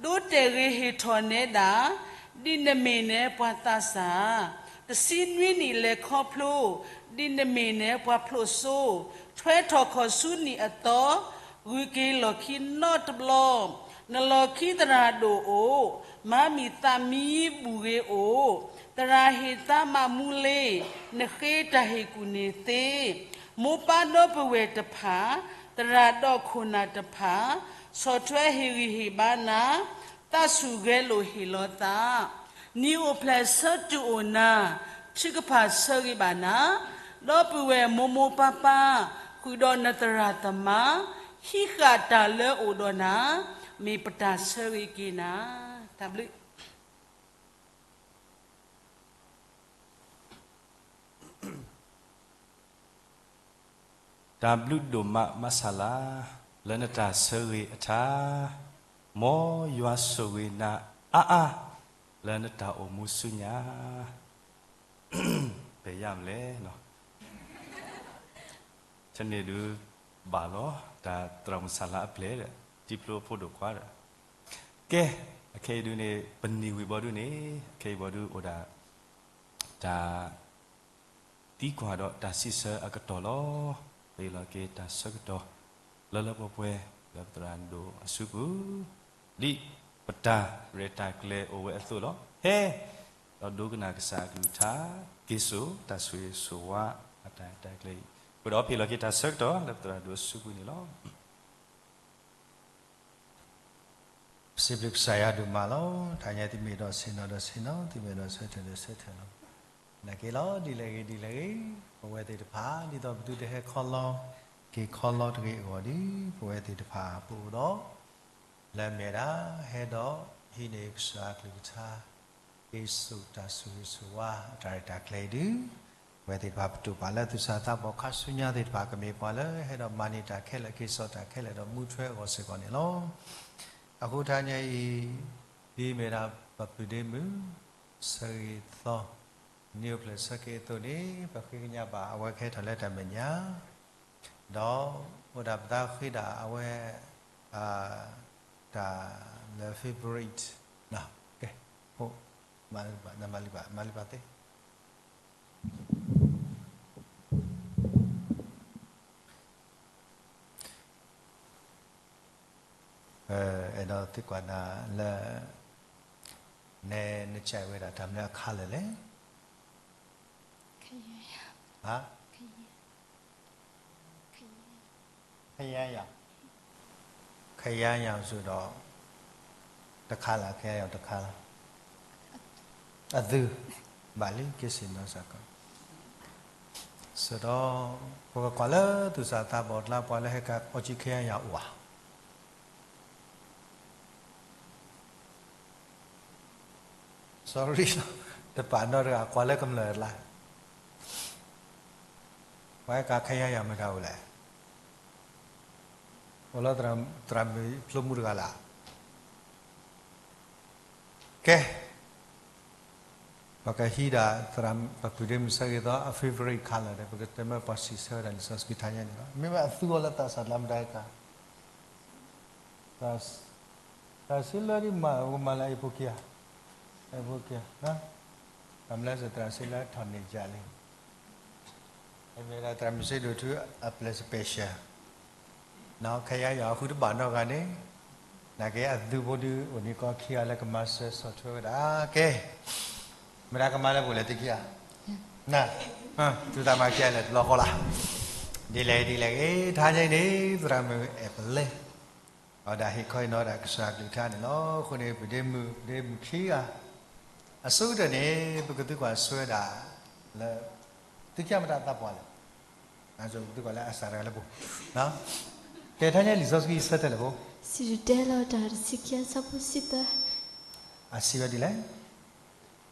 ဒိးတဲာ်ဂ့ၤဟ့ၣ်ထီၣ်နဲဒၣ်, ဒ်နမ့ၢ်နဲပှၤသးစၢ်, တဆံနွံနံၣ်လဲၤခီဖျိ, ဒ်နမ့ၢ်နဲပှၤဖျိးစိ, ထွဲထီၣ်ခီၣ်ဆူနံၣ်အသီ, ဂုၤက့ၤလီၢ်ခံနီတဘျီ, နလီၢ်ခံသရၣ်ဒိၣ်အိၣ်, မၤမံၤသးမံဘူၣ်ဂ့ၤအိၣ်, သရၣ်ဟ့ၣ်သါမးမူလ့, နဃ့တၢ်ဟ့ၣ်ကူၣ်န့ၣ်သ့, မိၢ်ပၢ်ဒီပုၢ်ဝဲၢ်တဖၣ်, သရၣ်ဒီးခိၣ်နၢ်တဖၣ်, ဆီၣ်ထွဲဟ့ၣ်ဂံၢ်ဟ့ၣ်ဘါနၤ, သးဆူၣ်ဂဲၤလိာ်ဟ့ၣ်လီၤသး, နံၣ်အိၣ်ဖျဲၣ်ဆၢတူၢ်အိၣ်နၤ, ထုကဖၣ်ဆၢဂ့ၤဘၣ်နၤ, ဒီပုၢ်ဝဲၢ်မိၢ်မိၢ်ပၢ်ပၢ်, ဃုာ်ဒီးနသရၣ်သမါ, ဟံးဃာ်တၢ်လၢအိၣ်ဒီးနၤ, မ့ၢ်ပတၢ်ဆၢဂ့ၤက့ၤနၤ, တၢ်ဘျုး တၢ်ဘျုးဒိၣ်မး မါဆၣ်လါ, လၢနတၢ်ဆၢဂ့ၤအထါ, မ်ယွၤဆိၣ်ဂ့ၤနၤအါအါ, လၢနတၢ်အိၣ်မူဆူညါ, ပယါမလဲၣ်နီၤ, တန့ၢ်ဒုးဘၣ်လီၤ, တၢ်သရၣ်မုၣ်ဆၣ်လါအပျဲၢ်ဒီး တံၤဖျိဖိဒိၣ်ခွါဒီး, ကဲ, အခဲအံၤဒုးန့ၣ် ပနံၤဝံၤဘီဒုးန့ၣ် အခဲအံၤဘီဒုးအိၣ်ဒၣ် တၢ် သံကွၢ်ဒီးတၢ်စံးဆၢအကတီၢ်လီၤ. ပဟ့ၣ်လီၤက့ၤတၢ်ဆၢကတီၢ် လၢလၢပှဲၤပှဲၤ လၢပသရၣ်ဒိၣ်အစုပူၤ, ဒ်ပတၢ်ရဲၣ်တၢ်ကျဲၤအိၣ်ဝဲအသိးလီၤ. ဟဲ, ဒီးဒိကနၣ်ကစၢ်အကလုၢ်ကထါ, က့ၤစိာ်တၢ်ဆိၣ်ဂ့ၤဆိၣ်ဝါအတၢ်ရဲၣ်တၢ်ကျဲၤအံၤ, အဃိဒီးပဟ့ၣ်လီၤက့ၤတၢ်ဆၢကတီၢ် လၢပသရၣ်ဒိၣ်အစုပူၤန့ၣ်လီၤ. ပစံးဘျုးကစၢ်ယွၤဒိၣ်မးလီၤ. တၢ်ညါသုမ့ၢ်ဒီးဆ့ၣ်နီၤဒီးဆ့ၣ်နီၤ, သုမ့ၢ်ဒီးဆၢထၢၣ်ဒီးဆၢထၢၣ်လီၤ. နာ်က့လီၤ ဒ်လဲၣ်ဂ့ၤဒ်လဲၣ်ဂ့ၤ, ပဝဲသ့ၣ်တဖၣ် ဒ်သိးပသုတဟဲခီလီၤ, က့ၤခီလီၤတဂ့ၤအဂီၢ်ဒီး ပဝဲသ့ၣ်တဖၣ်ပအိၣ်ဒီး လၢအမ့ၢ်ဒၣ် ဟဲဒီးဟံးန့ၢ်ကစၢ်အကလုၢ်ကထါ က့ၤစိာ်တၢ်ဆိၣ်ဂ့ၤဆိၣ်ဝါအတၢ်ရဲၣ်တၢ်ကျဲၤအံၤဒုး, ပဝဲသ့ၣ်တဖၣ်ပတိာ်ပာ်လၢသူၣ်စၢ်သးဘီၣ်ခါဆူညါသ့ၣ်တဖၣ် ကမ့ၢ်ပှၤလၢဟဲဒီးမၤန့ၢ်တၢ်ခဲလၢာ် က့ၤစိာ်တၢ်ခဲလၢာ်ဒီးမူထွဲအဂီၢ်စ့ၢ်ကီးန့ၣ်လီၤ. အဃိတနံၤအံၤ ဒ်အမ့ၢ်ဒၣ်ပပုၢ်ဒ့မုၣ် ဆၢဂ့ၤသီ နံၣ်အိၣ်ဖျဲၣ်ဆၢက့ၤအသိးန့ၣ် ပဃ့ကညးဘၣ်အဝဲကဟဲထီၣ်လၢတၢ်မဲာ်ညါ ဒီးအိၣ်ဒၣ်ပသးဃ့ဒၣ်အဝဲ တၢ်လၢ favorite ကဲ, မၤလၢၤဘၣ်, နမၤလၢၤဘၣ်, မၤလၢၤဘၣ်သ့. အဲၣ်ဒိးသံကွၢ်နၤလၢ နဲနစံးဝဲဒၣ်တၢ်မနုၤအခါလၢာ်လဲၣ်. ခယါယၤ, ခယါယၤ, ခယါယၤစ့ၢ်ဒီး တခါလၢ်, ခယါယၤတခါလၢ်, အသု, ဘၣ်လံ က့ၤစ့ၢ်နီၢ်စ့ၢ်ကီး, စ့ၢ်ဒီး ပကကွၢ်လၢသူၣ်စၢ်သးဘီၣ်အကျါ ပှၤလၢဟဲကၤအီၣ်ကံခယါယၤအိၣ်ဧါ. Sorry, တပာ်နီတဂၤ ကွၢ်လၢကမျၢၢ်အကျါ, ပှၤဟဲကၤခယါယၤမတၤအိၣ်လဲၣ်. အိၣ်လၢသရၣ်မုၣ်ဖျိမူတဂၤလၢ်. ကဲ, ပကဟံးဒၣ်သရၣ်ပပုၢ်ဒ့မုၣ်ဆၢဂ့ၤသီအ favorite color ဒီး ပကတဲမ့ၢ်ပှၤစံးဆၢဝဲဒၣ်လံာ်စီဆှံထါညါန့ၣ်လီၤ. မ့မ့ၢ်အသုအိၣ်လၢသးစၢ်လၢမတၤဟဲကၤ သရၣ်စ့လၢဒ်မၤ ကမၤလၢအဖိခံဂၤ, အဖိခံဂၤ, တၢ်မလဲစ့ၢ်သရၣ်စ့လၢထီၣ်န့ၢ်ယၤလံ. မ့ၢ်ဒၣ်သရၣ်မုၣ်စ့ဒိၣ်ထူအပျဲၢ် special ခယါယၤအဃုတဘၣ်နီတဂၤန့ၣ်, နာ်က့အသုဖိဒုးအိၣ်န့ၢ်ကီၢ်ခံဂၤလၢကမၤစၢၤဆီၣ်ထွဲဝဲဒၣ်. ကဲ, မတၤကမၤလၢပှဲၤလဲၣ်သုခံဂၤ, န, သုသးမၤခံဂၤလဲၣ် တဘျီဃီလီၤ. ဒ်လဲၣ်ဒ်လဲၣ်ဂ့ၤ ထါညါအံၤန့ၣ် သရၣ်မုၣ်အဲၣ်ပလဲ အဝဲဒၣ်ဟ့ၣ်ခီဟ့ၣ်နီၤဝဲဒၣ်ကစၢ်အကလုၢ်ကထါန့ၣ်လီၤ. အဃိန့ၣ် ပဒ့မုၣ် ပဒ့မုၣ်ခံဂၤ အဆိကတၢၢ်န့ၣ် ပကသုကွၢ်ဆိဝဲဒၣ်လၢ သုခံဂၤမတၤသးပှၢ်လဲၣ်. ပကသုကွၢ်လၢအစၢ်တဂၤလၢပူၤ, ကဲထါညါလံာ်စီဆှံဆၢတဲာ်လၢပူၤ, စံၣ်တဲၤတဲလီၤတၢ်တဆံခံအဆၢဖိဆံသၢ, အစံးဝဲဒ်လဲၣ်.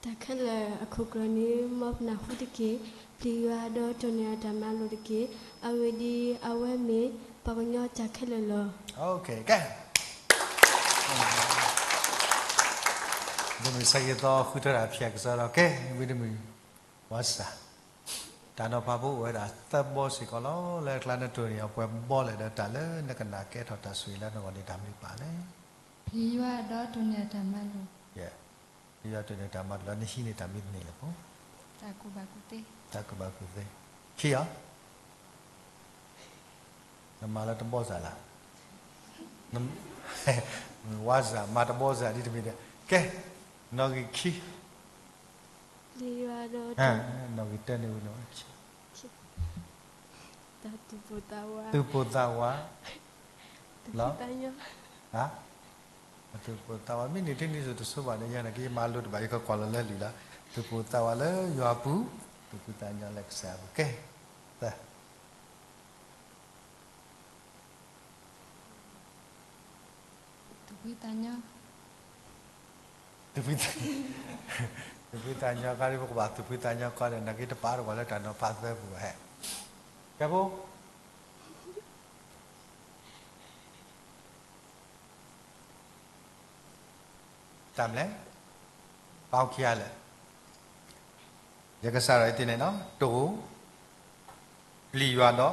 တၢ်ခဲလၢာ်အခိၣ်ကျၢၢ်န့ၣ် မ်ပနၢ်ဟူတက့ၢ်. ပျံၤယွၤဒီးတိၢ်န့ၢ်အတၢ်မၤလိာ်တက့ၢ်. အဂ့ၢ်ဒ်အံၤ, အဝဲမ့ၢ်ပှၤကညီတၢ်ခဲလၢာ်လီၤ. ကဲ, ဒ့မုၣ်ဆၢဂ့ၤသီဃုထၢတၢ်ဖျဲးကစီဒီး ကဲ, ဝံဒ့မုၣ်, ဝါစၢ်, တၢ်နီၤဖးဖိအိၣ်ဝဲဒၣ်သၢဘီစ့ၢ်ကီးလီၤ. လၢအကျါနတိၢ်န့ၢ်အီၤပှဲၤဘီလဲၣ်ဒီး တၢ်လၢနကနၣ်ကဲထီၣ်တၢ်ဆိၣ်ဂ့ၤလၢနဂီၢ်န့ၣ် တၢ်မနုၤပာ်လဲၣ်. ပျံၤယွၤဒီးတိၢ်န့ၢ်အတၢ်မၤလိာ်, ပျံၤယွၤတိၢ်န့ၢ်တၢ်မၤလိာ်လၢနဟံးန့ၢ်တၢ်မနုၤန့ၣ်လဲၣ်ဖိ, တၢ်ကူၣ်ဘၣ်ကူၣ်သ့, တၢ်ကူၣ်ဘၣ်ကူၣ်သ့, ခံဂၤ နမၤလၢတဘီစၢ်လၢ်, ဝါစၢ်မၤတဘီစၢ်ဒ်တမံၤဒီး, ကဲ, နီၣ်ဂံၢ်ခံ, နီၣ်ဂံၢ်တၢန့ၣ်ဝံၤလီၤ, သူၣ်ပိၢ်သးဝး, လီၤ, သူၣ်ပိၢ်သးဝး မ့ၢ်န့ၣ်ထံန့ၣ်စိၤတဆိဘၣ်န့ၣ် ယဲနာ်က့ယမၤလိတဘၣ် ယကကွၢ်လီၤလၢလံာ်လီၤ. သူၣ်ပိၢ်သးဝးလၢယွၤအပူၤ, သူၣ်ဖှံသးညီလၢကစၢ်အပူၤ, ကဲ, သၢ သူၣ်ဖှံသးညီ, သူၣ်ဖှံသး, သူၣ်ဖှံသးညီခါဒ် ပကဘၣ်သူၣ်ဖှံသးညီခါဒီး နာ်က့တပာ်တကွၢ်လၢတၢ်နီၤဖးသၢပူၤဘၣ်ဟဲ, ကဲဖိ တၢ်မနုၤလဲၣ်, ပာ်ခံဂၤလၢာ်, ယကစၢ်ဒီးယသ့ၣ်န့ၣ်လီၤ, တိၢ်, ပျံၤယွၤ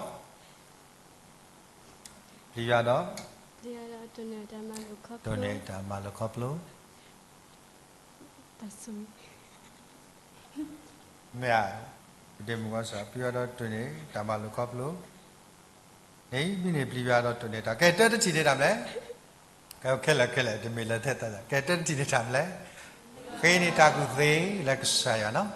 ဒီး, ပျံၤယွၤဒီး, တိၢ်န့ၢ်တၢ်မၤလိာ်ခီဖျိ မ့ၢ်ဧါ, ဒ့မုၣ်ဝါစၢ် ပျံၤယွၤဒီးတိၢ်န့ၢ်တၢ်မၤလိာ်ခီဖျိ, န့ၣ်မ့ၢ်န့ၣ်ပျံၤယွၤဒီးတိၢ်န့ၢ်တၢ်, ကဲတၢတထံၣ်န့ၣ်တၢ်မနုၤလဲၣ်, ခဲလၢာ်ခဲလၢာ် တမ့ၢ်လၢထဲတၢ်လၢာ်, ကဲတၢတထံၣ်န့ၣ်တၢ်မနုၤလဲၣ်, ဃ့န့ၢ်တၢ်ကူၣ်သ့လၢကစၢ်ယွၤနီၤ,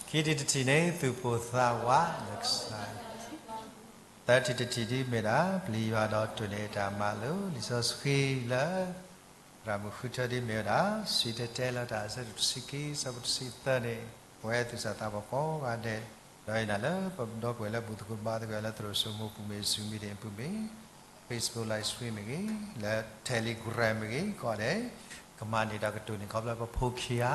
ခံထံၣ်တထံၣ်န့ၣ် သူၣ်ပိၢ်သးဝးလၢကစၢ်ယွၤ သၢထံၣ်တထံၣ်ဒ်မ့ၢ်ဒၣ် ပျံၤယွၤဒီးတိၢ်န့ၢ်တၢ်မၤလိာ် လံာ်စီဆှံလၢ သရၣ်မုၣ်ဃုထၢဒ်မ့ၢ်ဝဲဒၣ် စံၣ်တဲၤတဲလီၤတၢ်အဆၢဒိၣ်တဆံခံ အဆၢဖိတဆံသၢန့ၣ် ပဝဲသူၣ်စၢ်သးဘီၣ်ကိးဂၤဒဲး ဒီးအံၤနၤလၢပဒီပုၢ်ဝဲၢ်လၢဘူၣ်သကိးဘါသကိးလၢသရိာ်စိမိပူၤမ့ၢ် Zoom meeting ပူၤမ့ၢ် Facebook live stream မ့ၢ်ဂ့ၤ လၢ Telegram မ့ၢ်ဂ့ၤ ကိးဂၤဒဲး ကမၤန့ၢ်တၢ်ကတိၢ်န့ၢ်ခီဖျိပဖိခံဂၤ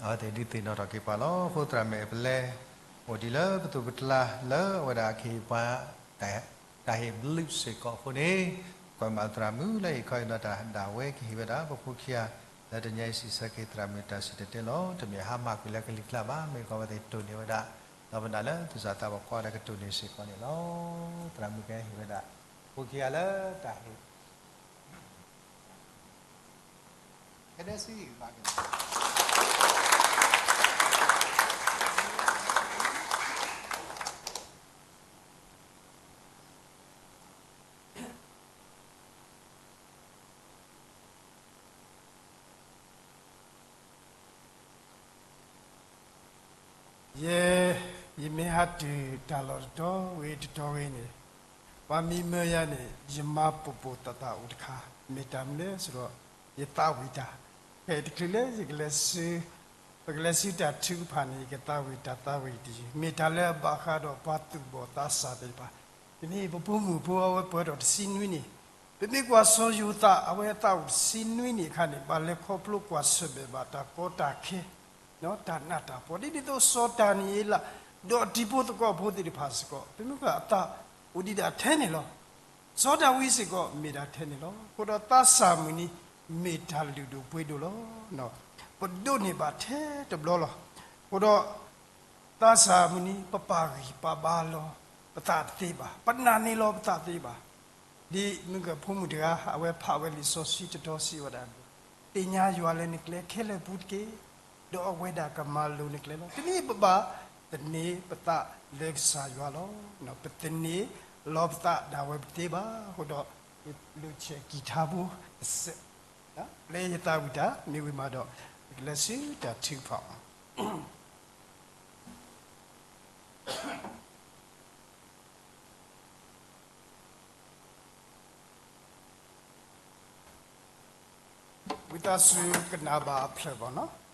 အဝဲသ့ၣ်ဒုးသ့ၣ်နီၣ်ထီၣ်က့ၤပှၤလီၤ. အဃိသရၣ်မုၣ်အဲၣ်ပလဲ အိၣ်ဒံးလၢပသိးပကျါလၢအဝဲဒၣ်အခ့အပှၤ တၢ်ဟ့ၣ်ဘျုးစ့ၢ်ကီးအဃိန့ၣ် ကွၢ်မၤသရၣ်မုၣ်လၢဟ့ၣ်ခီဟ့ၣ်နီၤတၢ်ဒၣ်ဝဲကဟ့ၣ်ဝဲဒၣ်ပဖိခံဂၤ လၢတနံၤအံၤစံးဆၢက့ၤသရၣ်မုၣ်တၢ်စံၣ်တဲၤတဲလီၤ. တမ့ၢ်ဟါမၢ်ကွံာ်လၢကလံၤကျါဘၣ် မ့ၢ်ကွၢ်ဝဲသ့ၣ်တိၢ်န့ၢ်ဝဲဒၣ် ဒီးပနၢ်လၢသူၣ်စၢ်သးဘီၣ်ကိးဂၤဒဲးကတိၢ်န့ၢ်စ့ၢ်ကီးန့ၣ်လီၤ. သရၣ်မုၣ်ကဟ့ၣ်ဝဲဒၣ် ဖိခံဂၤလၢတၢ်ဟ့ၣ် ကဲဒဲစံဘၣ်က့ၤ ယဲ, ယမ့ၢ်ဟးတုၤတၢ်လီၢ်တတီၤဂ့ၤတတီၤဂ့ၤန့ၣ်, ပှၤမံမၢယၤန့ၣ် ယမါပိာ်ပိာ်သးသးအိၣ်တခါ, မ့ၢ်တၢ်မနုၤလဲၣ်ဆိုတော့ ယသးဝံၣ်တၢ်, ဖဲတချုးလၢယကလဲၤဆူ, ပကလဲၤဆူတၢ်ထုကဖၣ်န့ၣ် ယကသးဝံၣ်တၢ်သးဝံၣ်တယုၢ်, မ့ၢ်တၢ်လၢအဘၣ်ဃးဒီးပှၤသူၣ်ဘီၣ်သးစၢ်သ့ၣ်တဖၣ်, တနံၤအံၤပဖိမုၣ်ဖိအဝဲပှဲၤဒီးတဆံနွံနံၣ်, ပမ့ၢ်ကွၢ်စီၤယိၤသး အဝဲအသးအိၣ်တဆံနွံနံၣ်အခါန့ၣ် ဘၣ်လဲၤခီဖျိကွၢ်ဆၢၣ်မဲာ်ဘၣ်တၢ်ကီတၢ်ခဲ တၢ်နးတၢ်ဖှီၣ် ဒ်သိးစီၤဒၤနံးယ့လး ဒီးတံၤဖိသကိးဖိသ့ၣ်တဖၣ်စ့ၢ်ကီး ပမ့ၢ်ကွၢ်အသးအိၣ်ဒံးဒၣ်ထဲန့ၣ်လီၤ. စီၤဒၤဝံးစ့ၢ်ကီးမ့ၢ်ဒၣ်ထဲန့ၣ်လီၤ. အဃိဒီးသးစၢ်မုၢ်နံၤ မ့ၢ်တၢ်လုၢ်ဒိၣ်ပှ့ၤဒိၣ်လီၤ. ပဒိးန့ၢ်ဘၣ်ထဲတဘျီလီၤ. အဃိဒီး သးစၢ်မုၢ်နံၤ ပပာ်ဂံၢ်ပာ်ဘါလီၤပသးတသ့ဘၣ်, ပနာ်န့ၢ်လီၤပသးတသ့ဘၣ်. ဒ်မုၢ်ကဖိမုၣ်တဂၤ အဝဲဖးဝဲလံာ်စီဆှံတတီၤစံးဝဲဒၣ်, သ့ၣ်ညါယွၤလၢနကျဲခဲလၢာ်ပူၤတက့ၢ်, ဒီးအဝဲဒၣ်ကမၤလိၤနကျဲလီၤ. တနံၤအံၤပဘၣ်သန့ၤပသးလၢကစၢ်ယွၤလီၤ. ပသန့ၤလီၤပသးဒၣ်ဝဲပသ့ဘၣ်. အဃိဒီး လိၣ်ဆဲးကံၢ်ထါဖိတစဲး လၢယသးဝံၣ်တၢ်မ့ၢ်ဝံၤမးဒီး ယကလဲၤဆူတၢ်ထုကဖၣ် ဝံသးစူၤကနၣ်ဘၣ်အဖျၢၣ်ဘၣ်နီၤ.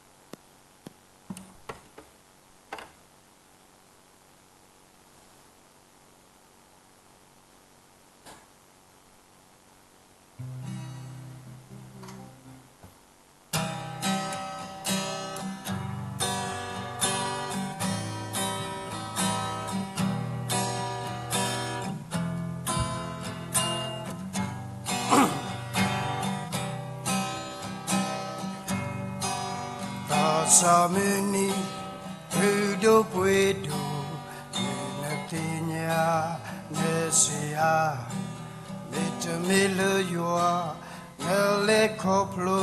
သးစၢ်မုၢ်နံၤ လုၢ်ဒိၣ်ပှ့ၤဒိၣ် မ့ၢ်နသ့ၣ်ညါ နစံးဧါ, မ့တမ့ၢ်လၢယွၤ နလဲၤခီဖျိ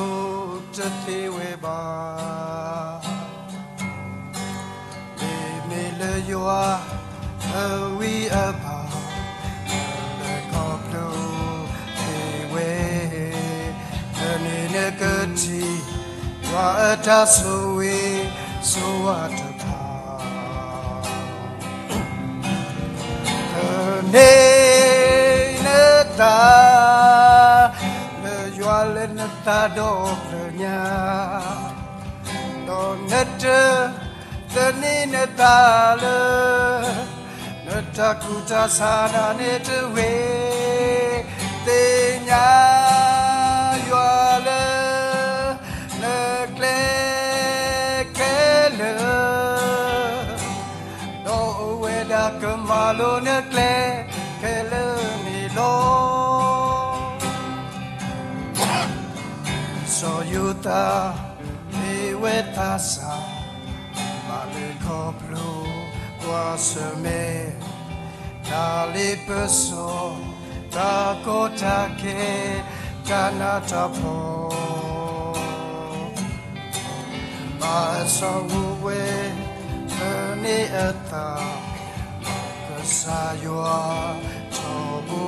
တသ့ဝဲဘၣ်. မ့မ့ၢ်လၢယွၤ အဝံအဘၣ် နလဲၤခီဖျိသ့ဝဲ, ဖဲန့ၣ်နကထံၣ် ယွၤအတၢ်ဆိၣ်ဂ့ၤဆိၣ်ဝါတဖၣ် န့ၢ်နသး လၢယွၤလၢနသးဒီဖျၢၣ်ညါ, ဒီးနတသန့ၤနသးလၢ နတၢ်ကူၣ်တၢ်ဆးဒၣ်နဲတဝ့ၤ, သ့ၣ်ညါယွၤလၢ နကျဲခဲလၢာ် ဒီးအဝဲဒၣ်ကမၤလိၤနကျဲခဲလၢာ်န့ၣ်လီၤ. စီၤယိၤသး မ့ၢ်ဝဲသးစၢ် ဘၣ်လဲၤခီဖျိကွၢ်ဆၢၣ်မဲာ် တၢ်လ့ပစီ တၢ်ကီတၢ်ခဲ တၢ်နးတၢ်ဖှီၣ် ဘၣ်အစီၤဝဲ ဖဲန့ၣ်အသး ကစၢ်ယွၤထီဘိ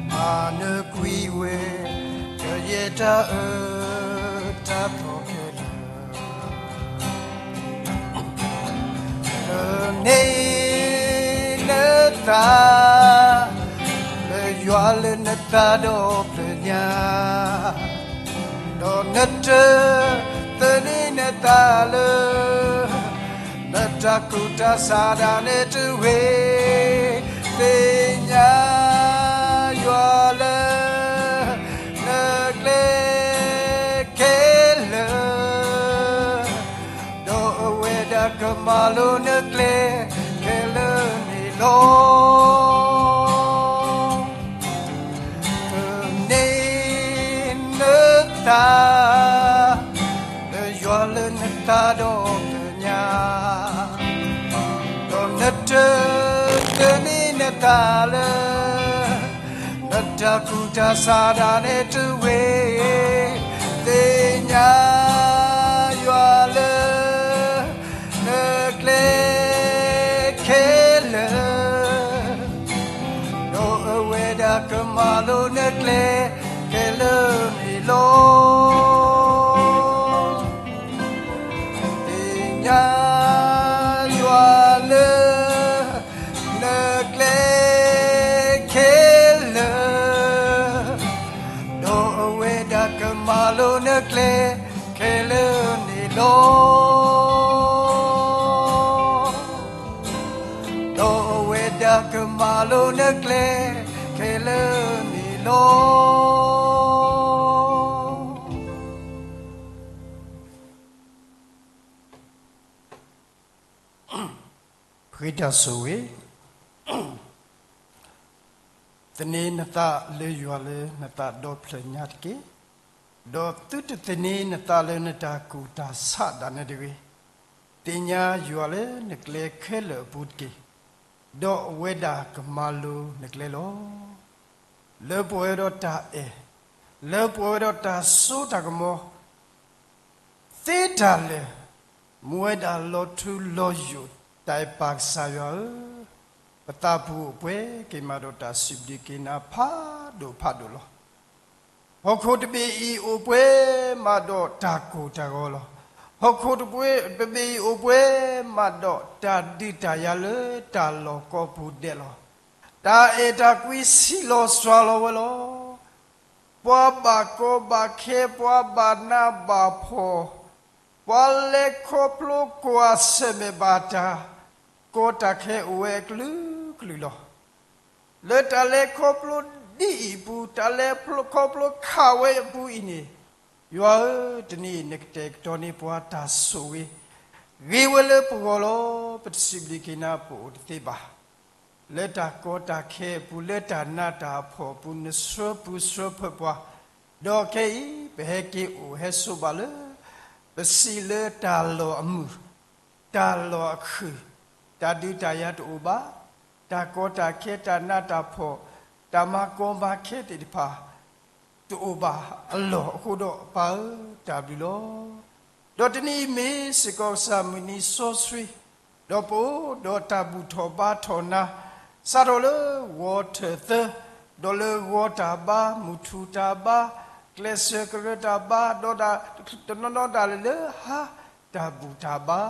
မၤနၢၤကွံာ်ဝဲ ကယဲၢ်တၢ်အၢတၢ်သီခဲလၢာ် န့ၢ်နသး လၢယွၤလၢနသးဒီဖျၢၣ်ညါ, ဒီးနတသန့ၤနသးလၢ နတၢ်ကူၣ်တၢ်ဆးဒၣ်နဲတဝ့ၤ, သ့ၣ်ညါယွၤလၢ နကျဲခဲလၢာ် ဒီးအဝဲဒၣ်ကမၤလိၤနကျဲခဲလၢာ်န့ၣ်လီၤ. န့ၢ်နသး လၢယွၤလၢနသးဒီဖျၢၣ်ညါ, ဒီးနတသန့ၤနသးလၢ နတၢ်ကူၣ်တၢ်ဆးဒၣ်နဲတဝ့ၤ, သ့ၣ်ညါယွၤလၢ နကျဲခဲလၢာ်, ဒီးအဝဲဒၣ်ကမၤလိၤနကျဲခဲလၢာ်န့ၣ်လီၤ. သ့ၣ်ညါ မၤလိနကျဲခဲလၢာ်န့ၣ်လီၤ. ဒီးအဝဲဒၣ်ကမၤလိနကျဲခဲလၢာ်န့ၣ်လီၤ. ပဃ့တၢ်ဆိၣ်ဂ့ၤ. သန့ၤနသးလၢယွၤလၢနသးဒီဖျၢၣ်ညါတက့ၢ်. ဒီးသုတသန့ၤနသးလၢနတၢ်ကူၣ်တၢ်ဆးဒၣ်နဲတဂ့ၤ. သ့ၣ်ညါယွၤလၢနကျဲခဲလၢာ်အပူၤတက့ၢ်. ဒီးအဝဲဒၣ်ကမၤလိနကျဲလီၤ. လၢပှဲၤဝဲဒီးတၢ်အဲၣ်, လၢပှဲၤဝဲဒီးတၢ်စိတၢ်ကမီၤ သ့တၢ်လၢာ်, မူဝဲဒၣ်လီၤထူလီၤယိာ် တၢ်အဲၣ်ပၢ်ကစၢ်ယွၤဧၢ, ပသးပူၤအိၣ်ပှဲၤက့ၤမးဒီးတၢ်စံးဘျုးက့ၤနၤဖးဒိၣ်ဖးဒိၣ်လီၤ. ဟီၣ်ခိၣ်တဘ့ၣ်အံၤအိၣ်ပှဲၤမးဒီးတၢ်ကိၢ်တၢ်ဂီၤလီၤ. ဟီၣ်ခိၣ်တဘ့ၣ်အံၤအိၣ်ပှဲၤမးဒီးတၢ်ဒုးတၢ်ယၤလၢတၢ်လီၢ်ကိးပူၤဒဲးလီၤ. တၢ်အဲၣ်တၢ်ကွံဆံးလီၤစှၤလီၤဝဲလီၤ. ပှၤဘၣ်ကီဘၣ်ခဲ, ပှၤဘၣ်နးဘၣ်ဖှီၣ်, ပှၤလဲၤခီဖျိကွၢ်ဆၢၣ်မဲာ်ဘၣ်တၢ်ကီတၢ်ခဲအိၣ်ဝဲအကလုာ်ကလုာ်လီၤ. လၢတၢ်လဲၤခီဖျိဒ်အံၤအပူၤ, တၢ်လဲၤခီဖျိခးဝဲအပူၤအံၤန့ၣ်, ယွၤဧၢ, တနံၤအံၤနကတဲာ်ကတီၤန့ၢ်ပှၤတၢ်ဆိၣ်ဂ့ၤ, ဂ့ၤဝဲလၢပဂီၢ်လီၤ. ပတစံးဘျုးက့ၤနၤပအိၣ်တသ့ဘၣ်. လၢတၢ်ကီတၢ်ခဲအပူၤ, လၢတၢ်နးတၢ်ဖှီၣ်အပူၤ နဆှၢပူၤဆှၢဖၢပှၤ, ဒီးခဲအံၤ ပဟဲက့ၤအိၣ်ဟဲဆိးဘၣ်လၢ ပစံးလၢတၢ်လီၢ်အမုာ်, တၢ်လီၢ်အခုၣ်, တၢ်ဒုးတၢ်ယၤတအိၣ်ဘၣ်, တၢ်ကီတၢ်ခဲ, တၢ်နးတၢ်ဖှီၣ်, တၢ်မၤကီမၤခဲသ့ၣ်တဖၣ် တအိၣ်ဘၣ်အလီၢ်အဃိဒီး ပၢ်ဧၢ, တၢ်ဘျုးလီၤ. ဒီးတနံၤအံၤမ့ၢ်စ့ၢ်ကီးကစၢ်မုၢ်နံၤစီဆှံ, ဒီးပအိၣ်ဒီးတၢ်ဘူၣ်ထီၣ်ဘါထီၣ်နၤ, စးထီၣ်လၢဂီၤထၢၣ်သၢ, ဒီးလၢဂီၤတၢ်ဘါ, မုၢ်ထူၣ်တၢ်ဘါ, ကျဲးစၢးကရၢတၢ်ဘါ, ဒီးတနီၤနီၤဒၣ်လဲာ်လၢဟါတၢ်ဘူၣ်တၢ်ဘါ,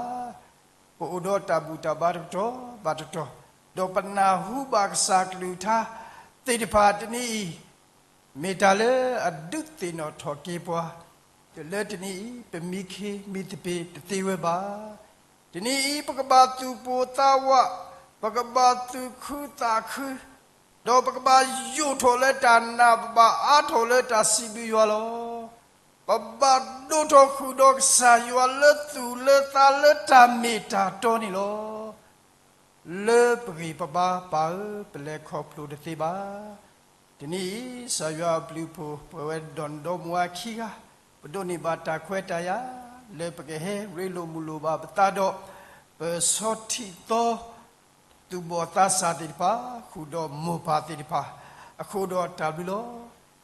ပအိၣ်ဒီးတၢ်ဘူၣ်တၢ်ဘါတကတီၢ်ဘၣ်တကတီၢ်, ဒီးပနၢ်ဟူဘၣ်ကစၢ်ကလုၢ်ကထါသ့ၣ်တဖၣ်တနံၤအံၤ, မ့ၢ်တၢ်လၢအဒုးသ့ၣ်နီၣ်ထီၣ်က့ၤပှၤ, လၢတနံၤအံၤ ပမံခ့မံသပ့ၤတသ့ဝဲဘၣ်. တနံၤအံၤ ပကဘၣ်သူၣ်ပိၢ်သးဝး, ပကဘၣ်သူၣ်ခုသးခု, ဒီးပကဘၣ်ယိာ်ထီၣ်လၢတၢ်နာ်, ပဘၣ်အါထီၣ်လၢတၢ်စံးဘျုးယွၤလီၤ. ပဘၣ်ဒိၣ်ထီၣ်ဃုာ်ဒီးကစၢ်ယွၤလၢသူၣ်လၢသး လၢတၢ်မ့ၢ်တၢ်တီန့ၣ်လီၤ. လၢပဂံၢ်ပဘါပၢ်ဧၢ, ပလဲၤခီဖျိတသ့ဘၣ်. တနံၤအံၤ ကစၢ်ယွၤအဘျုးအဖှိၣ် ပှဲၤဝဲဒီးနဒီမါဝၤခံဂၤ, ပဒိးန့ၢ်ဘၣ်တၢ်ခွဲးတၢ်ယာ် လၢပကဟဲရ့လိာ်မုာ်လိာ်ဘၣ်ပသးဒီး ပဆီၣ်ထံသီ သူၣ်ဘီၣ်သးစၢ်သ့ၣ်တဖၣ် ဃုာ်ဒီးမိၢ်ပၢ်သ့ၣ်တဖၣ် အဃိဒီးတၢ်ဘျုးလီၤ.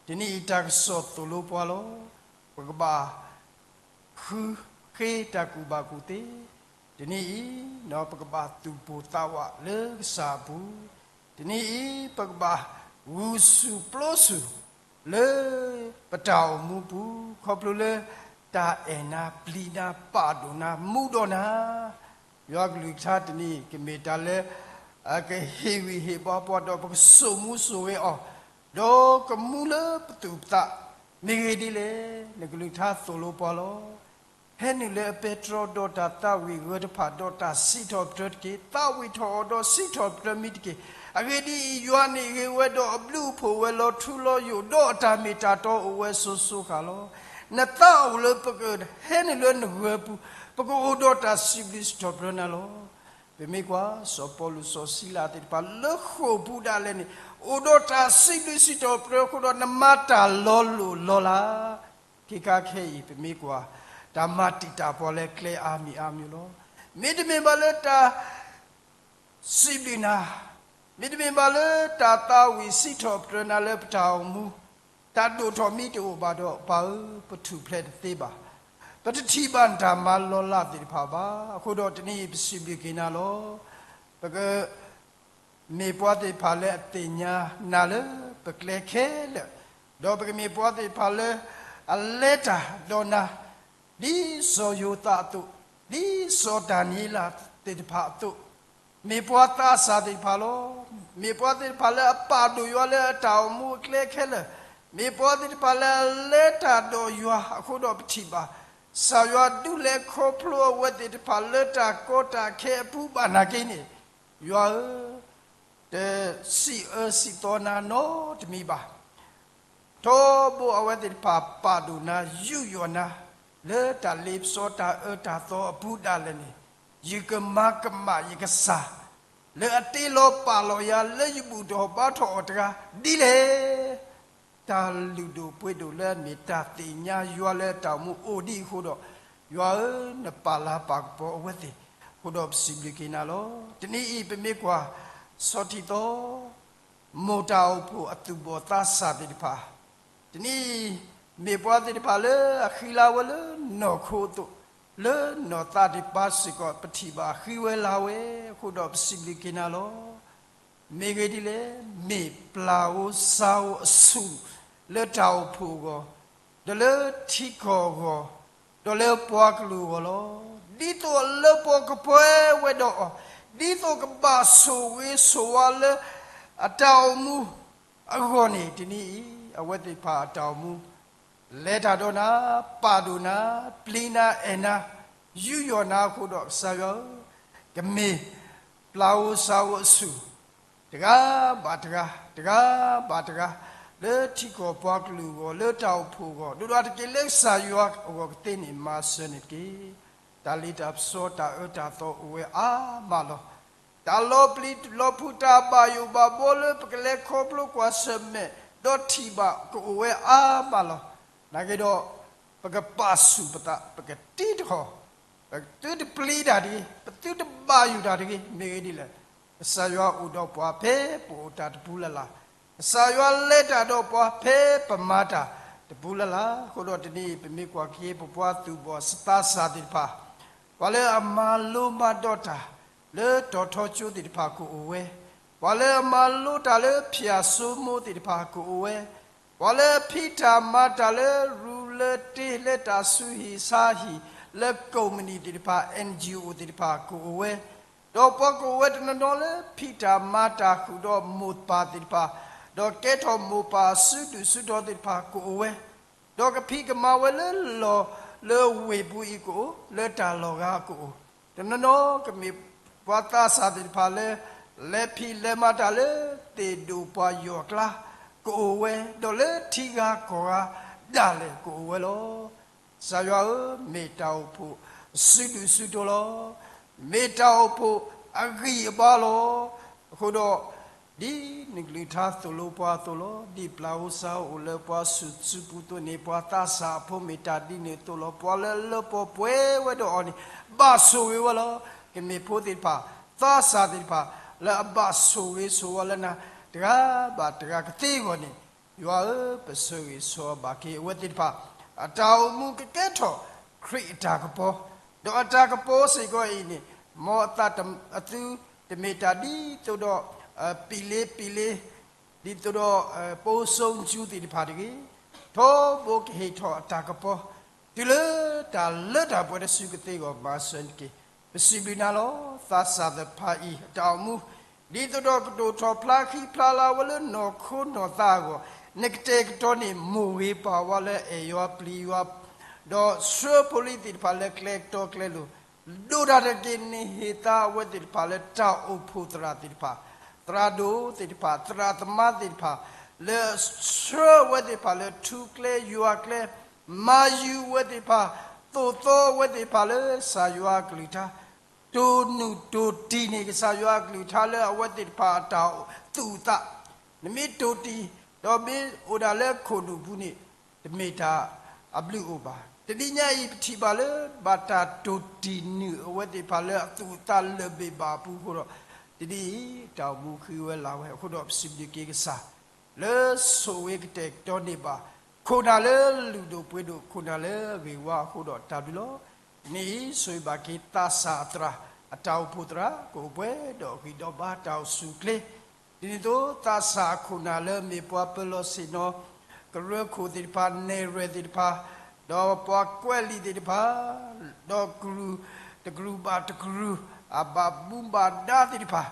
တနံၤအံၤတၢ်ကစီၣ်သိၣ်လိပှၤလီၤ. ပကဘၣ် ဃုဃ့တၢ်ကူၣ်ဘၣ်ကူၣ်သ့, တနံၤအံၤ ပကဘၣ်သူၣ်ပိၢ်သးဝးလၢကစၢ်အပူၤ, တနံၤအံၤ ပကဘၣ်ဂုာ်ဆူၣ်ပျိဆူၣ် လၢပတၢ်အိၣ်မူပူၤ ခီဖျိလၢ တၢ်အဲၣ်နၤ ပျံၤနၤ ပာ်ဒိၣ်နၤ မူဒီးနၤ ယွၤကလုၢ်ကထါတနံၤ ကမ့ၢ်တၢ်လၢ ကဟ့ၣ်ဂံၢ်ဟ့ၣ်ဘါပှၤဒီးပကစိာ်မူစိာ်ဂဲၤအီၤ, ဒီးကမူလၢပသူၣ်ပသး, မ့ၢ်ဂ့ၢ်ဒ်လဲၣ်, နကလုၢ်ကထါသိၣ်လိပှၤလီၤ. ဟဲနုာ်လၢအပဲတြီ ဒီးတၢ်သးဝံၣ်ဂၢၢ်တဖၣ် ဒီးတၢ်စံးထီၣ်ပတြၢၤတက့ၢ်. သးဝံၣ်ထီၣ်အီၤဒီးစံးထီၣ်ပတြၢၤမံၤတက့ၢ်. အဂ့ၢ်ဒ်အံၤ, ယွၤန့ၣ်ဂ့ၤဝဲဒီးအဘျုးအဖှိၣ်ဝဲလီၤထူလီၤယိာ်, ဒီးအတၢ်မ့ၢ်တၢ်တီအိၣ်ဝဲစိၤစိၤဃၣ်လီၤ. နသးအိၣ်လၢပကဟဲနုာ်လၢနဂၢၢ်ပူၤ, ပကအိၣ်ဒီးတၢ်စံးဘျုးစံးထီၣ်ပတြၢၤနၤလီၤ. ပမ့ၢ်ကွၢ် စီၤပီလူးစီၤစံလၤသ့ၣ်တဖၣ် လၢဃိာ်ပူၤဒၣ်လဲာ်န့ၣ် အိၣ်ဒီးတၢ်စံးဘျုးစံးထီၣ်ပတြၢၤအဃိဒီး နမၤတၢ်လီၤလိၢ်လီၤလး ခဲခါခဲအံၤ ပမ့ၢ်ကွၢ် တၢ်မၤတံာ်တာ်ပှၤလၢကျဲအါမံၤအါမံၤလီၤ. မ့တမ့ၢ်ဘၣ်လၢတၢ်စံးဘျုးနၤ, မ့တမ့ၢ်ဘၣ်လၢတၢ်သးဝံၣ်စံးထီၣ်ပတြၢၤနၤလၢပတၢ်အိၣ်မူ, တၢ်ဒိၣ်ထီၣ်မံတအိၣ်ဘၣ်ဒီး ပၢ်ဧၢ, ပထူၣ်ဖျဲးတသ့ဘၣ်. ပတထံၣ်ဘၣ်နတၢ်မၤလီၤလးသ့ၣ်တဖၣ်ဘၣ်. အဃိဒီးတနံၤအံၤ ပစံးဘျုးက့ၤနၤလီၤ. ပက မ့ၢ်ပှၤသ့ၣ်တဖၣ်လၢအသ့ၣ်ညါနၤလၢပကျဲခဲလၢာ်, ဒီးပကမ့ၢ်ပှၤသ့ၣ်တဖၣ်လၢအလဲၤတၢ်ဒီးနၤ, ဒ်စီၤယိၤသးအသိး, ဒ်စီၤဒၤနံးယ့လးသ့ၣ်တဖၣ်အသိး, မ့ၢ်ပှၤသးစၢ်သ့ၣ်တဖၣ်လီၤ. မ့ၢ်ပှၤသ့ၣ်တဖၣ်လၢအပာ်ဒိၣ်ယွၤလၢအတၢ်အိၣ်မူအကျဲခဲလၢာ်, မ့ၢ်ပှၤသ့ၣ်တဖၣ်လၢအလဲၤတၢ်ဒီးယွၤအဃိဒီးပထံၣ်ဘၣ်, ကစၢ်ယွၤဒုးလဲၤခီဖျိအဝဲသ့ၣ်တဖၣ်လၢတၢ်ကီတၢ်ခဲအပူၤဘၣ်နာ်က့န့ၣ်, ယွၤဧၢ, တစံးအၢစံးသီနၤနီတမံၤဘၣ်. ထီဘိအဝဲသ့ၣ်တဖၣ်ပာ်ဒိၣ်နၤ ယူးယီၣ်နၤ လၢတၢ်လ့ပစီတၢ်အၢတၢ်သီအပူၤဒၣ်လဲာ်န့ၣ်, ယကမၤကမၣ်ယကစၢ် လၢအတ့လီၤပာ်လီၤယၤလၢယဘူၣ်ထီၣ်ဘါထီၣ်အီၤတဂၤဒ်လဲၣ်. တၢ်လုၢ်ဒိၣ်ပှ့ၤဒိၣ်လၢအမ့ၢ်တၢ်သ့ၣ်ညါယွၤလၢတၢ်အိၣ်မူအိၣ်ဒံးအဃိဒီး, ယွၤဧၢ, နပာ်လၤပာ်ကပီၤအဝဲသ့ၣ်အဃိဒီးပစံးဘျုးက့ၤနၤလီၤ. တနံၤအံၤပမ့ၢ်ကွၢ် ဆီထံသီ မိၢ်တၢ်အိၣ်ဖှိၣ်အသူၣ်ဘီၣ်သးစၢ်သ့ၣ်တဖၣ်, တနံၤအံၤ မ့ၢ်ပှၤသ့ၣ်တဖၣ်လၢအဃံလၤဝဲလၢနီၢ်ခိအသိး, လၢနီၢ်သးဒံးပၤစ့ၢ်ကီး ပထံၣ်ဘၣ်ဃံဝဲလၤဝဲအဃိဒီးပစံးဘျုးက့ၤနၤလီၤ. မ့ၢ်ဂ့ၢ်ဒ်လဲၣ်, မ့ၢ်ပျၢ်ဧိၤစၢ်ဧိၤအဆူၣ် လၢတၢ်အိၣ်ဖှိၣ်အဂီၢ်, ဒီးလၢထံကီၢ်အဂီၢ်, ဒီးလၢပှၤကလုာ်အဂီၢ်လီၤ. ဒ်သိးအလၢပှီၢ်ကပှဲၤဝဲဒီးအီၤ, ဒ်သိးကဘၣ်ဆိၣ်ဂ့ၤဆိၣ်ဝါလၢအတၢ်အိၣ်မူအဂီၢ်န့ၣ်, တနံၤအံၤ အဝဲသ့ၣ်တဖၣ်အတၢ်အိၣ်မူ လဲၤတၢ်ဒီးနၤ, ပာ်ဒိၣ်နၤ, ပျံၤနၤ, အဲၣ်နၤ, ယူးယီၣ်နၤအဃိဒီး ကစၢ်ယွၤဧၢ, ကမ့ၢ်ပျၢ်ဧိၤစၢ်ဧိၤအဆူၣ် တဂၤဘၣ်တဂၤ, တဂၤဘၣ်တဂၤ, လၢထံကီၢ်ပှၤကလုာ်အဂီၢ်, လၢတၢ်အိၣ်ဖှိၣ်အဂီၢ်, ဒိၣ်ဒိၣ်တက့ၢ်လၢကစၢ်ယွၤအဂီၢ်ကသ့န့ၣ် မၤစၢၤန့ၣ်တက့ၢ်. တၢ်လ့တၢ်ပစီတၢ်အၢတၢ်သီအိၣ်ဝဲအါမးလီၤ. တၢ်လီၤပျံၤလီၤဖုး တၢ်ဘၣ်ယိၣ်ဘၣ်ဘီလၢပကလဲၤခီဖျိကွၢ်ဆၢၣ်မဲာ် ဒီးထံၣ်ဘၣ်ကအိၣ်ဝဲအါမးလီၤ. နာ်က့ဒီး ပကပာ်ဆူၣ်ပသး, ပကတံထီၣ်, ပသုတပျံၤတၢ်တဂ့ၤ, ပသုတဘၣ်ယိၣ်တၢ်တဂ့ၤ. မ့ၢ်ဂ့ၢ်ဒ်လဲၣ်, ကစၢ်ယွၤအိၣ်ဒီးပှၤဖဲပအိၣ်တၢ်တပူၤလၢ်လၢ်, ကစၢ်ယွၤလဲၤတၢ်ဒီးပှၤဖဲပမၤတၢ်တပူၤလၢ်လၢ်. အဃိဒီးတနံၤအံၤ ပမ့ၢ်ကွၢ်က့ၤ ပပှၤသူၣ်ဘီၣ်သးစၢ်သ့ၣ်တဖၣ်, ပှၤလၢအမၤလိမၤဒိးတၢ် လၢတီၤထီကၠိသ့ၣ်တဖၣ်ကအိၣ်ဝဲ, ပှၤလၢအမၤလိတၢ်လၢဖၠၣ်စိမိသ့ၣ်တဖၣ်ကအိၣ်ဝဲ, ပှၤလၢအဖံးတၢ်မၤတၢ်လၢရူလၢတ့လၢတၢ်ဆူးဟံၣ်ဆါဟံၣ် လၢကိးမုၢ်နံၤသ့ၣ်တဖၣ် NGO သ့ၣ်တဖၣ်ကအိၣ်ဝဲ, ဒီးပှၤကအိၣ်ဝဲတနီၤနီၤလၢဖံးတၢ်မၤတၢ်ဃုာ်ဒီးမိၢ်ပၢ်သ့ၣ်တဖၣ်, ဒီးကဲထီၣ်မိၢ်ပၢ်စုဒုၣ်စုတီၤသ့ၣ်တဖၣ်ကအိၣ်ဝဲ, ဒီးကဖံးကမၤဝဲလၢလီၢ်လၢဝ့ၢ်ပူၤအံၤကအိၣ်, လၢတၢ်လီၢ်ဂၤကအိၣ်, တနီၤနီၤကမ့ၢ်ပှၤသးစၢ်သ့ၣ်တဖၣ်လၢ လဲၤဖံးလဲၤမၤတၢ်လၢသ့ၣ်ဒိၣ်ပှၢ်ယွၤအကျါကအိၣ်ဝဲ, ဒီးလၢထံဂၤကီၢ်ဂၤဒၣ်လဲာ်ကအိၣ်ဝဲလီၤ. ကစၢ်ယွၤဧၢ, မ့ၢ်တၢ်အိၣ်ဖှိၣ်စုဒုၣ်စုတီၤလီၤ. မ့ၢ်တၢ်အိၣ်ဖှိၣ်အဂံၢ်အဘါလီၤ. အဃိဒီး ဒ်နကလုၢ်ကထါသိၣ်လိပှၤအသိးလီၤ. ဒ်ပျၢ်ဧိၤစၢ်ဧိၤအိၣ်လၢပှၤစုၣ်စုပူၤအသိးန့ၣ်, ပှၤသးစၢ်အဖိမ့ၢ်တၢ်ဒ်န့ၣ်အသိးလီၤ. ပှၤလၢအလၢပှီၢ်ပှဲၤဝဲဒီးအီၤန့ၣ် ဘၣ်ဆိၣ်ဂ့ၤဝဲလီၤ. ကမ့ၢ်ဖိသ့ၣ်တဖၣ်, သးစၢ်သ့ၣ်တဖၣ် လၢအဘၣ်ဆိၣ်ဂ့ၤဆိၣ်ဝါလၢနၤ တဂၤဘၣ်တဂၤကသ့အဂီၢ်န့ၣ်, ယွၤဧၢ, ပဆၢဂ့ၤဆၢဝါဘၣ်က့ၤအဝဲသ့ၣ်တဖၣ် အတၢ်အိၣ်မူကကဲထီၣ်ခရံာ်အတၢ်ကပီၤ, ဒီးအတၢ်ကပီၤစ့ၢ်ကီးအံၤန့ၣ် မ်အသးတ, အသုတမ့ၢ်တၢ်ဒ်သိးဒီး ပံလ့ပံလ့, ဒ်သိးဒီး ပိစိၤကၠူသ့ၣ်တဖၣ်တဂ့ၤ, ထီဘိကဟ့ၣ်ထီၣ်အတၢ်ကပီၤ တုၤလၢတၢ်လၢတၢ်ပှဲၤတစုကသ့အဂီၢ် မၤစၢၤန့ၣ်တက့ၢ်. ပစံးဘျုးနၤလီၤ. သးစၢ်သ့ၣ်တဖၣ်အံၤအတၢ်အိၣ်မူ ဒ်သိးဒီးကဒိၣ်ထီၣ်ဖျါဃံဖျါလၤဝဲလၢနီၢ်ခိနီၢ်သးအဂီၢ်, နကတဲာ်ကတီၤန့ၢ်မိၢ်ဂ့ၤပၢ်ဝါလၢအဲၣ်ယွၤပျံၤယွၤ, ဒီးဆှၢဖိလံၤသ့ၣ်တဖၣ်လၢကျဲကတီၤကျဲလိၤ, ဒိၣ်တၢ်တက့ၢ် နဟ့ၣ်သါအဝဲသ့ၣ်တဖၣ်လၢတၢ်အိၣ်ဖှိၣ်သရၣ်သ့ၣ်တဖၣ်, သရၣ်ဒိၣ်သ့ၣ်တဖၣ်, သရၣ်သမါသ့ၣ်တဖၣ်, လၢဆှၢအဝဲသ့ၣ်တဖၣ်လၢထူကျဲယွၤကျဲ, မၤယုၤအဝဲသ့ၣ်တဖၣ်, သိၣ်သီအဝဲသ့ၣ်တဖၣ်လၢကစၢ်ယွၤအကလုၢ်ကထါ, တိၢ်နုၢ်တိၢ်တံၢ်န့ၢ်ကစၢ်ယွၤအကလုၢ်ကထါလၢအဝဲသ့ၣ်တဖၣ်အတၢ်သူၣ်အုးသး, နမ့ၢ်တိၢ်တံၢ် ဒီးမ့ၢ်အိၣ်ဒၣ်လၢခိၣ်နူာ်ပူၤန့ၣ် တမ့ၢ်တၢ်အဘျုးအိၣ်ဘၣ်. တနံၤညါအံၤ ပထံၣ်ဘၣ်လၢ ဘၣ်တၢ်တိၢ်တံၢ်နုာ်အဝဲသ့ၣ်တဖၣ်လၢအသူၣ်အုးသးလၢာ်ဘ့ၣ်ဘၣ်အပူၤအဃိဒီး, တနံၤအံၤ တၢ်အိၣ်မူဃံဝဲလၤဝဲအဃိဒီး ပစံးဘျုးက့ၤကစၢ် လၢဆိၣ်ဂ့ၤကတဲာ်ကတီၤန့ၢ်ဘၣ် ခိၣ်နၢ်လၢလုၢ်ဒိၣ်ပှ့ၤဒိၣ် ခိၣ်နၢ်လၢအဂ့ၤဝါအဃိဒီးတၢ်ဘျုးလီၤ. တနံၤအံၤ ဆိၣ်ဂ့ၤဘၣ်က့ၤသးစၢ်အသရၣ် အတၢ်အိၣ်ဖှိၣ်သရၣ် ကအိၣ်ပှဲၤဒီးအဂံၢ်ဒီးဘါတၢ်အိၣ်ဆူၣ်အိၣ်ချ့ ဒ်န့ၣ်အသိး သးစၢ်အခိၣ်နၢ်လၢအမ့ၢ်ပှၤပၢၤလီၢ်ဆ့ၣ်နီၤ ကရၢခိၣ်သ့ၣ်တဖၣ် နဲၣ်ရွဲၣ်သ့ၣ်တဖၣ် ဒီးပှၤကွဲးလံာ်သ့ၣ်တဖၣ် ဒီးကရူၢ်တကရူၢ်ဘၣ်တကရူၢ် အဘၣ်မူဘၣ်ဒါသ့ၣ်တဖၣ်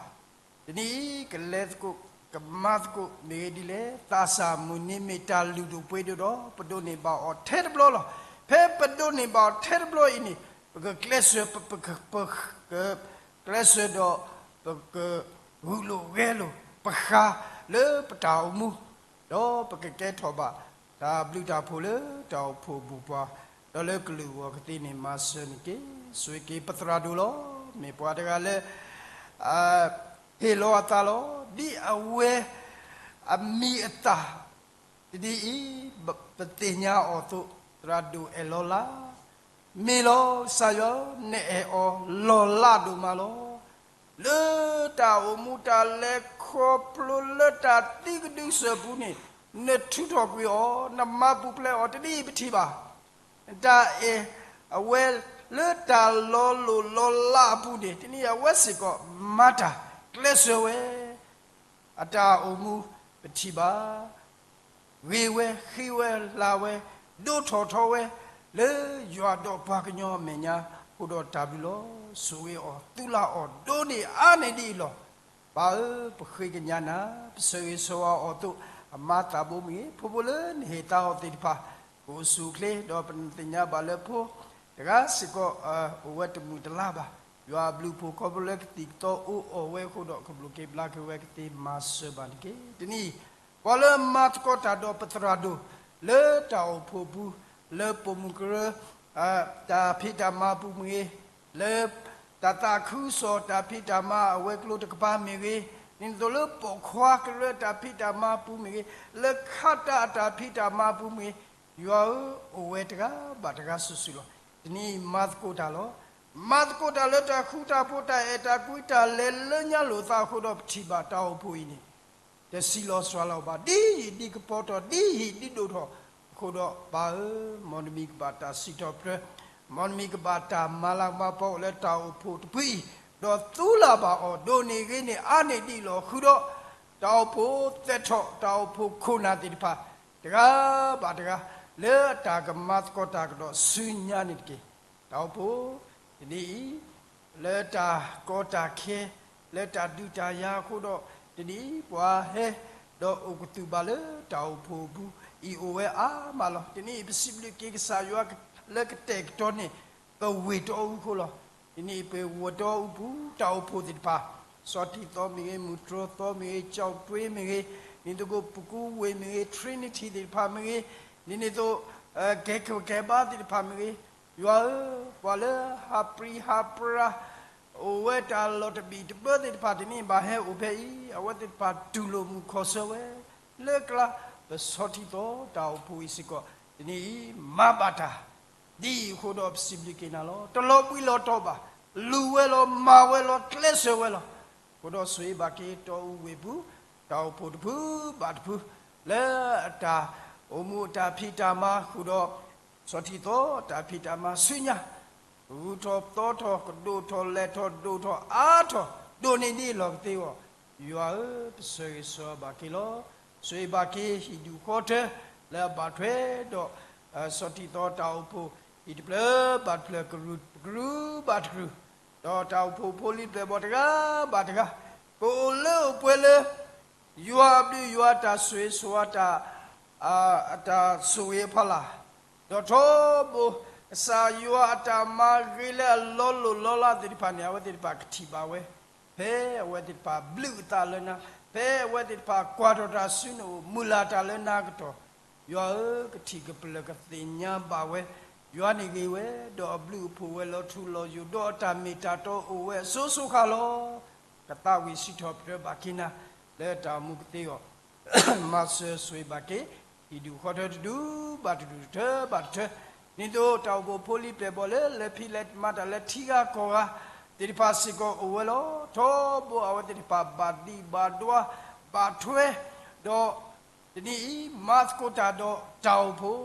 တနံၤအံၤ ကလဲၤသကိး ကမၤသကိးမ့ၢ်ဂ့ၤဒ်လဲၣ်, သးစၢ်မုၢ်နံၤမ့ၢ်တၢ်လုၢ်ဒိၣ်ပှ့ၤဒိၣ်ဒီး ပဒိးန့ၢ်ဘၣ်အီၤထဲတဘျီလီၤ. ဖဲပဒိးန့ၢ်ဘၣ်အီၤထဲတဘျီအံၤန့ၣ် ပကကျဲးစၢး ပက ပကကျဲးစၢးဒီး ပကဂုာ်လိာ်ဂဲၤလိာ်ပဃါလၢပတၢ်အိၣ်မူ ဒီးပကကဲထီၣ်ဘၣ် တၢ်ဘျုးတၢ်ဖှိၣ်လၢတၢ်အိၣ်ဖှိၣ်ပူၤပှၤ, ဒီးလၢကလုာ်အဂီၢ်ကသ့န့ၣ် မၤစၢၤန့ၢ်က့ၤ ဆိၣ်ဂ့ၤက့ၤပသရၣ်ဒိၣ်လီၤ. မ့ၢ်ပှၤတဂၤလၢ ဟ့ၣ်လီၤအသးလီၤ. ဒ်အဝဲအမံၤအသၣ် တနံၤအံၤ ပသ့ၣ်ညါအီၤအသိး, သရၣ်ဒိၣ်အဲၣ်လီၤလး, မ့ၢ်လီၤ ကစၢ်ယွၤ, နအဲၣ်အီၤလီၤလးဒိၣ်မးလီၤ. လၢတၢ်အိၣ်မူတၢ်လဲၤခီဖျိလၢတၢ်သံကဒုကစၢၢ်ပူၤန့ၣ် နထုးထီၣ်ကွံာ်အီၤ, နမၤပူၤဖျဲးအီၤ တနံၤအံၤပထံၣ်ဘၣ်. တၢ်အဲၣ်အဝဲလၢတၢ်လီၤလိၢ်လီၤလးအပူၤန့ၣ် တနံၤအံၤအဝဲစ့ၢ်ကီးမၤတၢ်ကျဲးစၢးဝဲ အတၢ်အိၣ်မူပထံၣ်ဘၣ်. ဂ့ၤဝဲ, ဃ့ဝဲ, လၤဝဲ, ဒိၣ်ထီၣ်ထီဝဲ လၢယွၤဒီးပှၤကညီအမဲာ်ညါအဃိဒီးတၢ်ဘျုးလီၤ. ဆိၣ်ဂ့ၤအီၤ, သူလၢ်အီၤ, ဒိးန့ၢ်အါန့ၢ်ဒ်အံၤလီၤ. ပၢ်ဧၢ, ပဃ့ကညးနၤ, ပဆၢဂ့ၤဆၢဝါအီၤအသိး, အမါသးဘိမ့ၢ်ဂ့ၤ, ဖိဖိလၢနဟ့ၣ်သါအီၤသ့ၣ်တဖၣ်, ကအိၣ်ဆူၣ်အိၣ်ချ့, ဒီးပသ့ၣ်ညါဘၣ်လၢဖိတဂၤစ့ၢ်ကီး အိၣ်ဝဲတမုာ်တလၤဘၣ်. ယွၤအဘျုးအဖှိၣ်ခီဖျိလၢကသံၣ်ကသီအိၣ်အီၣ်ဝဲအဃိဒီး ကဘျုးက့ၤဘျါက့ၤဝဲကသ့မၤစၢၤဘၣ်န့ၣ်တက့ၢ်. တနံၤအံၤ ပှၤလၢမၤသကိးတၢ်ဒီးပသရၣ်ဒိၣ် လၢတၢ်အိၣ်ဖှိၣ်ပူၤ, လၢပိာ်မုၣ်ကရၢ တၢ်ဖံးတၢ်မၤပူၤမ့ၢ်ဂ့ၤ, လၢတၢ်သးခုကစီၣ်တၢ်ဖံးတၢ်မၤအဝဲၤကျိၤတကပၤမ့ၢ်ဂ့ၤ, ဒ်န့ၣ်အသိးလၢပိာ်ခွါကရၢတၢ်ဖံးတၢ်မၤပူၤမ့ၢ်ဂ့ၤ, လၢခးတၢ်အတၢ်ဖံးတၢ်မၤပူၤမ့ၢ်ဂ့ၤ, ယွၤဧၢ, အိၣ်ဝဲတဂၤဘၣ်တဂၤစုာ်စုာ်လီၤ. တနံၤအံၤမၤသကိးတၢ်လီၤ. မၤသကိးတၢ်လၢတၢ်ဃူတၢ်ဖိးတၢ်အဲၣ်တၢ်ကွံတၢ်လဲၤလၢညါလိာ်သးအဃိဒီးပထံၣ်ဘၣ်တၢ်အိၣ်ဖှိၣ်အံၤန့ၣ် တဆံးလီၤစှၤလီၤဘၣ်, ဒ်ဟံၣ်ဒ်ကပီၤထီၣ်, ဒ်ဟံၣ်ဒ်ဒိၣ်ထီၣ်အဃိဒီး ပၢ်ဧၢ, မ်နမံၤကဘၣ်တၢ်စံးထီၣ်ပတြၢၤ, မ်နမံၤကဘၣ်တၢ်မၤလၤကပီၤလၢတၢ်အိၣ်ဖှိၣ်တဖုအံၤ, ဒီးသူလၢ်ဘၣ်အီၤ, ဒိးန့ၢ်ဂ့ၤန့ၢ်အါန့ၢ်ဒ်အံၤလီၤ. ဃုာ်ဒီးတၢ်အိၣ်ဖှိၣ်သဲးထီၣ်, တၢ်အိၣ်ဖှိၣ်ခိၣ်နၢ်သ့ၣ်တဖၣ် တဂၤဘၣ်တဂၤ လၢအတၢ်ကမၤသကိးတၢ်ကဒီးဆူညါန့ၣ်တက့ၢ်. တၢ်အိၣ်ဖှိၣ်တနံၤအံၤ လၢတၢ်ကီတၢ်ခဲ, လၢတၢ်ဒုးတၢ်ယၤအဃိဒီး, တနံၤအံၤ ပှၤဟဲဒီးအိၣ်ကသုၣ်ဘၣ်လၢတၢ်အိၣ်ဖှိၣ်အပူၤအံၤအိၣ်ဝဲအါမးလီၤ. တနံၤအံၤ ပစံးဘျုးက့ၤကစၢ်ယွၤလၢကတဲာ်ကတီၤန့ၢ် ပဝ့ၢ်တီအူအဃိလီၤ. တနံၤအံၤ ပဝ့ၢ်တီအူပူၤ တၢ်အိၣ်ဖှိၣ်သ့ၣ်တဖၣ်, စီၤထံသီမ့ၢ်ဂ့ၤ, မုၢ်တြီသီမ့ၢ်ဂ့ၤ, ကၠီၣ်တွ့မ့ၢ်ဂ့ၤ, ဒ်သိးကပကူဝ့ၢ်မ့ၢ်ဂ့ၤ, Trinity သ့ၣ်တဖၣ်မ့ၢ်ဂ့ၤ, ဒ်န့ၣ်အသိး ကဲကဲဘါသ့ၣ်တဖၣ်မ့ၢ်ဂ့ၤ, ယွၤဧၢ, ပှၤလၢဟးပြံဟးပြါ အိၣ်ဝဲတၢ်လီၢ်တဘ့ၣ်တဘၢသ့ၣ်တဖၣ် တနံၤအံၤဘၣ်ဟဲအိၣ်ဖဲအံၤ, အဝဲသ့ၣ်တဖၣ်တူၢ်လိာ်မုာ်ခီၣ်ဆၢဝဲ လၢကျါ ပစီၤထံသီတၢ်အိၣ်ဖှိၣ်အံၤစ့ၢ်ကီး တနံၤအံၤ မၤဘၣ်တၢ် ဒ်အံၤအဃိဒီးပစံးဘျုးက့ၤနၤလီၤ. တလီၤဘှံးလီၤတီၤဘၣ်, လူၤဝဲလီၤ, မၤဝဲလီၤ, ကျဲးစၢးဝဲလီၤ. အဃိဒီးဆိၣ်ဂ့ၤဘၣ်က့ၤတီအူဝ့ၢ်ပူၤ တၢ်အိၣ်ဖှိၣ်တဖုဘၣ်တဖု လၢအတၢ်အိၣ်မူအတၢ်ဖံးတၢ်မၤဃုာ်ဒီး စီၤထံသီတၢ်ဖံးတၢ်မၤဆူညါ ဂုၤထီၣ်သီထီၣ် ကဒိၣ်ထီၣ်လဲၢ်ထီၣ်ဒိၣ်ထီၣ်အါထီၣ် ဒိၣ်န့ၢ်ဒ်အလီၢ်ကသ့အဂီၢ်, ယွၤဧၢ, ပဆၢဂ့ၤဆၢဝါဘၣ်က့ၤလီၤ. ဆိၣ်ဂ့ၤဘၣ်က့ၤဟံၣ်ဒူၣ်ဃီထၢ လၢအဘၣ်ထွဲဒီး စီၤထံသီတၢ်အိၣ်ဖှိၣ် ဟံၣ်တဖျၢၣ်ဘၣ်တဖျၢၣ် ကရူၢ်ကရူၢ်ဘၣ်တကရူၢ်, ဒီးတၢ်အိၣ်ဖှိၣ်ဖိလံၤပျဲၢ်ဘီၣ်တဂၤဘၣ်တဂၤ ကအိၣ်လၢအိၣ်ပှဲၤလၢ ယွၤအဘျုးယွၤတၢ်ဆိၣ်ဂ့ၤဆိၣ်ဝါတၢ် အတၢ်ဆိၣ်ဂ့ၤအဖီလာ်, ဒီးထီဘိ ကစၢ်ယွၤအတၢ်မၤဂ့ၤလၢအလီၤလိၢ်လီၤလးသ့ၣ်တဖၣ်န့ၣ် အဝဲသ့ၣ်တဖၣ်ကထံၣ်ဘၣ်ဝဲ, ဖဲအဝဲသ့ၣ်တဖၣ်ဘျုးအသးလၢနၤ, ဖဲအဝဲသ့ၣ်တဖၣ်ကွၢ်ထီၣ်တၢ်ဆူနအိၣ် မုၢ်လၢ်တၢ်လၢနၤအကတီၢ်, ယွၤဧၢ, ကထံၣ်ကပလၢၢ်ကသ့ၣ်ညါဘၣ်ဝဲ, ယွၤန့ၣ်ဂ့ၤဝဲ, ဒီးအဘျုးအဖှိၣ်ဝဲလီၤထူလီၤယိာ်, ဒီးအတၢ်မ့ၢ်တၢ်တီအိၣ်ဝဲအစိၤစိၤဃၣ်ဃၣ်လီၤ. ကသးဝံၣ်စံးထီၣ်ပတြၢၤဘၣ်က့ၤနၤ လၢတၢ်အိၣ်မူကသ့အဂီၢ် မၤစၢၤဆိၣ်ဂ့ၤဘၣ်က့ၤ ဟံၣ်ဒူၣ်ဃီထၢတဒူၣ်ဘၣ်တဒူၣ် တထၢဘၣ်တထၢ, ဒ်သိးတၢ်အိၣ်ဖှိၣ်ဖိလံၤပျဲၢ်ဘီၣ်လၢ လဲၤဖံးလဲၤမၤတၢ်လၢထံဂၤကီၢ်ဂၤသ့ၣ်တဖၣ်စ့ၢ်ကီးအိၣ်ဝဲလီၤ. ထီဘိအဝဲသ့ၣ်တဖၣ်ဘၣ်ဒံးဘၣ်ဒွါ ဘၣ်ထွဲ ဒီး တနံၤအံၤ မၤသကိးတၢ်ဒီးတၢ်အိၣ်ဖှိၣ်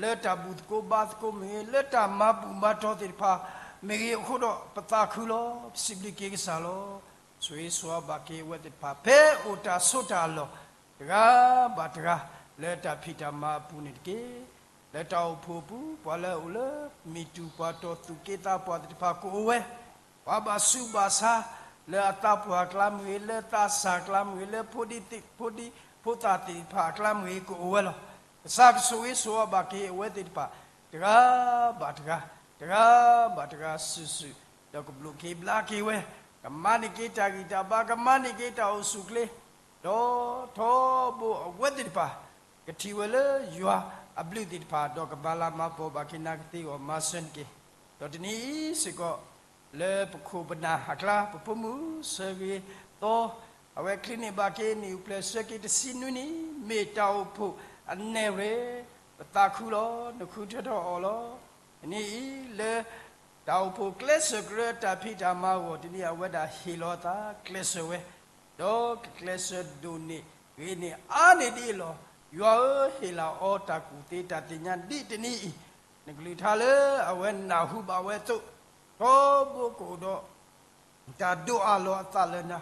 လၢတၢ်ဘူၣ်သကိးဘါသကိးမ့ၢ်ဂ့ၤ, လၢတၢ်မၤဘူၣ်မၤတီၤသ့ၣ်တဖၣ်မ့ၢ်ဂ့ၤအဃိဒီး ပသးခုလီၤ. ပစံးဘျုးက့ၤကစၢ်လီၤ. ဆိၣ်ဂ့ၤဆိၣ်ဝါဘၣ်က့ၤအဝဲသ့ၣ်တဖၣ် ဖဲအိၣ်တၢ်ဆိးတၢ်အလီၢ် တဂၤဘၣ်တဂၤ လၢတၢ်ဖံးတၢ်မၤအပူၤန့ၣ်တက့ၢ်. လၢတၢ်အိၣ်ဖှိၣ်အပူၤ ပှၤလၢအအိၣ်လၢမုၢ်တူၢ်ပှၤတီၢ်သူၣ်က့သးပှၢ်သ့ၣ်တဖၣ်ကအိၣ်ဝဲ, ပှၤဘၣ်ဆူးဘၣ်ဆါ လၢအသးပှၢ်အကျါမ့ၢ်ဂ့ၤ, လၢသးစၢ်အကျါမ့ၢ်ဂ့ၤ, လၢဖိဒံဖိဒံဖိသၣ်သ့ၣ်တဖၣ်အကျါမ့ၢ်ဂ့ၤ ကအိၣ်ဝဲလီၤ. ကစၢ်ကဆိၣ်ဂ့ၤဆိၣ်ဝါဘၣ်က့ၤအဝဲသ့ၣ်တဖၣ် တဂၤဘၣ်တဂၤ, တဂၤဘၣ်တဂၤစုာ်စုာ်, ဒီးကဘျိးက့ၤဘျါက့ၤဝဲ, ကမၤန့ၢ်က့ၤတၢ်ဂံၢ်တၢ်ဘါ, ကမၤန့ၢ်က့ၤတၢ်အိၣ်ဆူၣ်အိၣ်ချ့, ဒီးထီဘိအဝဲသ့ၣ်တဖၣ် ကထံၣ်ဝဲလၢယွၤအဘျုးသ့ၣ်တဖၣ် ဒီးကမၤလၤမၤပီၤဘၣ်က့ၤနၤကသ့အဂီၢ် မၤစၢၤန့ၣ်တက့ၢ်. ဒီးတနံၤအံၤစ့ၢ်ကီး လၢပခိၣ်ပနၢ်အကျါ ပဖိမုၣ်ဆၢဂ့ၤသီ အဝဲချံးန့ၢ်ဘၣ်က့ၤ နံၣ်အိၣ်ဖျဲၣ်ဆၢက့ၤတဆံနွံနံၣ် မ့ၢ်တၢ်အိၣ်ဖှိၣ်အနဲၣ်ရွဲၣ်, ပသးခုလီၤ, နဃုထၢထီၣ်အီၤလီၤ. တနံၤအံၤလၢ တၢ်အိၣ်ဖှိၣ်ကျဲးစၢးကရၢတၢ်ဖံးတၢ်မၤအဂီၢ် တနံၤအဝဲဒၣ်ဟ့ၣ်လီၤအသးကျဲးစၢးဝဲ, ဒီးကကျဲးစၢးဒိၣ်န့ၢ်ဂ့ၤန့ၢ်အါန့ၢ်ဒ်အံၤလီၤ. ယွၤဧၢ, ဟ့ၣ်လီၤအီၤတၢ်ကူၣ်သ့တၢ်သ့ၣ်ညါဒ်တနံၤအံၤ, နကလုၢ်ကထါလၢအဝဲနၢ်ဟူဘၣ်ဝဲအသိး, ထီဘိကအိၣ်ဒီး တၢ်ဒိးအးလီၤအသးလၢနၤ,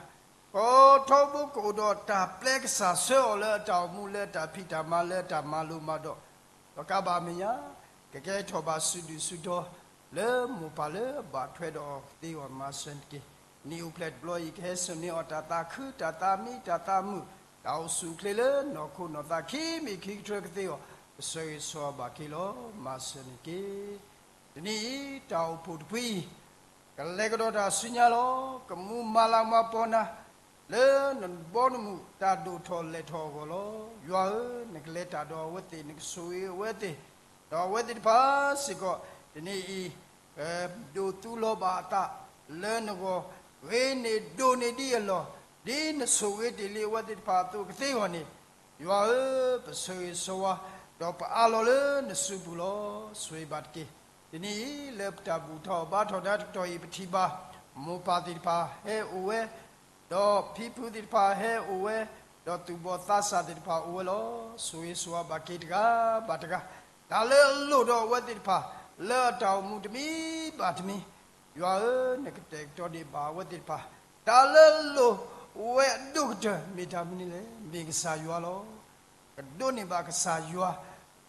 ကထီဘိကအိၣ်ဒီးတၢ်ပျဲကစၢ်ဆှၢအီၤလၢအတၢ်အိၣ်မူ လၢအတၢ်ဖံးတၢ်မၤ လၢအတၢ်မၤလိမၤဒိး, ဒီးကဘၣ်မဲာ်ညါ ကကဲထီၣ်ဘၣ်စုဒုၣ်စုတီၤ လၢမိၢ်ပၢ်လၢဘၣ်ထွဲဒီးအီၤကသ့အဂီၢ် မၤစၢၤန့ၣ်တက့ၢ်. နံၣ်အိၣ်ဖျဲၣ်တဘျီအံၤ ကဟဲဆူၣ်န့ၢ်အီၤတၢ်သးခု တၢ်သးမံ တၢ်သးမုာ်, တၢ်အိၣ်ဆူၣ်အိၣ်ချ့လၢနီၢ်ခိနီၢ်သးခံမံၤခံကတြၢကသ့အဂီၢ် ပဆၢဂ့ၤဆၢဝါဘၣ်က့ၤလီၤ. မၤစၢၤန့ၣ်တက့ၢ်. တနံၤအံၤ တၢ်အိၣ်ဖှိၣ်တဖုအံၤ ကလဲၤကဒီးတၢ်ဆူညါလီၤ. ကမူမၤလၤမၤပီၤနၤ လၢနဘီနမုၢ်တၢ်ဒိၣ်ထီၣ်လဲၢ်ထီၣ်အဂီၢ်လီၤ. ယွၤဧၢ, နကလဲၤတၢ်ဒီးအဝဲသ့ၣ်, နကဆိၣ်ဂ့ၤအဝဲသ့ၣ်, ဒီးအဝဲသ့ၣ်တဖၣ်စ့ၢ်ကီး တနံၤအံၤ ဒိးသူလီၤဘၣ်အသးလၢနဂီၢ်, ဂ့ၤန့ၢ်ဒိၣ်န့ၢ်ဒ်အလီၢ်, ဒ်နဆိၣ်ဂ့ၤတ့ၢ်လံအဝဲသ့ၣ်တဖၣ်အသိးကသ့အဂီၢ်န့ၣ်, ယွၤဧၢ, ပဆၢဂ့ၤဆၢဝါ, ဒီးပအးလီၤလၢနစုပူၤလီၤ. ဆိၣ်ဂ့ၤဘၣ်တက့ၢ်. တနံၤအံၤ လၢပတၢ်ဘူၣ်ထီၣ်ဘါထီၣ်နၤတကတီၢ်အံၤ ပထံၣ်ဘၣ် မိၢ်ပၢ်သ့ၣ်တဖၣ်ဟဲအိၣ်ဝဲ, ဒီးဖံဖုသ့ၣ်တဖၣ်ဟဲအိၣ်ဝဲ, ဒီးသူၣ်ဘီၣ်သးစၢ်သ့ၣ်တဖၣ်အိၣ်ဝဲလီၤ. ဆိၣ်ဂ့ၤဆိၣ်ဝါဘၣ်က့ၤတဂၤဘၣ်တဂၤ, တၢ်လၢအလိၣ်ဒီးအဝဲသ့ၣ်တဖၣ် လၢအတၢ်အိၣ်မူတမံၤဘၣ်တမံၤ, ယွၤဧၢ, နကတဲာ်ကတီၤဒံးဘၣ်အဝဲသ့ၣ်တဖၣ်, တၢ်လၢအလိၣ်ဝဲအဒိၣ်ကတၢၢ် မ့ၢ်တၢ်မနုၤလဲၣ်. မ့ၢ်ကစၢ်ယွၤလီၤ. ကဒိးန့ၢ်ဘၣ်ကစၢ်ယွၤ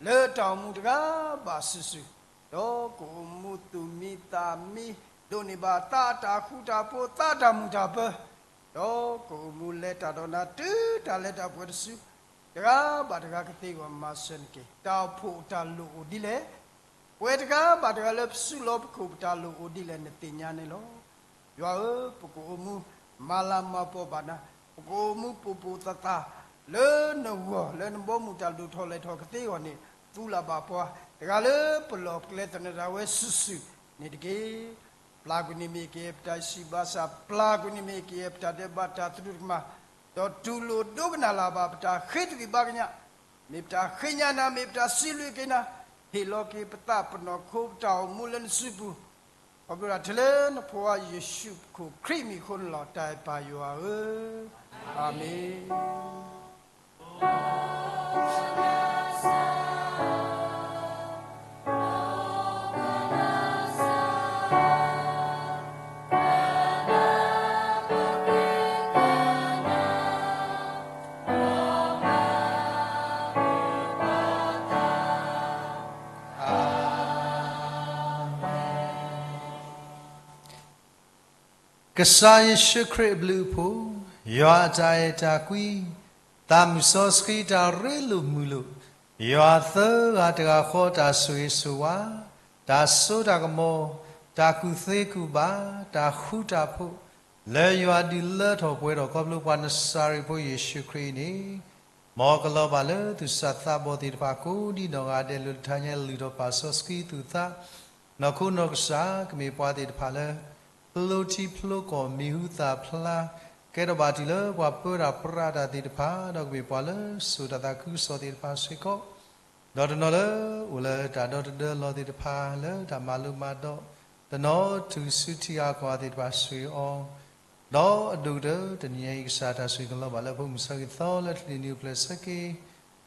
လၢတၢ်အိၣ်မူတဂၤဘၣ်စုာ်စုာ်, ဒီးကအိၣ်မူသူၣ်မံသးမံ, ဒိးန့ၢ်ဘၣ်သးအတၢ်ဃူတၢ်ဖိး, သးအတၢ်မုာ်တၢ်ပၢၤ, ဒီးကအိၣ်မူလဲၤတၢ်ဒီးနၤ တုၤတၢ်လၢတၢ်ပှဲၤတစု, တဂၤဘၣ်တဂၤကသ့အဂီၢ် မၤစၢၤန့ၣ်တက့ၢ်. တၢ်အိၣ်ဖှိၣ်အတၢ်လိၣ်အိၣ်ဒ်လဲၣ်, ပှဲၤတဂၤဘၣ်တဂၤလၢပစုလီၢ်ပခိၣ် ပတၢ်လိၣ်အိၣ်ဒ်လဲၣ် နသ့ၣ်ညါန့ၣ်လီၤ. ယွၤဧၢ, ပကအိၣ်မူမၤလၤမၤပီၤဘၣ်နၤ, ပကအိၣ်မူပိာ်ပိာ်သၣ်သၣ် လၢနဂီၢ် လၢနဘီမုၢ်တၢ်ဒိၣ်ထီၣ်လဲၢ်ထီၣ်ကသ့အဂီၢ်န့ၣ်, သူလၢ်ဘၣ်ပှၤတဂၤလၢပလီၢ်ပကျဲသနၢၣ်ဒၣ်ဝဲစုာ်စုာ်န့ၣ်တက့ၢ်. ပျၢ်ကွံာ်န့ၢ်မ့ၢ်က့ၤပတၢ်ဆံးဘၣ်ဆၣ်, ပျၢ်ကွံာ်န့ၢ်မ့ၢ်က့ၤပတၢ်ဒဲးဘးတၢ်သရူးတကမၣ်, ဒီးတူၢ်လိာ်ဒိကနၣ်လၢ်ဘၣ်ပတၢ်ဃ့တဂ့ၤဘၣ်ကညး, မ့ၢ်ပတၢ်ဃ့ညါနၤ, မ့ၢ်ပတၢ်စံးဘျုးက့ၤနၤ, ဟ့ၣ်လီၤက့ၤပသးပနီၢ်ခိပတၢ်အိၣ်မူလၢနစုပူၤ, ခီဖျိဒၣ်ထဲလၢနဖိခွါယ့ၣ်ၡူးခရံာ်အမံၤအဃိန့ၣ်လီၤ. တၢ်အဲၣ်ပၢ်ယွၤဧၢ, အၤမ့ၣ်. ကစၢ်ယ့ၣ်ၡူးခရံာ်အဘျုးအဖှိၣ်, ယွၤအတၢ်အဲၣ်တၢ်ကွံ, သးမုၢ်စီဆှံတၢ်ရ့လိာ်မုာ်လိာ်, ယွၤသၢဂၤတဂၤဃီတၢ်ဆိၣ်ဂ့ၤဆိၣ်ဝါ, တၢ်စိတၢ်ကမီၤ, တၢ်ကူၣ်သ့ကူၣ်ဘၣ်, တၢ်ဃူတၢ်ဖိး, လၢယွၤဒုးလၢထီၣ်ပှဲၤထီၣ်ခီဖျိပှၤနစၤရ့းဖိယ့ၣ်ၡူးခရံာ်အံၤန့ၣ်, မ်ကလီၤဘၣ်လၢသူၣ်စၢ်သးဘီၣ်သ့ၣ်တဖၣ်ကိးဒ်နီၢ်ဂၤဒဲးလၢတဟါညါ လုၢ်ထီၣ်ပာ်စီဆှံသူၣ်သး, နီၢ်ခိနီၢ်ကစၢ် ကမ့ၢ်ပှၤသ့ၣ်တဖၣ်လၢ ဖျိထံဖျိကီၢ် မံၤဟူသၣ်ဖျါ, ကဲထီၣ်ဘၣ်တုၤလၢပှၤပၢတၢ်ပြးတၢ်သ့ၣ်တဖၣ်, ဒီးကမ့ၢ်ပှၤလၢစိာ်တၢ်သးခုကစီၣ်သ့ၣ်တဖၣ်စ့ၢ်ကီး, ဒီးတနီၤလၢအိၣ်လၢတၢ်ဒီတဒၢလီၢ်သ့ၣ်တဖၣ် လၢတၢ်မၤလိမၤဒိး, တနီၤထူၣ်စုထံဂၤကီၢ်ဂၤသ့ၣ်တဖၣ် ဆိၣ်ဂ့ၤအီၤ, ဒီးအဒိၣ်ကတၢၢ်တနံၤအံၤ ကစၢ်တၢ်ဆိၣ်ဂ့ၤကလီၤဘၣ်လၢဖိမုၣ်ဆၢဂ့ၤသီလၢချံးန့ၢ်နံၤအိၣ်ဖျဲၣ်ဆၢက့ၤ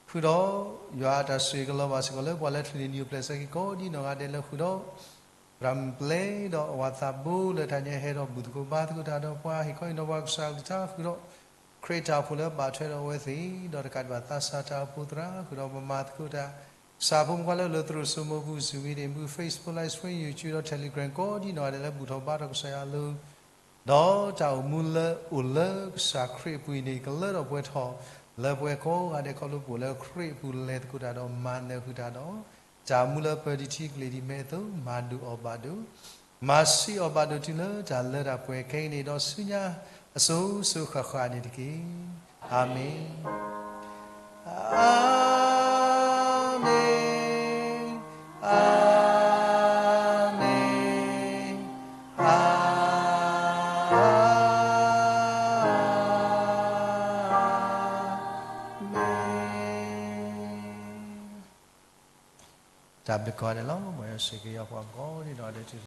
ဃုာ်ဒီး, ယွၤအတၢ်ဆိၣ်ဂ့ၤကလီၤဘၣ်စ့ၢ်ကီးလၢပှၤလၢချံးန့ၢ်နံၤအိၣ်ဖျဲၣ်ဆၢက့ၤ ကိးဒ်နီၢ်ဂၤဒဲးလၢဃုာ်ဒီး သရၣ်မုၣ်ပျဲၢ်ဒီးအဝၤသးဘိလၢတဟါညါဟဲဒီးဘူၣ်သကိးဘါသကိးတၢ်ဒီးပှၤ ဟ့ၣ်ခီဟ့ၣ်နီၤပှၤကစၢ်အကလုၢ်ကထါဃုာ်ဒီး ခရံာ်တၢ်အိၣ်ဖှိၣ်လၢဘၣ်ထွဲဒီးအဝဲသ့ၣ် ဒီးတကးဒံးဘၣ်သးစၢ်တၢ်အိၣ်ဖှိၣ်သရၣ်ဃုာ်ဒီးပမၤသကိးတၢ် ကစၢ်ဖိမုၣ်ဖိလၢအလိၤသရိာ်စိမိၢ်ပူၤ Zoom meeting ပူၤ Facebook Live Stream YouTube ဒီး Telegram ကိးဒ်နီၢ်ဂၤဒဲးလၢဘူၣ်ထီၣ်ဘါထီၣ်ကစၢ်ယွၤအလိၤ ဒီးတၢ်အိၣ်မူလၢအိၣ်လၢကစၢ်ခရံာ်အပူၤအံၤန့ၣ် ကလၢထီၣ်ပှဲၤထီၣ်လၢပှၤကိးဂၤဒဲး ခီဖျိပအိၣ်လၢခရံာ်အပူၤ လဲၤသကိးတၢ်ဒီးမၤနၢၤဃုာ်တၢ်ဒီး တၢ်အိၣ်မူလၢပၢၤဒံးထံကလ့ၢ်ဒံး မ့ၢ်အသိး မၤဒုးအီၣ်ဘၣ်ဒိး မၤဆံးအီၣ်ဘၣ်ဒိးတုၤလၢတၢ်လၢတၢ်ပှဲၤခဲအံၤန့ၣ် ဒီးဆူညါအစိၤစိၤဃၣ်ဃၣ်န့ၣ်တက့ၢ်. အၤမ့ၣ်, အၤမ့ၣ်, အၤမ့ၣ်, အၤမ့ၣ်. တၢ်ဘျုးကိးဂၤဒဲးလီၤ. မ်ယွၤဆိၣ်ဂ့ၤက့ၤပှၤကိးဂၤဒဲးဒီး